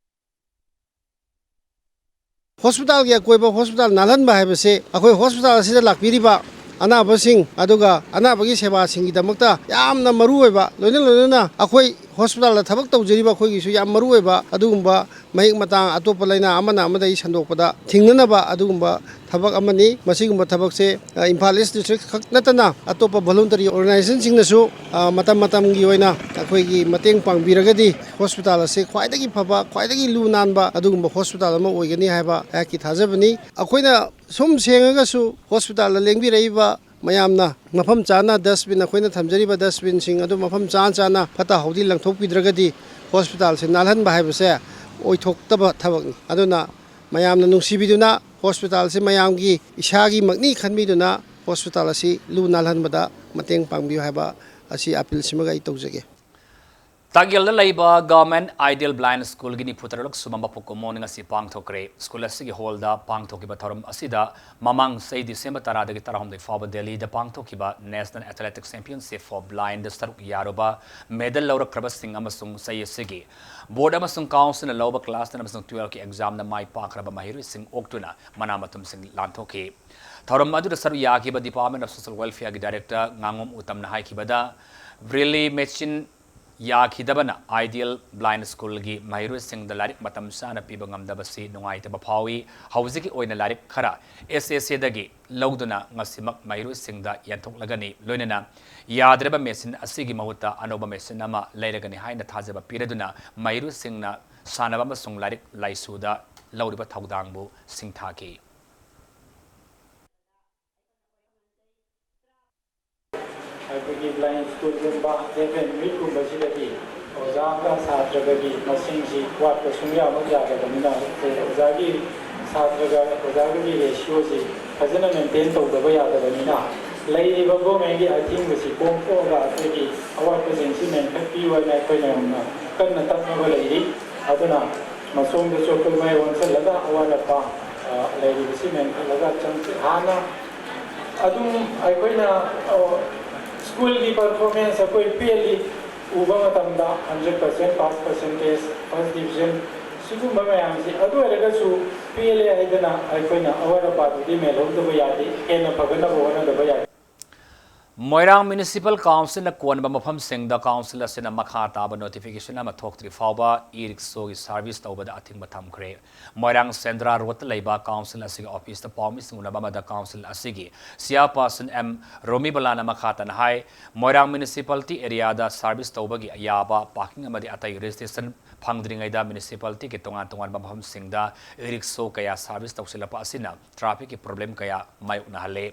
ꯍꯣꯁꯄꯤꯇꯥꯜꯒꯤ ꯑꯀꯣꯏꯕ ꯍꯣꯁꯄꯤꯇꯥꯜ ꯅꯥꯜꯍꯟꯕ ꯍꯥꯏꯕꯁꯤ ꯑꯩꯈꯣꯏ ꯍꯣꯁꯄꯤꯇꯥꯜ ꯑꯁꯤꯗ ꯂꯥꯛꯄꯤꯔꯤꯕ ꯑꯅꯥꯕꯁꯤꯡ ꯑꯗꯨꯒ ꯑꯅꯥꯕꯒꯤ ꯁꯦꯕꯥꯁꯤꯡꯒꯤꯗꯃꯛꯇ ꯌꯥꯝꯅ ꯃꯔꯨ ꯑꯣꯏꯕ, ꯂꯣꯏꯅ ꯂꯣꯏꯅꯅ ꯑꯩꯈꯣꯏ ꯍꯣꯁꯄꯤꯇꯥꯜꯗ ꯊꯕꯛ ꯇꯧꯖꯔꯤꯕ ꯑꯩꯈꯣꯏꯒꯤꯁꯨ ꯌꯥꯝ ꯃꯔꯨ ꯑꯣꯏꯕ ꯑꯗꯨꯒꯨꯝꯕ ꯃꯍꯤꯛ ꯃꯇꯥꯡ, ꯑꯇꯣꯞꯄ ꯂꯥꯏꯅꯥ ꯑꯃꯅ ꯑꯃꯗꯒꯤ ꯁꯟꯗꯣꯛꯄꯗ ꯊꯤꯡꯅꯅꯕ ꯑꯗꯨꯒꯨꯝꯕ ꯊꯕꯛ ꯑꯃꯅꯤ꯫ ꯃꯁꯤꯒꯨꯝꯕ ꯊꯕꯛꯁꯦ, ꯑ, ꯏꯝꯐꯥꯜ ꯏꯁ ꯗꯤꯁꯇ꯭ꯔꯤꯛ ꯈꯛ ꯅꯠꯇꯅ ꯑꯇꯣꯞꯄ voluntary organizationꯁꯤꯡꯅꯁꯨ, ꯑ, ꯃꯇꯝ ꯃꯇꯝꯒꯤ ꯑꯣꯏꯅ ꯑꯩꯈꯣꯏꯒꯤ ꯃꯇꯦꯡ ꯄꯥꯡꯕꯤꯔꯒꯗꯤ ꯍꯣꯁꯄꯤꯇꯥꯜ ꯑꯁꯤ ꯈ꯭ꯋꯥꯏꯗꯒꯤ ꯐꯕ, ꯈ꯭ꯋꯥꯏꯗꯒꯤ ꯂꯨ ꯅꯥꯟꯕ ꯑꯗꯨꯒꯨꯝꯕ ꯍꯣꯁꯄꯤꯇꯥꯜ ꯑꯃ ꯑꯣꯏꯒꯅꯤ ꯍꯥꯏꯕ ꯑꯩꯍꯥꯛꯀꯤ ꯊꯥꯖꯕꯅꯤ꯫ ꯑꯩꯈꯣꯏꯅ ꯁꯨꯝ ꯁꯦꯡꯉꯒꯁꯨ ꯍꯣꯁꯄꯤꯇꯥꯜꯗ ꯂꯦꯡꯕꯤꯔꯛꯏꯕ ꯃꯌꯥꯝꯅ ꯃꯐꯝ ꯆꯥꯅ dustbin, ꯑꯩꯈꯣꯏꯅ ꯊꯝꯖꯔꯤꯕ dustbinꯁꯤꯡ ꯑꯗꯨ ꯃꯐꯝ ꯆꯥ ꯆꯥꯅ ꯐꯠꯇ ꯍꯥꯎꯗꯤ ꯂꯪꯊꯣꯛꯄꯤꯗ꯭ꯔꯒꯗꯤ ꯍꯣꯁꯄꯤꯇꯥꯜꯁꯦ ꯅꯥꯜꯍꯟꯕ ꯍꯥꯏꯕꯁꯦ ꯑꯣꯏꯊꯣꯛꯇꯕ ꯊꯕꯛꯅꯤ꯫ ꯑꯗꯨꯅ ꯃꯌꯥꯝꯅ ꯅꯨꯡꯁꯤꯕꯤꯗꯨꯅ ꯍꯣꯁꯄꯤꯇꯥꯜꯁꯦ ꯃꯌꯥꯝꯒꯤ ꯏꯁꯥꯒꯤꯃꯛꯅꯤ ꯈꯟꯕꯤꯗꯨꯅ ꯍꯣꯁꯄꯤꯇꯥꯜ ꯑꯁꯤ ꯂꯨ ꯅꯥꯜꯍꯟꯕꯗ ꯃꯇꯦꯡ ꯄꯥꯡꯕꯤꯌꯨ ꯍꯥꯏꯕ ꯑꯁꯤ ꯑꯥꯄꯤꯜꯁꯤꯃꯒ ꯑꯩ ꯇꯧꯖꯒꯦ꯫ ꯇꯥꯛꯌꯦꯜꯗ ꯂꯩꯕ Government Ideal Blind Schoolꯒꯤ ꯅꯤꯐꯨ ꯇꯔꯨꯛ ꯁꯨꯕ ꯃꯄꯣꯛ ꯀꯨꯝꯑꯣꯟ ꯉꯁꯤ ꯄꯥꯡꯊꯣꯛꯈ꯭ꯔꯦ꯫ ꯁ꯭ꯀꯨꯜ ꯑꯁꯤꯒꯤ ꯍꯣꯜꯗ ꯄꯥꯡꯊꯣꯛꯈꯤꯕ ꯊꯧꯔꯝ ꯑꯁꯤꯗ ꯃꯃꯥꯡ ꯆꯍꯤ ꯗꯤꯁꯦꯝꯕꯔ ꯇꯔꯥꯗꯒꯤ ꯇꯔꯥꯍꯨꯝꯗꯣꯏ ꯐꯥꯎꯕ ꯗꯦꯜꯂꯤꯗ ꯄꯥꯡꯊꯣꯛꯈꯤꯕ National Athletics Championship for Blindꯗ ꯁꯔꯨꯛ ꯌꯥꯔꯨꯕ, ꯃꯦꯗꯜ ꯂꯧꯔꯛꯈ꯭ꯔꯕꯁꯤꯡ ꯑꯃꯁꯨꯡ ꯆꯍꯤ ꯑꯁꯤꯒꯤ ꯕꯣꯔꯗ ꯑꯃꯁꯨꯡ ꯀꯥꯎꯟꯁꯤꯜꯅ ꯂꯧꯕ ꯀ꯭ꯂꯥꯁ ꯇꯦꯟ ꯑꯃꯁꯨꯡ ꯇꯨꯋꯦꯜꯐꯀꯤ ꯑꯦꯛꯖꯥꯝꯗ ꯃꯥꯏ ꯄꯥꯛꯈ꯭ꯔꯕ ꯃꯍꯩꯔꯣꯏꯁꯤꯡ ꯑꯣꯛꯇꯨꯅ ꯃꯅꯥ ꯃꯊꯨꯝꯁꯤꯡ ꯂꯥꯟꯊꯣꯛꯈꯤ꯫ ꯊꯧꯔꯝ ꯑꯗꯨꯗ ꯁꯔꯨꯛ ꯌꯥꯈꯤꯕ Department of Social Welfare ꯒꯤ Director ꯉꯥꯉꯣꯝ ꯎꯇꯝꯅ ꯍꯥꯏꯈꯤꯕꯗ, Braille machine ꯌꯥꯈꯤꯗꯕꯅ Ideal Blind School ꯒꯤ ꯃꯍꯩꯔꯣꯏꯁꯤꯡꯗ ꯂꯥꯏꯔꯤꯛ ꯃꯇꯝ ꯆꯥꯅ ꯄꯤꯕ ꯉꯝꯗꯕꯁꯤ ꯅꯨꯡꯉꯥꯏꯇꯕ ꯐꯥꯎꯏ꯫ ꯍꯧꯖꯤꯛꯀꯤ ꯑꯣꯏꯅ ꯂꯥꯏꯔꯤꯛ ꯈꯔ S S A ꯗꯒꯤ ꯂꯧꯗꯨꯅ ꯉꯁꯤꯃꯛ ꯃꯍꯩꯔꯣꯏꯁꯤꯡꯗ ꯌꯦꯟꯊꯣꯛꯂꯒꯅꯤ꯫ ꯂꯣꯏꯅꯅ ꯌꯥꯗ꯭ꯔꯕ machine ꯑꯁꯤꯒꯤ ꯃꯍꯨꯠꯇ ꯑꯅꯧꯕ machine ꯑꯃ ꯂꯩꯔꯒꯅꯤ ꯍꯥꯏꯅ ꯊꯥꯖꯕ ꯄꯤꯔꯗꯨꯅ ꯃꯍꯩꯔꯣꯏꯁꯤꯡꯅ ꯁꯥꯟꯅꯕ ꯑꯃꯁꯨꯡ ꯂꯥꯏꯔꯤꯛ ꯂꯥꯏꯁꯨꯗ ꯂꯧꯔꯤꯕ ꯊꯧꯗꯥꯡꯕꯨ ꯁꯤꯡꯊꯥꯈꯤ꯫ ꯑꯩꯈꯣꯏꯒꯤ blind school ꯒꯨꯝꯕ deaf and mute ꯀꯨꯝꯕꯁꯤꯗꯗꯤ ꯑꯣꯖꯥꯒ ꯁꯥꯇ꯭ꯔꯒꯒꯤ ꯃꯁꯤꯡꯁꯤ ꯋꯥꯠꯄ ꯁꯨꯡꯌꯥꯃꯛ ꯌꯥꯗꯕꯅꯤꯅ, ꯑꯣꯖꯥꯒꯤ, ꯁꯥꯇ꯭ꯔꯒ ꯑꯣꯖꯥꯒꯒꯤ ratio ꯁꯤ ꯐꯖꯅ maintain ꯇꯧꯗꯕ ꯌꯥꯗꯕꯅꯤꯅ, ꯂꯩꯔꯤꯕ government ꯀꯤ ꯑꯊꯤꯡꯕꯁꯤ ꯀꯣꯝꯊꯣꯛꯑꯒ ꯑꯩꯈꯣꯏꯒꯤ ꯑꯋꯥꯠꯄꯁꯤꯡꯁꯤ ꯃꯦꯟꯈꯠꯄꯤꯌꯨ ꯍꯥꯏꯅ ꯑꯩꯈꯣꯏꯅ ꯌꯥꯝꯅ ꯀꯟꯅ ꯇꯛꯅꯕ ꯂꯩꯔꯤ꯫ ꯑꯗꯨꯅ ꯃꯁꯣꯝꯗꯁꯨ ꯑꯩꯈꯣꯏ ꯃꯥꯏ ꯑꯣꯟꯁꯤꯜꯂꯒ ꯑꯋꯥꯠ ꯑꯄꯥ, ꯑ, ꯂꯩꯔꯤꯕꯁꯤ ꯃꯦꯟꯈꯠꯂꯒ ꯆꯪꯁꯤ꯫ ꯍꯥꯟꯅ ꯑꯗꯨꯝ ꯑꯩꯈꯣꯏꯅ, ꯑ, school ꯒꯤ performance ꯑꯩꯈꯣꯏ ꯄꯦꯜꯂꯤ ꯎꯕ ꯃꯇꯝꯗ, hundred percent pass percentage, first division, ꯁꯤꯒꯨꯝꯕ ꯃꯌꯥꯝꯁꯤ꯫ ꯑꯗꯨ ꯑꯣꯏꯔꯒꯁꯨ ꯄꯦꯜꯂꯦ ꯍꯥꯏꯗꯅ ꯑꯩꯈꯣꯏꯅ ꯑꯋꯥꯠ ꯑꯄꯥꯗꯨꯗꯤ ꯃꯦꯜꯍꯧꯗꯕ ꯌꯥꯗꯦ, ꯍꯦꯟꯅ ꯐꯒꯠꯅꯕ ꯍꯣꯠꯅꯗꯕ ꯌꯥꯗꯦ꯫ ꯃꯣꯏꯔꯥꯡ Municipal Council ꯅ ꯀꯣꯟꯕ ꯃꯐꯝꯁꯤꯡꯗ council ꯑꯁꯤꯅ ꯃꯈꯥ ꯇꯥꯕ notification ꯑꯃ ꯊꯣꯛꯇ꯭ꯔꯤ ꯐꯥꯎꯕ e-rickshaw ꯒꯤ service ꯇꯧꯕꯗ ꯑꯊꯤꯡꯕ ꯊꯝꯈ꯭ꯔꯦ꯫ ꯃꯣꯏꯔꯥꯡ ꯁꯦꯟꯗ꯭ꯔꯥ ꯔꯣꯗꯇ ꯂꯩꯕ council ꯑꯁꯤꯒꯤ office ꯇ ꯄꯥꯎꯃꯤꯁꯤꯡ ꯎꯅꯕ ꯑꯃꯗ council ꯑꯁꯤꯒꯤ chairperson M ꯔꯣꯃꯤꯕꯂꯥꯅ ꯃꯈꯥ ꯇꯥꯅ ꯍꯥꯏ, ꯃꯣꯏꯔꯥꯡ municipality area ꯗ service ꯇꯧꯕꯒꯤ ꯌꯥꯕ parking ꯑꯃꯗꯤ ꯑꯇꯩ registration ꯐꯪꯗ꯭ꯔꯤꯉꯩꯗ municipality ꯒꯤ ꯇꯣꯉꯥꯟ ꯇꯣꯉꯥꯟꯕ ꯃꯐꯝꯁꯤꯡꯗ e-rickshaw ꯀꯌꯥ service ꯇꯧꯁꯤꯜꯂꯛꯄ ꯑꯁꯤꯅ traffic ꯀꯤ problem ꯀꯌꯥ ꯃꯥꯌꯣꯛꯅꯍꯜꯂꯦ꯫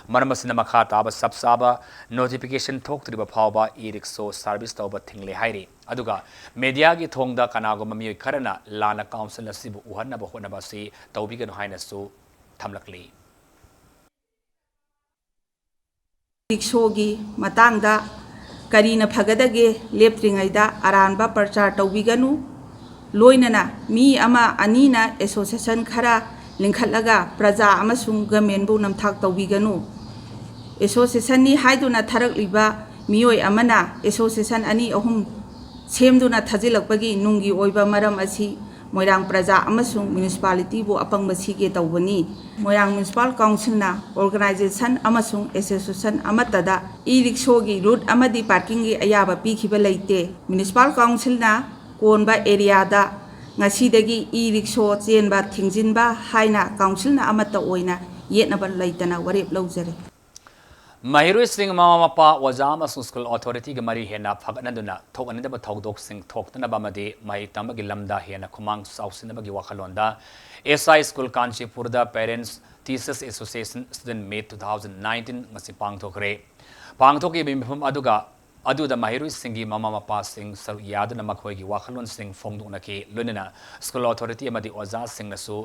ꯃꯔꯝ ꯑꯁꯤꯅ ꯃꯈꯥ ꯇꯥꯕ ꯆꯞ ꯆꯥꯕ notification ꯊꯣꯛꯇ꯭ꯔꯤꯕ ꯐꯥꯎꯕ e-rickshaw service ꯇꯧꯕ ꯊꯤꯡꯂꯦ ꯍꯥꯏꯔꯤ꯫ ꯑꯗꯨꯒ media ꯒꯤ ꯊꯣꯡꯗ ꯀꯅꯥꯒꯨꯝꯕ ꯃꯤꯑꯣꯏ ꯈꯔꯅ ꯂꯥꯟꯅ council ꯑꯁꯤꯕꯨ ꯎꯍꯟꯅꯕ ꯍꯣꯠꯅꯕ ꯑꯁꯤ ꯇꯧꯕꯤꯒꯅꯨ ꯍꯥꯏꯅꯁꯨ ꯊꯝꯂꯛꯂꯤ꯫ Rickshaw ꯒꯤ ꯃꯇꯥꯡꯗ ꯀꯔꯤꯅ ꯐꯒꯗꯒꯦ ꯂꯦꯞꯇ꯭ꯔꯤꯉꯩꯗ ꯑꯔꯥꯟꯕ ꯄ꯭ꯔꯆꯥꯔ ꯇꯧꯕꯤꯒꯅꯨ꯫ ꯂꯣꯏꯅꯅ ꯃꯤ ꯑꯃ ꯑꯅꯤꯅ association ꯈꯔ ꯂꯤꯡꯈꯠꯂꯒ ꯄ꯭ꯔꯖꯥ ꯑꯃꯁꯨꯡ government ꯕꯨ ꯅꯝꯊꯥꯛ ꯇꯧꯕꯤꯒꯅꯨ꯫ Association ꯅꯤ ꯍꯥꯏꯗꯨꯅ ꯊꯥꯔꯛꯂꯤꯕ ꯃꯤꯑꯣꯏ ꯑꯃꯅ association ꯑꯅꯤ ꯑꯍꯨꯝ ꯁꯦꯝꯗꯨꯅ ꯊꯥꯖꯤꯜꯂꯛꯄꯒꯤ ꯅꯨꯡꯒꯤ ꯑꯣꯏꯕ ꯃꯔꯝ ꯑꯁꯤ ꯃꯣꯏꯔꯥꯡ ꯄ꯭ꯔꯖꯥ ꯑꯃꯁꯨꯡ ꯃ꯭ꯌꯨꯅꯤꯁꯤꯄꯥꯂꯤꯇꯤꯕꯨ ꯑꯄꯪꯕ ꯁꯤꯒꯦ ꯇꯧꯕꯅꯤ꯫ ꯃꯣꯏꯔꯥꯡ ꯃ꯭ꯌꯨꯅꯤꯁꯤꯄꯥꯜ ꯀꯥꯎꯟꯁꯤꯜꯅ ꯑꯣꯔꯒꯅꯥꯏꯖꯦꯁꯟ ꯑꯃꯁꯨꯡ ꯑꯦꯁꯣꯁꯤꯌꯦꯁꯟ ꯑꯃꯠꯇꯗ ꯏ ꯔꯤꯛꯁꯣꯒꯤ ꯔꯨꯠ ꯑꯃꯗꯤ ꯄꯥꯔꯀꯤꯡꯒꯤ ꯑꯌꯥꯕ ꯄꯤꯈꯤꯕ ꯂꯩꯇꯦ꯫ ꯃ꯭ꯌꯨꯅꯤꯁꯤꯄꯥꯜ ꯀꯥꯎꯟꯁꯤꯜꯅ ꯀꯣꯟꯕ ꯑꯦꯔꯤꯌꯥꯗ ꯉꯁꯤꯗꯒꯤ ꯏ ꯔꯤꯛꯁꯣ ꯆꯦꯟꯕ ꯊꯤꯡꯖꯤꯟꯕ ꯍꯥꯏꯅ ꯀꯥꯎꯟꯁꯤꯜꯅ ꯑꯃꯠꯇ ꯑꯣꯏꯅ ꯌꯦꯠꯅꯕ ꯂꯩꯇꯅ ꯋꯥꯔꯦꯞ ꯂꯧꯖꯔꯦ꯫ ꯃꯍꯩꯔꯣꯏꯁꯤꯡ, ꯃꯃꯥ ꯃꯄꯥ, ꯑꯣꯖꯥ ꯑꯃꯁꯨꯡ ꯁ꯭ꯀꯨꯜ ꯑꯣꯊꯣꯔꯤꯇꯤꯒ ꯃꯔꯤ ꯍꯦꯟꯅ ꯐꯒꯠꯅꯗꯨꯅ ꯊꯣꯛꯍꯟꯅꯗꯕ ꯊꯧꯗꯣꯛꯁꯤꯡ ꯊꯣꯛꯇꯅꯕ ꯑꯃꯗꯤ ꯃꯍꯩ ꯇꯝꯕꯒꯤ ꯂꯝꯗ ꯍꯦꯟꯅ ꯈꯨꯃꯥꯡ ꯆꯥꯎꯁꯤꯟꯅꯕꯒꯤ ꯋꯥꯈꯜꯂꯣꯟꯗ ꯑꯦꯁ ꯑꯥꯏ school ꯀꯥꯟꯆꯤꯄꯨꯔꯗ Parents Teachers Association Student Meet two thousand nineteen ꯉꯁꯤ ꯄꯥꯡꯊꯣꯛꯈ꯭ꯔꯦ꯫ ꯄꯥꯡꯊꯣꯛꯈꯤꯕ ꯃꯤꯐꯝ ꯑꯗꯨꯒ ꯑꯗꯨꯗ ꯃꯍꯩꯔꯣꯏꯁꯤꯡꯒꯤ ꯃꯃꯥ ꯃꯄꯥꯁꯤꯡ ꯁꯔꯨꯛ ꯌꯥꯗꯨꯅ ꯃꯈꯣꯏꯒꯤ ꯋꯥꯈꯜꯂꯣꯟꯁꯤꯡ ꯐꯣꯡꯗꯣꯛꯅꯈꯤ꯫ ꯂꯣꯏꯅꯅ ꯁ꯭ꯀꯨꯜ ꯑꯣꯊꯣꯔꯤꯇꯤ ꯑꯃꯗꯤ ꯑꯣꯖꯥꯁꯤꯡꯅꯁꯨ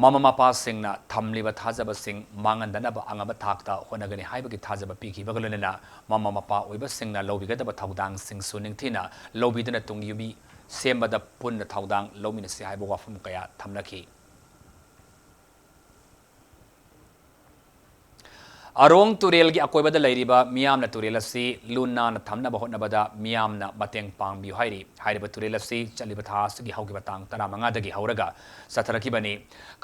ꯃꯃꯥ ꯃꯄꯥꯁꯤꯡꯅ ꯊꯝꯂꯤꯕ ꯊꯥꯖꯕꯁꯤꯡ ꯃꯥꯡꯍꯟꯗꯅꯕ ꯑꯉꯝꯕ ꯊꯥꯛꯇ ꯍꯣꯠꯅꯒꯅꯤ ꯍꯥꯏꯕꯒꯤ ꯊꯥꯖꯕ ꯄꯤꯈꯤꯕꯒ ꯂꯣꯏꯅꯅ ꯃꯃꯥ ꯃꯄꯥ ꯑꯣꯏꯕꯁꯤꯡꯅ ꯂꯧꯕꯤꯒꯗꯕ ꯊꯧꯗꯥꯡꯁꯤꯡꯁꯨ ꯅꯤꯡꯊꯤꯅ ꯂꯧꯕꯤꯗꯨꯅ ꯇꯨꯡ ꯌꯨꯝꯕꯤ ꯁꯦꯝꯕꯗ ꯄꯨꯟꯅ ꯊꯧꯗꯥꯡ ꯂꯧꯃꯤꯟꯅꯁꯤ ꯍꯥꯏꯕ ꯋꯥꯐꯝ ꯀꯌꯥ ꯊꯝꯅꯈꯤ꯫ ꯑꯔꯣꯡ ꯇꯨꯔꯦꯜꯒꯤ ꯑꯀꯣꯏꯕꯗ ꯂꯩꯔꯤꯕ ꯃꯤꯌꯥꯝꯅ ꯇꯨꯔꯦꯜ ꯑꯁꯤ ꯂꯨ ꯅꯥꯟꯅ ꯊꯝꯅꯕ ꯍꯣꯠꯅꯕꯗ ꯃꯤꯌꯥꯝꯅ ꯃꯇꯦꯡ ꯄꯥꯡꯕꯤꯌꯨ ꯍꯥꯏꯔꯤ꯫ ꯍꯥꯏꯔꯤꯕ ꯇꯨꯔꯦꯜ ꯑꯁꯤ ꯆꯠꯂꯤꯕ ꯊꯥ ꯑꯁꯤꯒꯤ ꯍꯧꯈꯤꯕ ꯇꯥꯡ ꯇꯔꯥꯃꯉꯥꯗꯒꯤ ꯍꯧꯔꯒ ꯆꯠꯊꯔꯛꯈꯤꯕꯅꯤ꯫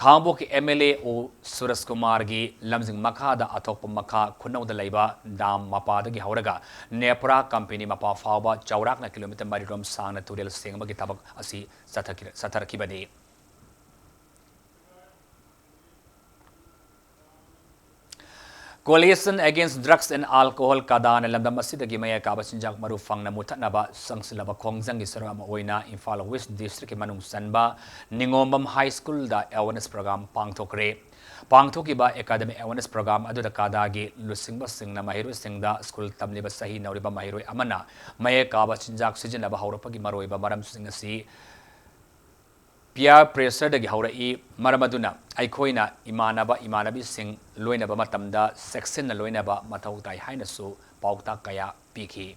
ꯈꯥꯉꯕꯣꯛꯀꯤ ꯑꯦꯝ ꯑꯦꯜ ꯑꯦ ꯑꯣ ꯁꯨꯔꯖ ꯀꯨꯃꯥꯔꯒꯤ ꯂꯝꯖꯤꯡ ꯃꯈꯥꯗ ꯑꯊꯣꯛꯄ ꯃꯈꯥ ꯈꯨꯅꯧꯗ ꯂꯩꯕ ꯗꯥꯝ ꯃꯄꯥꯗꯒꯤ ꯍꯧꯔꯒ ꯅꯦꯄ꯭ꯔꯥ ꯀꯝꯄꯦꯅꯤ ꯃꯄꯥ ꯐꯥꯎꯕ ꯆꯥꯎꯔꯥꯛꯅ ꯀꯤꯂꯣꯃꯤꯇꯔ ꯃꯔꯤꯔꯣꯝ ꯁꯥꯡꯅ ꯇꯨꯔꯦꯜ ꯁꯦꯡꯕꯒꯤ ꯊꯕꯛ ꯑꯁꯤ ꯆꯠꯊꯈꯤ-, ꯆꯠꯊꯔꯛꯈꯤꯕꯅꯤ꯫ Coalition Against Drugs and Alcohol, ꯀꯗꯥꯅ ꯂꯝꯗꯝ ꯑꯁꯤꯗꯒꯤ ꯃꯌꯥꯏ ꯀꯥꯕ ꯆꯤꯟꯖꯥꯛ ꯃꯔꯨ ꯐꯪꯅ ꯃꯨꯊꯠꯅꯕ ꯆꯪꯁꯤꯜꯂꯕ ꯈꯣꯡꯖꯪꯒꯤ ꯁꯔꯨꯛ ꯑꯃ ꯑꯣꯏꯅ ꯏꯝꯐꯥꯜ ꯋꯦꯁ ꯗꯤꯁꯇ꯭ꯔꯤꯛꯀꯤ ꯃꯅꯨꯡ ꯆꯟꯕ ꯅꯤꯉꯣꯝꯕꯝ ꯍꯥꯏ ꯁ꯭ꯀꯨꯜꯗ ꯑꯦꯋꯥꯔꯅꯦꯁ ꯄ꯭ꯔꯣꯒ꯭ꯔꯥꯝ ꯄꯥꯡꯊꯣꯛꯈ꯭ꯔꯦ꯫ ꯄꯥꯡꯊꯣꯛꯈꯤꯕ ꯑꯦꯀꯥꯗꯃꯤꯛ ꯑꯦꯋꯥꯔꯅꯦꯁ ꯄ꯭ꯔꯣꯒ꯭ꯔꯥꯝ ꯑꯗꯨꯗ ꯀꯗꯥꯒꯤ ꯂꯨꯆꯤꯡꯕꯁꯤꯡꯅ ꯃꯍꯩꯔꯣꯏꯁꯤꯡꯗ ꯁ꯭ꯀꯨꯜ ꯇꯝꯂꯤꯕ ꯆꯍꯤ ꯅꯧꯔꯤꯕ ꯃꯍꯩꯔꯣꯏ ꯑꯃꯅ ꯃꯌꯥꯏ ꯀꯥꯕ ꯆꯤꯟꯖꯥꯛ ꯁꯤꯖꯤꯟꯅꯕ ꯍꯧꯔꯛꯄꯒꯤ ꯃꯔꯨꯑꯣꯏꯕ ꯃꯔꯝꯁꯤꯡ ꯑꯁꯤ peer pressureꯗꯒꯤ ꯍꯧꯔꯛꯏ꯫ ꯃꯔꯝ ꯑꯗꯨꯅ ꯑꯩꯈꯣꯏꯅ ꯏꯃꯥꯟꯅꯕ ꯏꯃꯥꯟꯅꯕꯤꯁꯤꯡ ꯂꯣꯏꯅꯕ ꯃꯇꯝꯗ ꯆꯦꯛꯁꯤꯟꯅ ꯂꯣꯏꯅꯕ ꯃꯊꯧ ꯇꯥꯏ ꯍꯥꯏꯅꯁꯨ ꯄꯥꯎꯇꯥꯛ ꯀꯌꯥ ꯄꯤꯈꯤ꯫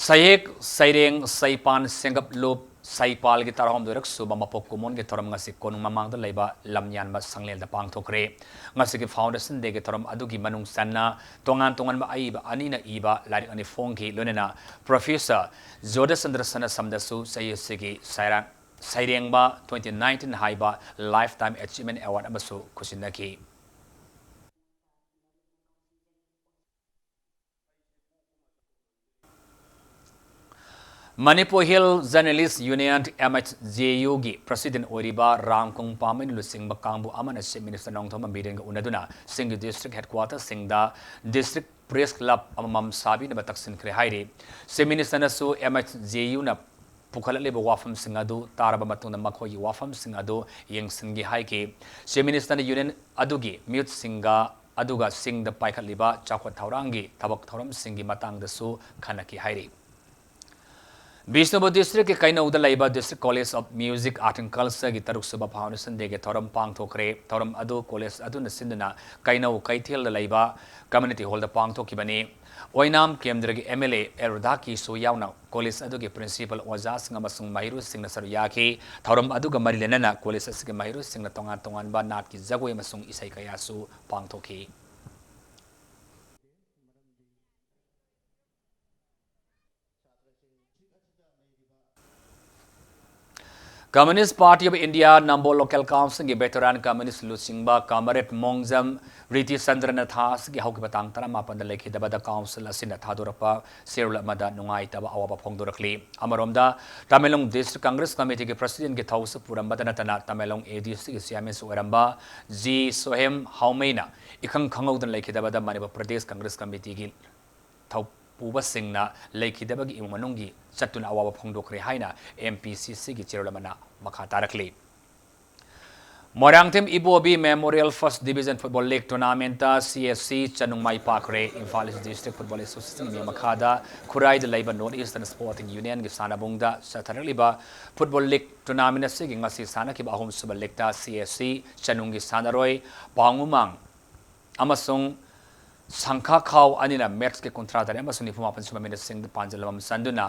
ꯁꯩꯍꯦꯛ, ꯁꯩꯔꯦꯡ, ꯁꯩꯄꯥꯟ, ꯁꯦꯡꯒꯞꯂꯨꯞ, ꯁꯩꯄꯥꯜꯒꯤ ꯇꯔꯥꯍꯨꯝꯗꯣꯏꯔꯛ ꯁꯨꯕ ꯃꯄꯣꯛ ꯀꯨꯝꯑꯣꯟꯒꯤ ꯊꯧꯔꯝ ꯉꯁꯤ ꯀꯣꯅꯨꯡ ꯃꯃꯥꯡꯗ ꯂꯩꯕ ꯂꯝꯌꯥꯟꯕ ꯁꯪꯂꯦꯟꯗ ꯄꯥꯡꯊꯣꯛꯈ꯭ꯔꯦ꯫ ꯉꯁꯤꯒꯤ Foundation Dayꯒꯤ ꯊꯧꯔꯝ ꯑꯗꯨꯒꯤ ꯃꯅꯨꯡ ꯆꯟꯅ ꯇꯣꯉꯥꯟ ꯇꯣꯉꯥꯟꯕ ꯑꯏꯕ ꯑꯅꯤꯅ ꯏꯕ ꯂꯥꯏꯔꯤꯛ ꯑꯅꯤ ꯐꯣꯡꯈꯤ, ꯂꯣꯏꯅꯅ Professor ꯖꯣꯙꯆꯟꯗ꯭ꯔ ꯁꯅꯥꯁꯝꯗꯁꯨ ꯆꯍꯤ ꯑꯁꯤꯒꯤ ꯁꯩꯔꯥꯡ-, ꯁꯩꯔꯦꯡꯕ twenty nineteen ꯍꯥꯏꯕ Lifetime Achievement Award ꯑꯃꯁꯨ ꯈꯨꯠꯁꯤꯟꯅꯈꯤ꯫ Manipur Hill Journalist Union, M H J Uꯒꯤ President ꯑꯣꯏꯔꯤꯕ ꯔꯥꯝ ꯀꯨꯡꯄꯥꯝ ꯑꯩꯅ ꯂꯨꯆꯤꯡꯕ ꯀꯥꯡꯕꯨ ꯑꯃꯅ Chief Minister ꯅꯣꯡꯊꯣꯝꯕꯝ ꯕꯤꯔꯦꯟꯒ ꯎꯅꯗꯨꯅ ꯁꯤꯡꯒꯤ district headquarterꯁꯤꯡꯗ district press club ꯑꯃꯃꯝ ꯁꯥꯕꯤꯅꯕ ꯇꯛꯁꯤꯟꯈ꯭ꯔꯦ ꯍꯥꯏꯔꯤ꯫ Chief Ministerꯅꯁꯨ M H J Uꯅ ꯄꯨꯈꯠꯂꯛꯂꯤꯕ ꯋꯥꯐꯝꯁꯤꯡ ꯑꯗꯨ ꯇꯥꯔꯕ ꯃꯇꯨꯡꯗ ꯃꯈꯣꯏꯒꯤ ꯋꯥꯐꯝꯁꯤꯡ ꯑꯗꯨ ꯌꯦꯡꯁꯤꯟꯒꯦ ꯍꯥꯏꯈꯤ꯫ Chief Ministerꯅ Union ꯑꯗꯨꯒꯤ ꯃꯤꯍꯨꯠꯁꯤꯡꯒ ꯑꯗꯨꯒ ꯁꯤꯡꯗ ꯄꯥꯏꯈꯠꯂꯤꯕ ꯆꯥꯎꯈꯠ ꯊꯧꯔꯥꯡꯒꯤ ꯊꯕꯛ ꯊꯧꯔꯝꯁꯤꯡꯒꯤ ꯃꯇꯥꯡꯗꯁꯨ ꯈꯟꯅꯈꯤ ꯍꯥꯏꯔꯤ꯫ ꯕꯤꯁꯅꯨꯄꯨꯔ districtꯀꯤ ꯀꯩꯅꯧꯗ ꯂꯩꯕ District College of Music, Art and Cultureꯒꯤ ꯇꯔꯨꯛꯁꯨꯕ Foundation Dayꯒꯤ ꯊꯧꯔꯝ ꯄꯥꯡꯊꯣꯛꯈ꯭ꯔꯦ꯫ ꯊꯧꯔꯝ ꯑꯗꯨ college ꯑꯗꯨꯅ ꯁꯤꯟꯗꯨꯅ ꯀꯩꯅꯧ ꯀꯩꯊꯦꯜꯗ ꯂꯩꯕ community hallꯗ ꯄꯥꯡꯊꯣꯛꯈꯤꯕꯅꯤ꯫ ꯑꯣꯏꯅꯥꯝ ꯀꯦꯟꯗ꯭ꯔꯒꯤ M L A ꯑꯦꯜ ꯔꯥꯙꯥꯀꯤꯁꯟ ꯌꯥꯎꯅ college ꯑꯗꯨꯒꯤ principal, ꯑꯣꯖꯥꯁꯤꯡ ꯑꯃꯁꯨꯡ ꯃꯍꯩꯔꯣꯏꯁꯤꯡꯅ ꯁꯔꯨꯛ ꯌꯥꯈꯤ꯫ ꯊꯧꯔꯝ ꯑꯗꯨꯒ ꯃꯔꯤ ꯂꯩꯅꯅ college ꯑꯁꯤꯒꯤ ꯃꯍꯩꯔꯣꯏꯁꯤꯡꯅ ꯇꯣꯉꯥꯟ ꯇꯣꯉꯥꯟꯕ ꯅꯥꯠꯀꯤ ꯖꯒꯣꯏ ꯑꯃꯁꯨꯡ ꯏꯁꯩ ꯀꯌꯥꯁꯨ ꯄꯥꯡꯊꯣꯛꯈꯤ꯫ Communist Party of India Nambol Local Councilꯒꯤ veteran communist ꯂꯨꯆꯤꯡꯕ Comrade ꯃꯣꯡꯖꯝ ꯔꯤꯇꯤꯆꯟꯗ꯭ꯔꯅ ꯊꯥ ꯑꯁꯤꯒꯤ ꯍꯧꯈꯤꯕ ꯇꯥꯡ ꯇꯔꯥꯃꯥꯄꯟꯗ ꯂꯩꯈꯤꯗꯕꯗ council ꯑꯁꯤꯅ ꯊꯥꯗꯣꯔꯛꯄ ꯆꯦꯔꯣꯜ ꯑꯃꯗ ꯅꯨꯡꯉꯥꯏꯇꯕ ꯑꯋꯥꯕ ꯐꯣꯡꯗꯣꯔꯛꯂꯤ꯫ ꯑꯃꯔꯣꯝꯗ, ꯇꯃꯦꯡꯂꯣꯡ District Congress Committeeꯒꯤ Presidentꯀꯤ ꯊꯧꯁꯨ ꯄꯨꯔꯝꯕꯇ ꯅꯠꯇꯅ ꯇꯃꯦꯡꯂꯣꯡ ADCꯒꯤ chairmanꯁꯨ ꯑꯣꯏꯔꯝꯕ ꯖꯤ ꯁꯣꯍꯦꯝ ꯍꯥꯎꯃꯩꯅ ꯏꯈꯪ ꯈꯪꯍꯧꯗꯅ ꯂꯩꯈꯤꯗꯕꯗ ꯃꯅꯤꯄꯨꯔ ꯄ꯭ꯔꯗꯦꯁ Congress Committeeꯒꯤ ꯊꯧꯄꯨꯕꯁꯤꯡꯅ ꯂꯩꯈꯤꯗꯕꯒꯤ ꯏꯃꯨꯡ ꯃꯅꯨꯡꯒꯤ ꯆꯠꯇꯨꯅ ꯑꯋꯥꯕ ꯐꯣꯡꯗꯣꯛꯈ꯭ꯔꯦ ꯍꯥꯏꯅ MPCCꯒꯤ ꯆꯦꯔꯣꯜ ꯑꯃꯅ ꯃꯈꯥ ꯇꯥꯔꯛꯂꯤ꯫ ꯃꯣꯏꯔꯥꯡꯊꯦꯝ ꯏꯕꯣꯕꯤ Memorial First Division Football League Tournamentꯇ CSC ꯆꯅꯨꯡ ꯃꯥꯏ ꯄꯥꯛꯈ꯭ꯔꯦ꯫ ꯏꯝꯐꯥꯜ East District Football Associationꯒꯤ ꯃꯈꯥꯗ ꯈꯨꯔꯥꯏꯗ ꯂꯩꯕ North Eastern Sporting Unionꯒꯤ ꯁꯥꯟꯅꯕꯨꯡꯗ ꯆꯠꯊꯔꯛꯂꯤꯕ football league tournament ꯑꯁꯤꯒꯤ ꯉꯁꯤ ꯁꯥꯟꯅꯈꯤꯕ ꯑꯍꯨꯝꯁꯨꯕ leagueꯇ CSC ꯆꯅꯨꯡꯒꯤ ꯁꯥꯟꯅꯔꯣꯏ ꯄꯥꯎꯉꯨꯃꯥꯡ ꯑꯃꯁꯨꯡ ꯁꯪꯈꯥꯈꯥꯎ ꯑꯅꯤꯅ matchꯀꯤ ꯀꯨꯟꯊ꯭ꯔꯥ ꯇꯔꯦꯠ ꯑꯃꯁꯨꯡ ꯅꯤꯐꯨ ꯃꯥꯄꯟ ꯁꯨꯕ minuteꯁꯤꯡꯗ ꯄꯥꯟꯖꯤꯜ ꯑꯃꯃꯝ ꯆꯟꯗꯨꯅ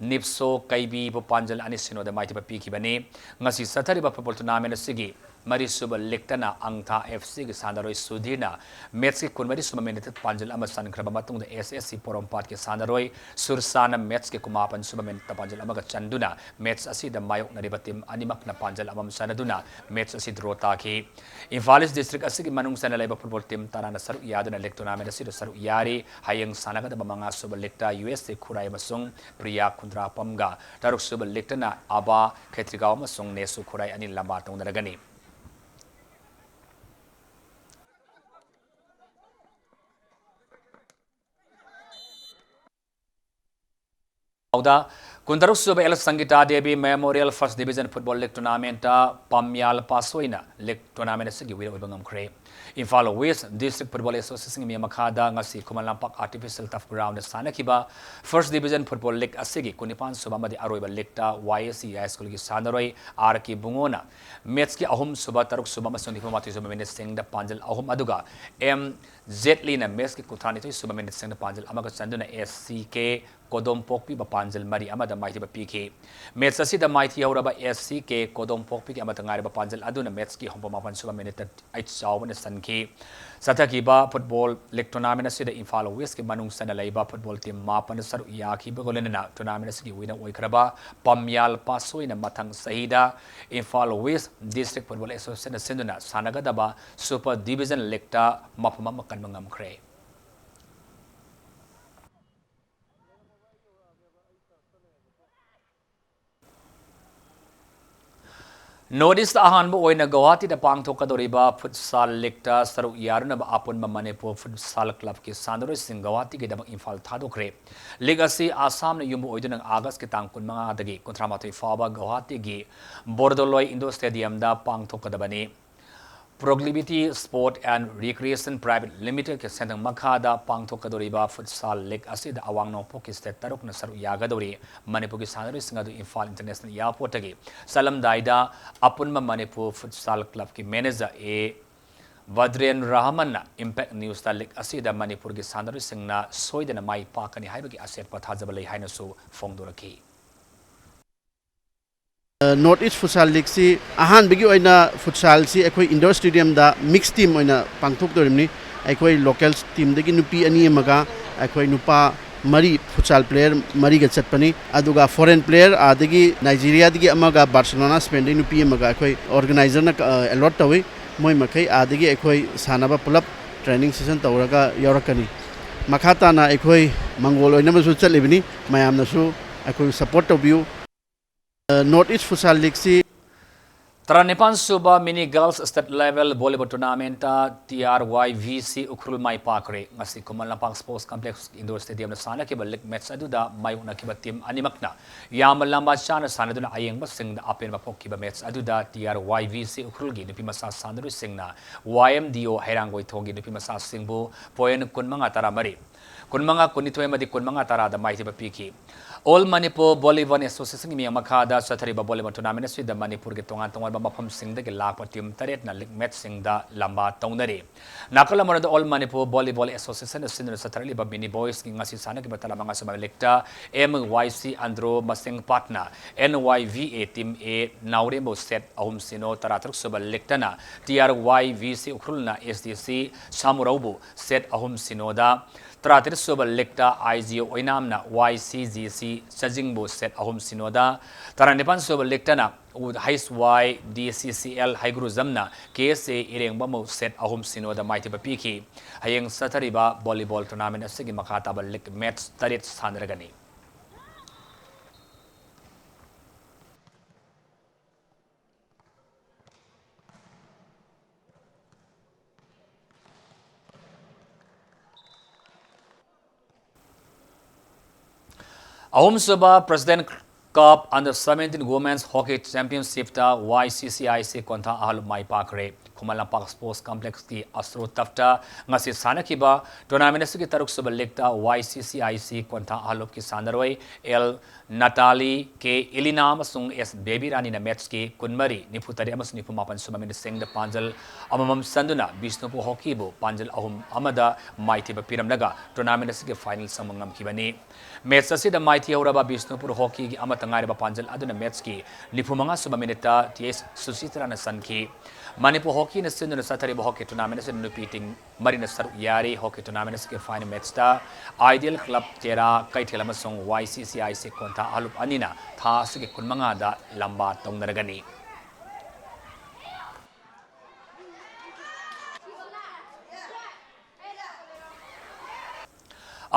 ꯅꯤꯞꯁꯣ ꯀꯩꯕꯤꯕꯨ ꯄꯥꯟꯖꯜ ꯑꯅꯤ ꯁꯤꯅꯣꯗ ꯃꯥꯏꯊꯤꯕ ꯄꯤꯈꯤꯕꯅꯤ꯫ ꯉꯁꯤ ꯆꯠꯊꯔꯤꯕ ꯐꯨꯠꯕꯣꯜ ꯇꯣꯔꯅꯥꯃꯦꯟ ꯑꯁꯤꯒꯤ ꯃꯔꯤꯁꯨꯕ ꯂꯤꯛꯇꯅ ꯑꯪꯊꯥ ꯑꯦꯐ ꯁꯤꯒꯤ ꯁꯥꯟꯅꯔꯣꯏ ꯁꯨꯙꯤꯔꯅ ꯃꯦꯠꯁꯀꯤ ꯀꯨꯟꯃꯔꯤ ꯁꯨꯕ ꯃꯤꯅꯤꯠꯇ ꯄꯥꯟꯖꯜ ꯑꯃ ꯆꯟꯈ꯭ꯔꯕ ꯃꯇꯨꯡꯗ ꯑꯦꯁ ꯑꯦꯁ ꯁꯤ ꯄꯣꯔꯣꯝꯄꯥꯠꯀꯤ ꯁꯥꯟꯅꯔꯣꯏ ꯁꯨꯔꯁꯥꯅ ꯃꯦꯠꯁꯀꯤ ꯀꯨꯟꯃꯥꯄꯟ ꯁꯨꯕ ꯃꯤꯅꯤꯠꯇ ꯄꯥꯟꯖꯜ ꯑꯃꯒ ꯆꯟꯗꯨꯅ ꯃꯦꯠꯁ ꯑꯁꯤꯗ ꯃꯥꯌꯣꯛꯅꯔꯤꯕ ꯇꯤꯝ ꯑꯅꯤꯃꯛꯅ ꯄꯥꯟꯖꯜ ꯑꯃꯃꯝ ꯆꯟꯅꯗꯨꯅ ꯃꯦꯠꯁ ꯑꯁꯤ ꯗ꯭ꯔꯣ ꯇꯥꯈꯤ꯫ ꯏꯝꯐꯥꯜ ꯏꯁ ꯗꯤꯁꯇ꯭ꯔꯤꯛ ꯑꯁꯤꯒꯤ ꯃꯅꯨꯡ ꯆꯟꯅ ꯂꯩꯕ ꯐꯨꯠꯕꯣꯜ ꯇꯤꯝ ꯇꯔꯥꯅ ꯁꯔꯨꯛ ꯌꯥꯗꯨꯅ ꯂꯤꯛ ꯇꯣꯔꯅꯥꯃꯦꯟ ꯑꯁꯤꯗ ꯁꯔꯨꯛ ꯌꯥꯔꯤ꯫ ꯍꯌꯦꯡ ꯁꯥꯟꯅꯒꯗꯕ ꯃꯉꯥ ꯁꯨꯕ ꯂꯤꯛꯇ ꯌꯨ ꯑꯦꯁ ꯇꯤ ꯈꯨꯔꯥꯏ ꯑꯃꯁꯨꯡ ꯄ꯭ꯔꯤꯌꯥ ꯈꯨꯟꯗ꯭ꯔꯥꯛꯄꯝꯒ, ꯇꯔꯨꯛ ꯁꯨꯕ ꯂꯤꯛꯇꯅ ꯑꯕꯥ ꯈꯦꯇ꯭ꯔꯤꯒꯥꯎ ꯑꯃꯁꯨꯡ ꯅꯦꯁꯨ ꯈꯨꯔꯥꯏ ꯑꯅꯤ ꯂꯝꯕꯥ ꯇꯧꯅꯔꯒꯅꯤ꯫ ꯀꯨꯟꯇꯔꯨꯛ ꯁꯨꯕ L Sangita Devi memorial first division football league tournament ꯄꯥꯝꯌꯥꯜ ꯄꯥꯁꯣꯏꯅ ꯂꯤꯛ ꯇꯣꯔꯅꯥꯃꯦꯟ ꯑꯁꯤꯒꯤ ꯋꯤꯅꯔ ꯑꯣꯏꯕ ꯉꯝꯈ꯭ꯔꯦ꯫ ꯏꯝꯐꯥꯜ ꯋꯦꯁ ꯗꯤꯁꯇ꯭ꯔꯤꯛ ꯐꯨꯠꯕꯣꯜ ꯑꯦꯁꯣꯁꯤꯌꯦꯁꯟꯒꯤ ꯃꯤ ꯃꯈꯥꯗ ꯉꯁꯤ ꯈꯨꯃꯟ ꯂꯝꯄꯥꯛ ꯑꯥꯔꯇꯤꯐꯤꯁꯤꯌꯦꯜ ꯇꯔꯐ ꯒ꯭ꯔꯥꯎꯟꯗ ꯁꯥꯟꯅꯈꯤꯕ ꯐꯥꯔꯁ ꯗꯤꯕꯤꯖꯟ ꯐꯨꯠꯕꯣꯜ ꯂꯤꯛ ꯑꯁꯤꯒꯤ ꯀꯨꯟꯅꯤꯄꯥꯟ ꯁꯨꯕ ꯑꯃꯗꯤ ꯑꯔꯣꯏꯕ ꯂꯤꯛꯇ ꯋꯥꯏ ꯑꯦꯁ ꯁꯤ ꯍꯥꯏ ꯁ꯭ꯀꯨꯜꯒꯤ ꯁꯥꯟꯅꯔꯣꯏ ꯑꯥꯔ ꯀꯦ ꯕꯨꯡꯉꯣꯅ ꯃꯦꯠꯁꯀꯤ ꯑꯍꯨꯝ ꯁꯨꯕ, ꯇꯔꯨꯛ ꯁꯨꯕ ꯑꯃꯁꯨꯡ ꯅꯤꯐꯨ ꯃꯥꯊꯣꯏ ꯁꯨꯕ ꯃꯤꯅꯤꯠꯁꯤꯡꯗ ꯄꯥꯟꯖꯜ ꯑꯍꯨꯝ ꯑꯗꯨꯒ ꯑꯦꯝ ꯖꯦꯠꯂꯤꯅ ꯃꯦꯠꯁꯀꯤ ꯀꯨꯟꯊ꯭ꯔꯥ ꯅꯤꯊꯣꯏ ꯁꯨꯕ ꯃꯤꯅꯤꯠꯁꯤꯡꯗ ꯄꯥꯟꯖꯜ ꯑꯃꯒ ꯆꯟꯗꯨꯅ ꯑꯦꯁ ꯁꯤ ꯀꯦ ꯀꯣꯗꯣꯝꯄꯣꯛꯄꯤꯕ ꯄꯥꯟꯖꯜ ꯃꯔꯤ ꯑꯃꯗ ꯃꯥꯏꯊꯤꯕ ꯄꯤꯈꯤ꯫ ꯃꯦꯠꯁ ꯑꯁꯤꯗ ꯃꯥꯏꯊꯤꯍꯧꯔꯕ ꯑꯦꯁ ꯁꯤ ꯀꯦ ꯀꯣꯗꯣꯝꯄꯣꯛꯄꯤꯒꯤ ꯑꯃꯠꯇ ꯉꯥꯏꯔꯕ ꯄꯥꯟꯖꯜ ꯑꯗꯨꯅ ꯃꯦꯠꯁꯀꯤ ꯍꯨꯝꯐꯨ ꯃꯥꯄꯟ ꯁꯨꯕ ꯃꯤꯅꯤꯠꯇ ꯑꯩꯆ ꯆꯥꯎꯕꯅ ꯆꯟꯈꯤ꯫ ꯆꯠꯊꯈꯤꯕ ꯐꯨꯠꯕꯣꯜ ꯂꯤꯛ ꯇꯣꯔꯅꯥꯃꯦꯟ ꯑꯁꯤꯗ ꯏꯝꯐꯥꯜ ꯋꯦꯁꯀꯤ ꯃꯅꯨꯡ ꯆꯟꯅ ꯂꯩꯕ ꯐꯨꯠꯕꯣꯜ ꯇꯤꯝ ꯃꯥꯄꯟꯅ ꯁꯔꯨꯛ ꯌꯥꯈꯤꯕꯒ ꯂꯣꯏꯅꯅ ꯇꯣꯔꯅꯥꯃꯦꯟ ꯑꯁꯤꯒꯤ ꯋꯤꯅꯔ ꯑꯣꯏꯈ꯭ꯔꯕ ꯄꯥꯝꯌꯥꯜ ꯄꯥꯁꯣꯏꯅ ꯃꯊꯪ ꯆꯍꯤꯗ ꯏꯝꯐꯥꯜ ꯋꯦꯁ ꯗꯤꯁꯇ꯭ꯔꯤꯛ ꯐꯨꯠꯕꯣꯜ ꯑꯦꯁꯣꯁꯤꯌꯦꯁꯟꯅ ꯁꯤꯟꯗꯨꯅ ꯁꯥꯟꯅꯒꯗꯕ ꯁꯨꯄꯔ ꯗꯤꯕꯤꯖꯟ ꯂꯤꯛꯇ ꯃꯐꯝ ꯑꯃ ꯀꯟꯕ ꯉꯝꯈ꯭ꯔꯦ꯫ ꯅꯣꯔꯠ ꯏꯁꯇ ꯑꯍꯥꯟꯕ ꯑꯣꯏꯅ ꯒꯧꯍꯥꯇꯤꯗ ꯄꯥꯡꯊꯣꯛꯀꯗꯧꯔꯤꯕ ꯐꯨꯠꯁꯥꯜ ꯂꯤꯛꯇ ꯁꯔꯨꯛ ꯌꯥꯔꯨꯅꯕ ꯑꯄꯨꯟꯕ ꯃꯅꯤꯄꯨꯔ ꯐꯨꯠꯁꯥꯜ ꯀ꯭ꯂꯕꯀꯤ ꯁꯥꯟꯅꯔꯣꯏꯁꯤꯡ ꯒꯧꯍꯥꯇꯤꯒꯤꯗꯃꯛ ꯏꯝꯐꯥꯜ ꯊꯥꯗꯣꯛꯈ꯭ꯔꯦ꯫ ꯂꯤꯛ ꯑꯁꯤ ꯑꯁꯥꯝꯅ ꯌꯨꯝꯕꯨ ꯑꯣꯏꯗꯨꯅ ꯑꯥꯒꯁꯀꯤ ꯇꯥꯡ ꯀꯨꯟꯃꯉꯥꯗꯒꯤ ꯀꯨꯟꯊ꯭ꯔꯥꯃꯥꯊꯣꯏ ꯐꯥꯎꯕ ꯒꯧꯍꯥꯇꯤꯒꯤ ꯕꯣꯔꯗꯣꯂꯣꯏ ꯏꯟꯗꯣꯔ ꯁ꯭ꯇꯦꯗꯤꯌꯝꯗ ꯄꯥꯡꯊꯣꯛꯀꯗꯕꯅꯤ꯫ ꯄ꯭ꯔꯣꯒ꯭ꯂꯤꯕꯤꯇꯤ ꯁ꯭ꯄꯣꯔꯠ ꯑꯦꯟ ꯔꯤꯀ꯭ꯔꯤꯌꯦꯁꯟ ꯄ꯭ꯔꯥꯏꯚꯦꯠ ꯂꯤꯃꯤꯇꯦꯗꯀꯤ ꯁꯦꯟꯊꯪ ꯃꯈꯥꯗ ꯄꯥꯡꯊꯣꯛꯀꯗꯧꯔꯤꯕ ꯐꯨꯠꯁꯥꯜ ꯂꯤꯛ ꯑꯁꯤꯗ ꯑꯋꯥꯡ ꯅꯣꯡꯄꯣꯛꯀꯤ ꯁ꯭ꯇꯦꯠ ꯇꯔꯨꯛꯅ ꯁꯔꯨꯛ ꯌꯥꯒꯗꯧꯔꯤ꯫ ꯃꯅꯤꯄꯨꯔꯒꯤ ꯁꯥꯟꯅꯔꯣꯏꯁꯤꯡ ꯑꯗꯨ ꯏꯝꯐꯥꯜ ꯏꯟꯇꯔꯅꯦꯁꯅꯦꯜ ꯏꯌꯥꯔꯄꯣꯔꯠꯇꯒꯤ ꯆꯠꯂꯝꯗꯥꯏꯗ ꯑꯄꯨꯟꯕ ꯃꯅꯤꯄꯨꯔ ꯐꯨꯠꯁꯥꯜ ꯀ꯭ꯂꯕꯀꯤ ꯃꯦꯅꯦꯖꯔ ꯑꯦ ꯚꯗ꯭ꯔꯦꯟ ꯔꯍꯃꯟꯅ Impact Newsꯇ ꯂꯤꯒ ꯑꯁꯤꯗ ꯃꯅꯤꯄꯨꯔꯒꯤ ꯁꯥꯟꯅꯔꯣꯏꯁꯤꯡꯅ ꯁꯣꯏꯗꯅ ꯃꯥꯏ ꯄꯥꯛꯀꯅꯤ ꯍꯥꯏꯕꯒꯤ ꯑꯆꯦꯠꯄ ꯊꯥꯖꯕ ꯂꯩ ꯍꯥꯏꯅꯁꯨ ꯐꯣꯡꯗꯣꯔꯛꯈꯤ꯫ North East Futsal Leagueꯁꯤ ꯑꯍꯥꯟꯕꯒꯤ ꯑꯣꯏꯅ futsalꯁꯤ ꯑꯩꯈꯣꯏ indoor stadiumꯗ mix team ꯑꯣꯏꯅ ꯄꯥꯡꯊꯣꯛꯇꯣꯔꯤꯕꯅꯤ꯫ ꯑꯩꯈꯣꯏ local teamꯗꯒꯤ ꯅꯨꯄꯤ ꯑꯅꯤ ꯑꯃꯒ ꯑꯩꯈꯣꯏ ꯅꯨꯄꯥ ꯃꯔꯤ, futsal player ꯃꯔꯤꯒ ꯆꯠꯄꯅꯤ꯫ ꯑꯗꯨꯒ foreign player ꯑꯥꯗꯒꯤ Nigeriaꯗꯒꯤ ꯑꯃꯒ, Barcelona Spainꯗꯒꯤ ꯅꯨꯄꯤ ꯑꯃꯒ ꯑꯩꯈꯣꯏ organizerꯅ allot ꯇꯧꯏ꯫ ꯃꯣꯏ ꯃꯈꯩ ꯑꯥꯗꯒꯤ ꯑꯩꯈꯣꯏ ꯁꯥꯟꯅꯕ ꯄꯨꯂꯞ training session ꯇꯧꯔꯒ ꯌꯥꯎꯔꯛꯀꯅꯤ꯫ ꯃꯈꯥ ꯇꯥꯅ ꯑꯩꯈꯣꯏ ꯃꯪꯒꯣꯜ ꯑꯣꯏꯅꯕꯁꯨ ꯆꯠꯂꯤꯕꯅꯤ꯫ ꯃꯌꯥꯝꯅꯁꯨ ꯑꯩꯈꯣꯏꯕꯨ support ꯇꯧꯕꯤꯌꯨ꯫ North East Futsal Leagueꯁꯤ ꯇꯔꯥꯅꯤꯄꯥꯟ ꯁꯨꯕ Mini Girls State Level Volleyball Tournamentꯇ TRYVC Ukhrul ꯃꯥꯏ ꯄꯥꯛꯈ꯭ꯔꯦ꯫ ꯉꯁꯤ Khuman Lampak Sports Complex Indoor Stadiumꯗ ꯁꯥꯟꯅꯈꯤꯕ league match ꯑꯗꯨꯗ ꯃꯥꯌꯣꯛꯅꯈꯤꯕ team ꯑꯅꯤꯃꯛꯅ ꯌꯥꯝꯅ ꯂꯝꯕꯥ ꯆꯥꯅ ꯁꯥꯟꯅꯗꯨꯅ ꯑꯌꯦꯡꯕꯁꯤꯡꯗ ꯑꯄꯦꯟꯕ ꯄꯣꯛꯈꯤꯕ match ꯑꯗꯨꯗ TRYVC ꯎꯈ꯭ꯔꯨꯜꯒꯤ ꯅꯨꯄꯤꯃꯆꯥ ꯁꯥꯟꯅꯔꯣꯏꯁꯤꯡꯅ YMDO ꯍꯩꯔꯥꯡꯒꯣꯏꯊꯣꯡꯒꯤ ꯅꯨꯄꯤꯃꯆꯥꯁꯤꯡꯕꯨ point ꯀꯨꯟꯃꯉꯥ ꯇꯔꯥꯃꯔꯤ, ꯀꯨꯟꯃꯉꯥ ꯀꯨꯟꯅꯤꯊꯣꯏ ꯑꯃꯗꯤ ꯀꯨꯟꯃꯉꯥ ꯇꯔꯥꯗ ꯃꯥꯏꯊꯤꯕ ꯄꯤꯈꯤ꯫ All Manipur Volleyball Associationꯒꯤ ꯃꯤꯌꯥꯝ ꯃꯈꯥꯗ ꯆꯠꯊꯔꯤꯕ volleyball tournament ꯑꯁꯤꯗ ꯃꯅꯤꯄꯨꯔꯒꯤ ꯇꯣꯉꯥꯟ ꯇꯣꯉꯥꯟꯕ ꯃꯐꯝꯁꯤꯡꯗꯒꯤ ꯂꯥꯛꯄ team ꯇꯔꯦꯠꯅ league matchꯁꯤꯡꯗ ꯂꯝꯕꯥ ꯇꯧꯅꯔꯤ꯫ ꯅꯥꯀꯜ ꯑꯃꯔꯣꯝꯗ All Manipur Volleyball Associationꯅ ꯁꯤꯟꯗꯨꯅ ꯆꯠꯊꯔꯛꯂꯤꯕ Mini Boysꯀꯤ ꯉꯁꯤ ꯁꯥꯟꯅꯈꯤꯕ ꯇꯔꯥꯃꯉꯥ ꯁꯨꯕ leagueꯇ MYC Andro Masengpatꯅ NYVA team A ꯅꯥꯎꯔꯦꯝꯕꯨ set ꯑꯍꯨꯝ ꯁꯤꯅꯣ, ꯇꯔꯥꯇꯔꯨꯛ ꯁꯨꯕ leagueꯇꯅ TRYVC ꯎꯈ꯭ꯔꯨꯜꯅ SDC ꯁꯥꯃꯨꯔꯧꯕꯨ set ꯑꯍꯨꯝ ꯁꯤꯅꯣꯗ, ꯇꯔꯥꯇꯔꯦꯠ ꯁꯨꯕ leagueꯇ IGO ꯑꯣꯏꯅꯥꯝꯅ YCGC ꯆꯥꯖꯤꯡꯕꯨ set ꯑꯍꯨꯝ ꯁꯤꯅꯣꯗ, ꯇꯔꯥꯅꯤꯄꯥꯟ ꯁꯨꯕ leagueꯇꯅ HYDCCL ꯍꯩꯒ꯭ꯔꯨꯖꯝꯅ KSA ꯏꯔꯦꯡꯕꯝꯕꯨ set ꯑꯍꯨꯝ ꯁꯤꯅꯣꯗ ꯃꯥꯏꯊꯤꯕ ꯄꯤꯈꯤ꯫ ꯍꯌꯦꯡ ꯆꯠꯊꯔꯤꯕ volleyball tournament ꯑꯁꯤꯒꯤ ꯃꯈꯥ ꯇꯥꯕ league match ꯇꯔꯦꯠ ꯁꯥꯟꯅꯔꯒꯅꯤ꯫ ꯑꯍꯨꯝꯁꯨꯕ President Cup Under seventeen Women's Hockey Championshipꯇ YCCIC ꯀꯣꯟꯊꯥ ꯑꯍꯜ ꯃꯥꯏ ꯄꯥꯛꯈ꯭ꯔꯦ꯫ ꯈꯨꯃꯟ ꯂꯝꯄꯥꯛ ꯁ꯭ꯄꯣꯔꯠꯁ ꯀꯝꯄ꯭ꯂꯦꯛꯁꯀꯤ ꯑꯁꯇ꯭ꯔꯣ ꯇꯐꯇ ꯉꯁꯤ ꯁꯥꯟꯅꯈꯤꯕ ꯇꯣꯔꯅꯥꯃꯦꯟ ꯑꯁꯤꯒꯤ ꯇꯔꯨꯛꯁꯨꯕ ꯂꯤꯒꯇ ꯋꯥꯏ ꯁꯤ ꯁꯤ ꯑꯥꯏ ꯁꯤ ꯀꯣꯟꯊꯥ ꯑꯍꯂꯨꯞꯀꯤ ꯁꯥꯟꯅꯔꯣꯏ ꯑꯦꯜ ꯅꯇꯥꯂꯤ, ꯀꯦ ꯏꯂꯤꯅꯥ ꯑꯃꯁꯨꯡ ꯑꯦꯁ ꯕꯦꯕꯤ ꯔꯥꯅꯤꯅ ꯃꯦꯠꯁꯀꯤ ꯀꯨꯟꯃꯔꯤ, ꯅꯤꯐꯨꯇꯔꯦꯠ ꯑꯃꯁꯨꯡ ꯅꯤꯐꯨꯃꯥꯄꯟ ꯁꯨꯕ ꯃꯤꯅꯤꯠꯁꯤꯡꯗ ꯄꯥꯟꯖꯜ ꯑꯃꯃꯝ ꯆꯟꯗꯨꯅ ꯕꯤꯁꯅꯨꯄꯨꯔ ꯍꯣꯀꯤꯕꯨ ꯄꯥꯟꯖꯜ ꯑꯍꯨꯝ ꯑꯃꯗ ꯃꯥꯏꯊꯤꯕ ꯄꯤꯔꯝꯂꯒ ꯇꯣꯔꯅꯥꯃꯦꯟ ꯑꯁꯤꯒꯤ ꯐꯥꯏꯅꯦꯜ ꯆꯪꯕ ꯉꯝꯈꯤꯕꯅꯤ꯫ ꯃꯦꯠꯁ ꯑꯁꯤꯗ ꯃꯥꯏꯊꯤꯍꯧꯔꯕ ꯕꯤꯁꯅꯨꯄꯨꯔ ꯍꯣꯀꯤꯒꯤ ꯑꯃꯠꯇ ꯉꯥꯏꯔꯕ ꯄꯥꯟꯖꯜ ꯑꯗꯨꯅ ꯃꯦꯠꯁꯀꯤ ꯅꯤꯐꯨꯃꯉꯥ ꯁꯨꯕ ꯃꯤꯅꯤꯠꯇ ꯇꯤ ꯑꯦꯁ ꯁꯨꯆꯤꯇ꯭ꯔꯥꯅ ꯆꯟꯈꯤ꯫ ꯃꯅꯤꯄꯨꯔ ꯍꯣꯀꯤꯅ ꯁꯤꯟꯗꯨꯅ ꯆꯠꯊꯔꯤꯕ ꯍꯣꯀꯤ ꯇꯣꯔꯅꯥꯃꯦꯟ ꯑꯁꯤꯗ ꯅꯨꯄꯤ ꯇꯤꯝ ꯃꯔꯤꯅ ꯁꯔꯨꯛ ꯌꯥꯔꯤ꯫ ꯍꯣꯀꯤ ꯇꯣꯔꯅꯥꯃꯦꯟ ꯑꯁꯤꯒꯤ ꯐꯥꯏꯅꯦꯜ ꯃꯦꯠꯁꯇ ꯑꯥꯏꯗꯤꯌꯦꯜ ꯀ꯭ꯂꯕ ꯇꯦꯔꯥ ꯀꯩꯊꯦꯜ ꯑꯃꯁꯨꯡ ꯋꯥꯏ ꯁꯤ ꯁꯤ ꯑꯥꯏ ꯁꯤ ꯀꯣꯟꯊꯥ ꯑꯍꯂꯨꯞ ꯑꯅꯤꯅ ꯊꯥ ꯑꯁꯤꯒꯤ ꯀꯨꯟꯃꯉꯥꯗ ꯂꯝꯕꯥ ꯇꯧꯅꯔꯒꯅꯤ꯫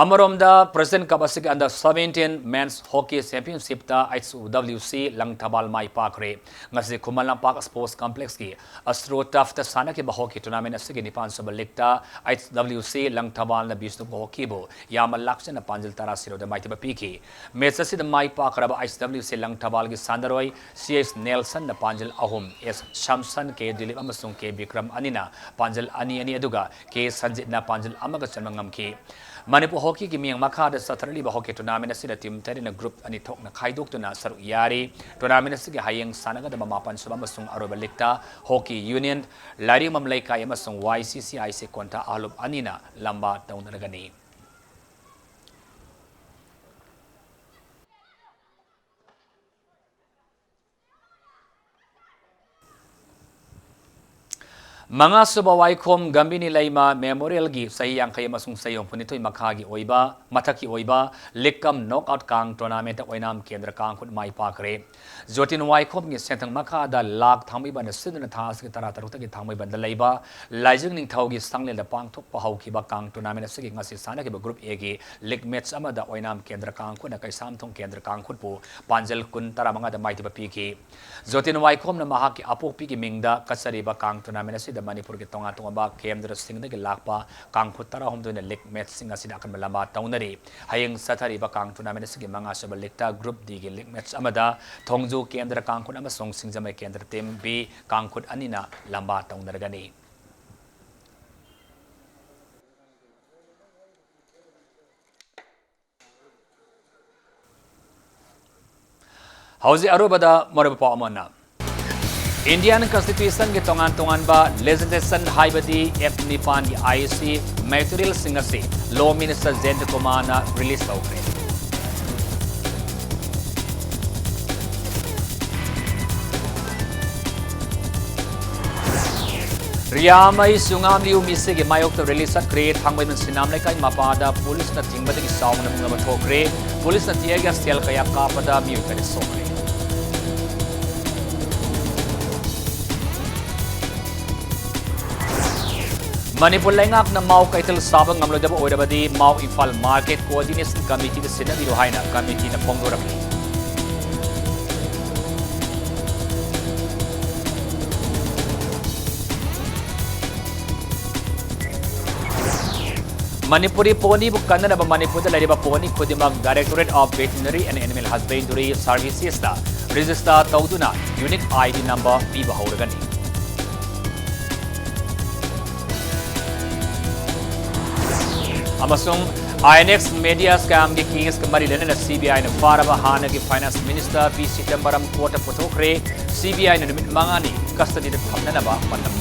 ꯑꯃꯔꯣꯝꯗ, ꯄ꯭ꯔꯦꯁꯤꯗꯦꯟꯠ ꯀꯞ ꯑꯁꯤꯒꯤ ꯑꯟꯗꯔ ꯁꯕꯦꯟꯇꯤꯟ ꯃꯦꯟꯁ ꯍꯣꯀꯤ ꯆꯦꯝꯄꯤꯌꯟꯁꯤꯞꯇ ꯑꯩꯆ ꯗꯕ꯭ꯂ꯭ꯌꯨ ꯁꯤ ꯂꯪꯊꯕꯥꯜ ꯃꯥꯏ ꯄꯥꯛꯈ꯭ꯔꯦ꯫ ꯉꯁꯤ ꯈꯨꯃꯟ ꯂꯝꯄꯥꯛ ꯁ꯭ꯄꯣꯔꯠꯁ ꯀꯝꯄ꯭ꯂꯦꯛꯁꯀꯤ ꯑꯁꯇ꯭ꯔꯣ ꯇꯐꯇ ꯁꯥꯟꯅꯈꯤꯕ ꯍꯣꯀꯤ ꯇꯣꯔꯅꯥꯃꯦꯟ ꯑꯁꯤꯒꯤ ꯅꯤꯄꯥꯟ ꯁꯨꯕ ꯂꯤꯒꯇ ꯑꯩꯆ ꯗꯕ꯭ꯂ꯭ꯌꯨ ꯁꯤ ꯂꯪꯊꯕꯥꯜꯅ ꯕꯤꯁꯅꯨꯄꯨꯔ ꯍꯣꯀꯤꯕꯨ ꯌꯥꯝꯅ ꯂꯥꯛꯆꯅ ꯄꯥꯟꯖꯜ ꯇꯔꯥ ꯁꯤꯔꯣꯗ ꯃꯥꯏꯊꯤꯕ ꯄꯤꯈꯤ꯫ ꯃꯦꯠꯁ ꯑꯁꯤꯗ ꯃꯥꯏ ꯄꯥꯛꯈ꯭ꯔꯕ ꯑꯩꯆ ꯗꯕ꯭ꯂ꯭ꯌꯨ ꯁꯤ ꯂꯪꯊꯕꯥꯜꯒꯤ ꯁꯥꯟꯅꯔꯣꯏ ꯁꯤ ꯑꯦꯁ ꯅꯦꯜꯁꯟꯅ ꯄꯥꯟꯖꯜ ꯑꯍꯨꯝ, ꯑꯦꯁ ꯁꯝꯁꯟ, ꯀꯦ ꯗꯤꯂꯤꯞ ꯑꯃꯁꯨꯡ ꯀꯦ ꯕꯤꯀ꯭ꯔꯝ ꯑꯅꯤꯅ ꯄꯥꯟꯖꯜ ꯑꯅꯤ ꯑꯅꯤ, ꯑꯗꯨꯒ ꯀꯦ ꯁꯟꯖꯤꯠꯅ ꯄꯥꯟꯖꯜ ꯑꯃꯒ ꯆꯟꯕ ꯉꯝꯈꯤ꯫ ꯃꯅꯤꯄꯨꯔ ꯍꯣꯀꯤꯒꯤ ꯃꯤꯠꯌꯦꯡ ꯃꯈꯥꯗ ꯆꯠꯊꯔꯛꯂꯤꯕ ꯍꯣꯀꯤ ꯇꯣꯔꯅꯥꯃꯦꯟ ꯑꯁꯤꯗ ꯇꯤꯝ ꯇꯔꯦꯠꯅ ꯒ꯭ꯔꯨꯞ ꯑꯅꯤ ꯊꯣꯛꯅ ꯈꯥꯏꯗꯣꯛꯇꯨꯅ ꯁꯔꯨꯛ ꯌꯥꯔꯤ꯫ ꯇꯣꯔꯅꯥꯃꯦꯟ ꯑꯁꯤꯒꯤ ꯍꯌꯦꯡ ꯁꯥꯟꯅꯒꯗꯕ ꯃꯥꯄꯟ ꯁꯨꯕ ꯑꯃꯁꯨꯡ ꯑꯔꯣꯏꯕ ꯂꯤꯒꯇ ꯍꯣꯀꯤ ꯌꯨꯅꯤꯌꯟ, ꯂꯥꯏꯔꯤꯛꯃꯝ ꯂꯩꯀꯥꯏ ꯑꯃꯁꯨꯡ ꯋꯥꯏ ꯁꯤ ꯁꯤ ꯑꯥꯏ ꯁꯤ ꯀꯣꯟꯊꯥ ꯑꯍꯂꯨꯞ ꯑꯅꯤꯅ ꯂꯝꯕꯥ ꯇꯧꯅꯔꯒꯅꯤ꯫ ꯃꯉꯥꯁꯨꯕ ꯋꯥꯏꯈꯣꯝ ꯒꯝꯚꯤꯅꯤ ꯂꯩꯃ ꯃꯦꯃꯣꯔꯤꯌꯦꯜꯒꯤ ꯆꯍꯤ ꯌꯥꯡꯈꯩ ꯑꯃꯁꯨꯡ ꯆꯍꯤ ꯍꯨꯝꯐꯨꯅꯤꯊꯣꯏ ꯃꯈꯥꯒꯤ ꯑꯣꯏꯕ, ꯃꯊꯛꯀꯤ ꯑꯣꯏꯕ ꯂꯤꯒ ꯀꯝ ꯅꯣꯛ ꯑꯥꯎꯠ ꯀꯥꯡ ꯇꯣꯔꯅꯥꯃꯦꯟꯠꯇ ꯑꯣꯏꯅꯥꯝ ꯀꯦꯟꯗ꯭ꯔ ꯀꯥꯡꯈꯨꯠ ꯃꯥꯏ ꯄꯥꯛꯈ꯭ꯔꯦ꯫ ꯖꯣꯇꯤꯟ ꯋꯥꯏꯈꯣꯝꯒꯤ ꯁꯦꯟꯊꯪ ꯃꯈꯥꯗ ꯂꯥꯛ ꯊꯥꯡꯃꯩꯕꯟꯗ ꯁꯤꯟꯗꯨꯅ ꯊꯥ ꯑꯁꯤꯒꯤ ꯇꯔꯥ ꯇꯔꯨꯛꯇꯒꯤ ꯊꯥꯡꯃꯩꯕꯟꯗ ꯂꯩꯕ ꯂꯥꯏꯖꯤꯡ ꯅꯤꯡꯊꯧꯒꯤ ꯁꯪꯂꯦꯟꯗ ꯄꯥꯡꯊꯣꯛꯄ ꯍꯧꯈꯤꯕ ꯀꯥꯡ ꯇꯣꯔꯅꯥꯃꯦꯟꯠ ꯑꯁꯤꯒꯤ ꯉꯁꯤ ꯁꯥꯟꯅꯈꯤꯕ ꯒ꯭ꯔꯨꯞ ꯑꯦꯒꯤ ꯂꯤꯒ ꯃꯦꯠꯆ ꯑꯃꯗ ꯑꯣꯏꯅꯥꯝ ꯀꯦꯟꯗ꯭ꯔ ꯀꯥꯡꯈꯨꯠꯅ ꯀꯩꯁꯥꯝꯊꯣꯡ ꯀꯦꯟꯗ꯭ꯔ ꯀꯥꯡꯈꯨꯠꯄꯨ ꯄꯥꯟꯖꯜ ꯀꯨꯟ, ꯇꯔꯥꯃꯉꯥꯗ ꯃꯥꯏꯊꯤꯕ ꯄꯤꯈꯤ꯫ ꯖꯣꯇꯤꯟ ꯋꯥꯏꯈꯣꯝꯅ ꯃꯍꯥꯛꯀꯤ ꯑꯄꯣꯛꯄꯤꯒꯤ ꯃꯤꯡꯗ ꯀꯠꯆꯔꯤꯕ ꯀꯥꯡ ꯇꯣꯔꯅꯥꯃꯦꯟꯠ ꯑꯁꯤꯗ ꯃꯅꯤꯄꯨꯔꯒꯤ ꯇꯣꯉꯥꯟ ꯇꯣꯉꯥꯟꯕ ꯀꯦꯟꯗ꯭ꯔꯁꯤꯡꯗꯒꯤ ꯂꯥꯛꯄ ꯀꯥꯡꯈꯨꯠ ꯇꯔꯥꯍꯨꯝꯗꯣꯏꯅ ꯂꯤꯒ ꯃꯦꯠꯆꯁꯤꯡ ꯑꯁꯤꯗ ꯑꯀꯟꯕ ꯂꯝꯕꯥ ꯇꯧꯅꯔꯤ꯫ ꯍꯌꯦꯡ ꯆꯠꯊꯔꯤꯕ ꯀꯥꯡ ꯇꯣꯔꯅꯥꯃꯦꯟ ꯑꯁꯤꯒꯤ ꯃꯉꯥꯁꯨꯕ ꯂꯤꯒꯇ ꯒ꯭ꯔꯨꯞ ꯗꯤꯒꯤ ꯂꯤꯒ ꯃꯦꯠꯆ ꯑꯃꯗ ꯊꯣꯡꯖꯨ ꯀꯦꯟꯗ꯭ꯔ ꯀꯥꯡꯈꯨꯠ ꯑꯃꯁꯨꯡ ꯁꯤꯡꯖꯃꯩ ꯀꯦꯟꯗ꯭ꯔ ꯇꯤꯝ ꯕꯤ ꯀꯥꯡꯈꯨꯠ ꯑꯅꯤꯅ ꯂꯝꯕꯥ ꯇꯧꯅꯔꯒꯅꯤ꯫ ꯍꯧꯖꯤꯛ ꯑꯔꯣꯏꯕꯗ ꯃꯔꯨꯑꯣꯏꯕ ꯄꯥꯎ ꯑꯃꯅ, ꯏꯟꯗꯤꯌꯥꯟ ꯀꯟꯁꯇꯤꯇ꯭ꯌꯨꯁꯟꯒꯤ ꯇꯣꯉꯥꯟ ꯇꯣꯉꯥꯟꯕ ꯂꯦꯖꯤꯁꯂꯦꯁꯟ, ꯍꯥꯏꯕꯗꯤ ꯑꯦꯛ ꯅꯤꯄꯥꯟꯒꯤ ꯑꯥꯏ ꯁꯤ ꯃꯦꯇꯔꯤꯌꯦꯜꯁꯤꯡ ꯑꯁꯤ ꯂꯣ ꯃꯤꯅꯤꯁꯇꯔ ꯖꯌꯟꯇ ꯀꯨꯃꯥꯔꯅ ꯔꯤꯂꯤꯖ ꯇꯧꯈ꯭ꯔꯦ꯫ ꯔꯤꯌꯥꯃꯩ ꯁꯨꯉꯥꯝ ꯂꯤꯌꯨ ꯃꯤꯁꯤꯒꯤ ꯃꯥꯌꯣꯛꯇ ꯔꯦꯂꯤ ꯆꯠꯈ꯭ꯔꯦ꯫ ꯊꯥꯡꯃꯩꯕꯟ ꯁꯤꯅꯥꯝ ꯂꯩꯀꯥꯏ ꯃꯄꯥꯗ ꯄꯨꯂꯤꯁꯅ ꯊꯤꯡꯕꯗꯒꯤ ꯆꯥꯎꯅ ꯃꯤꯑꯣꯏ ꯑꯃ ꯊꯣꯛꯈ꯭ꯔꯦ꯫ ꯄꯨꯂꯤꯁꯅ tear gas shell ꯀꯌꯥ ꯀꯥꯞꯄꯗ ꯃꯤꯑꯣꯏ ꯇꯔꯦꯠ ꯁꯣꯛꯈ꯭ꯔꯦ꯫ ꯃꯅꯤꯄꯨꯔ ꯂꯩꯉꯥꯛꯅ ꯃꯥꯎ ꯀꯩꯊꯦꯜ ꯁꯥꯕ ꯉꯝꯂꯣꯏꯗꯕ ꯑꯣꯏꯔꯕꯗꯤ ꯃꯥꯎ ꯏꯝꯐꯥꯜ market coordination committeeꯗ ꯁꯤꯟꯅꯕꯤꯔꯣ ꯍꯥꯏꯅ committeeꯅ ꯐꯣꯡꯗꯣꯔꯛꯂꯤ꯫ ꯃꯅꯤꯄꯨꯔꯤ ponyꯕꯨ ꯀꯟꯅꯅꯕ ꯃꯅꯤꯄꯨꯔꯗ ꯂꯩꯔꯤꯕ pony ꯈꯨꯗꯤꯡꯃꯛ Directorate of Veterinary and Animal Husbandry Servicesꯇ register ꯇꯧꯗꯨꯅ unique ID number ꯄꯤꯕ ꯍꯧꯔꯒꯅꯤ꯫ ꯑꯃꯁꯨꯡ INX media scamꯒꯤ caseꯀ ꯃꯔꯤ ꯂꯩꯅꯅ CBIꯅ ꯐꯥꯔꯕ ꯍꯥꯟꯅꯒꯤ Finance Minister P Chidambaram courtꯇ ꯄꯨꯊꯣꯛꯈ꯭ꯔꯦ꯫ CBIꯅ ꯅꯨꯃꯤꯠ ꯃꯉꯥꯅꯤ custodyꯗ ꯊꯝꯅꯅꯕ ꯄꯥꯟꯗꯝ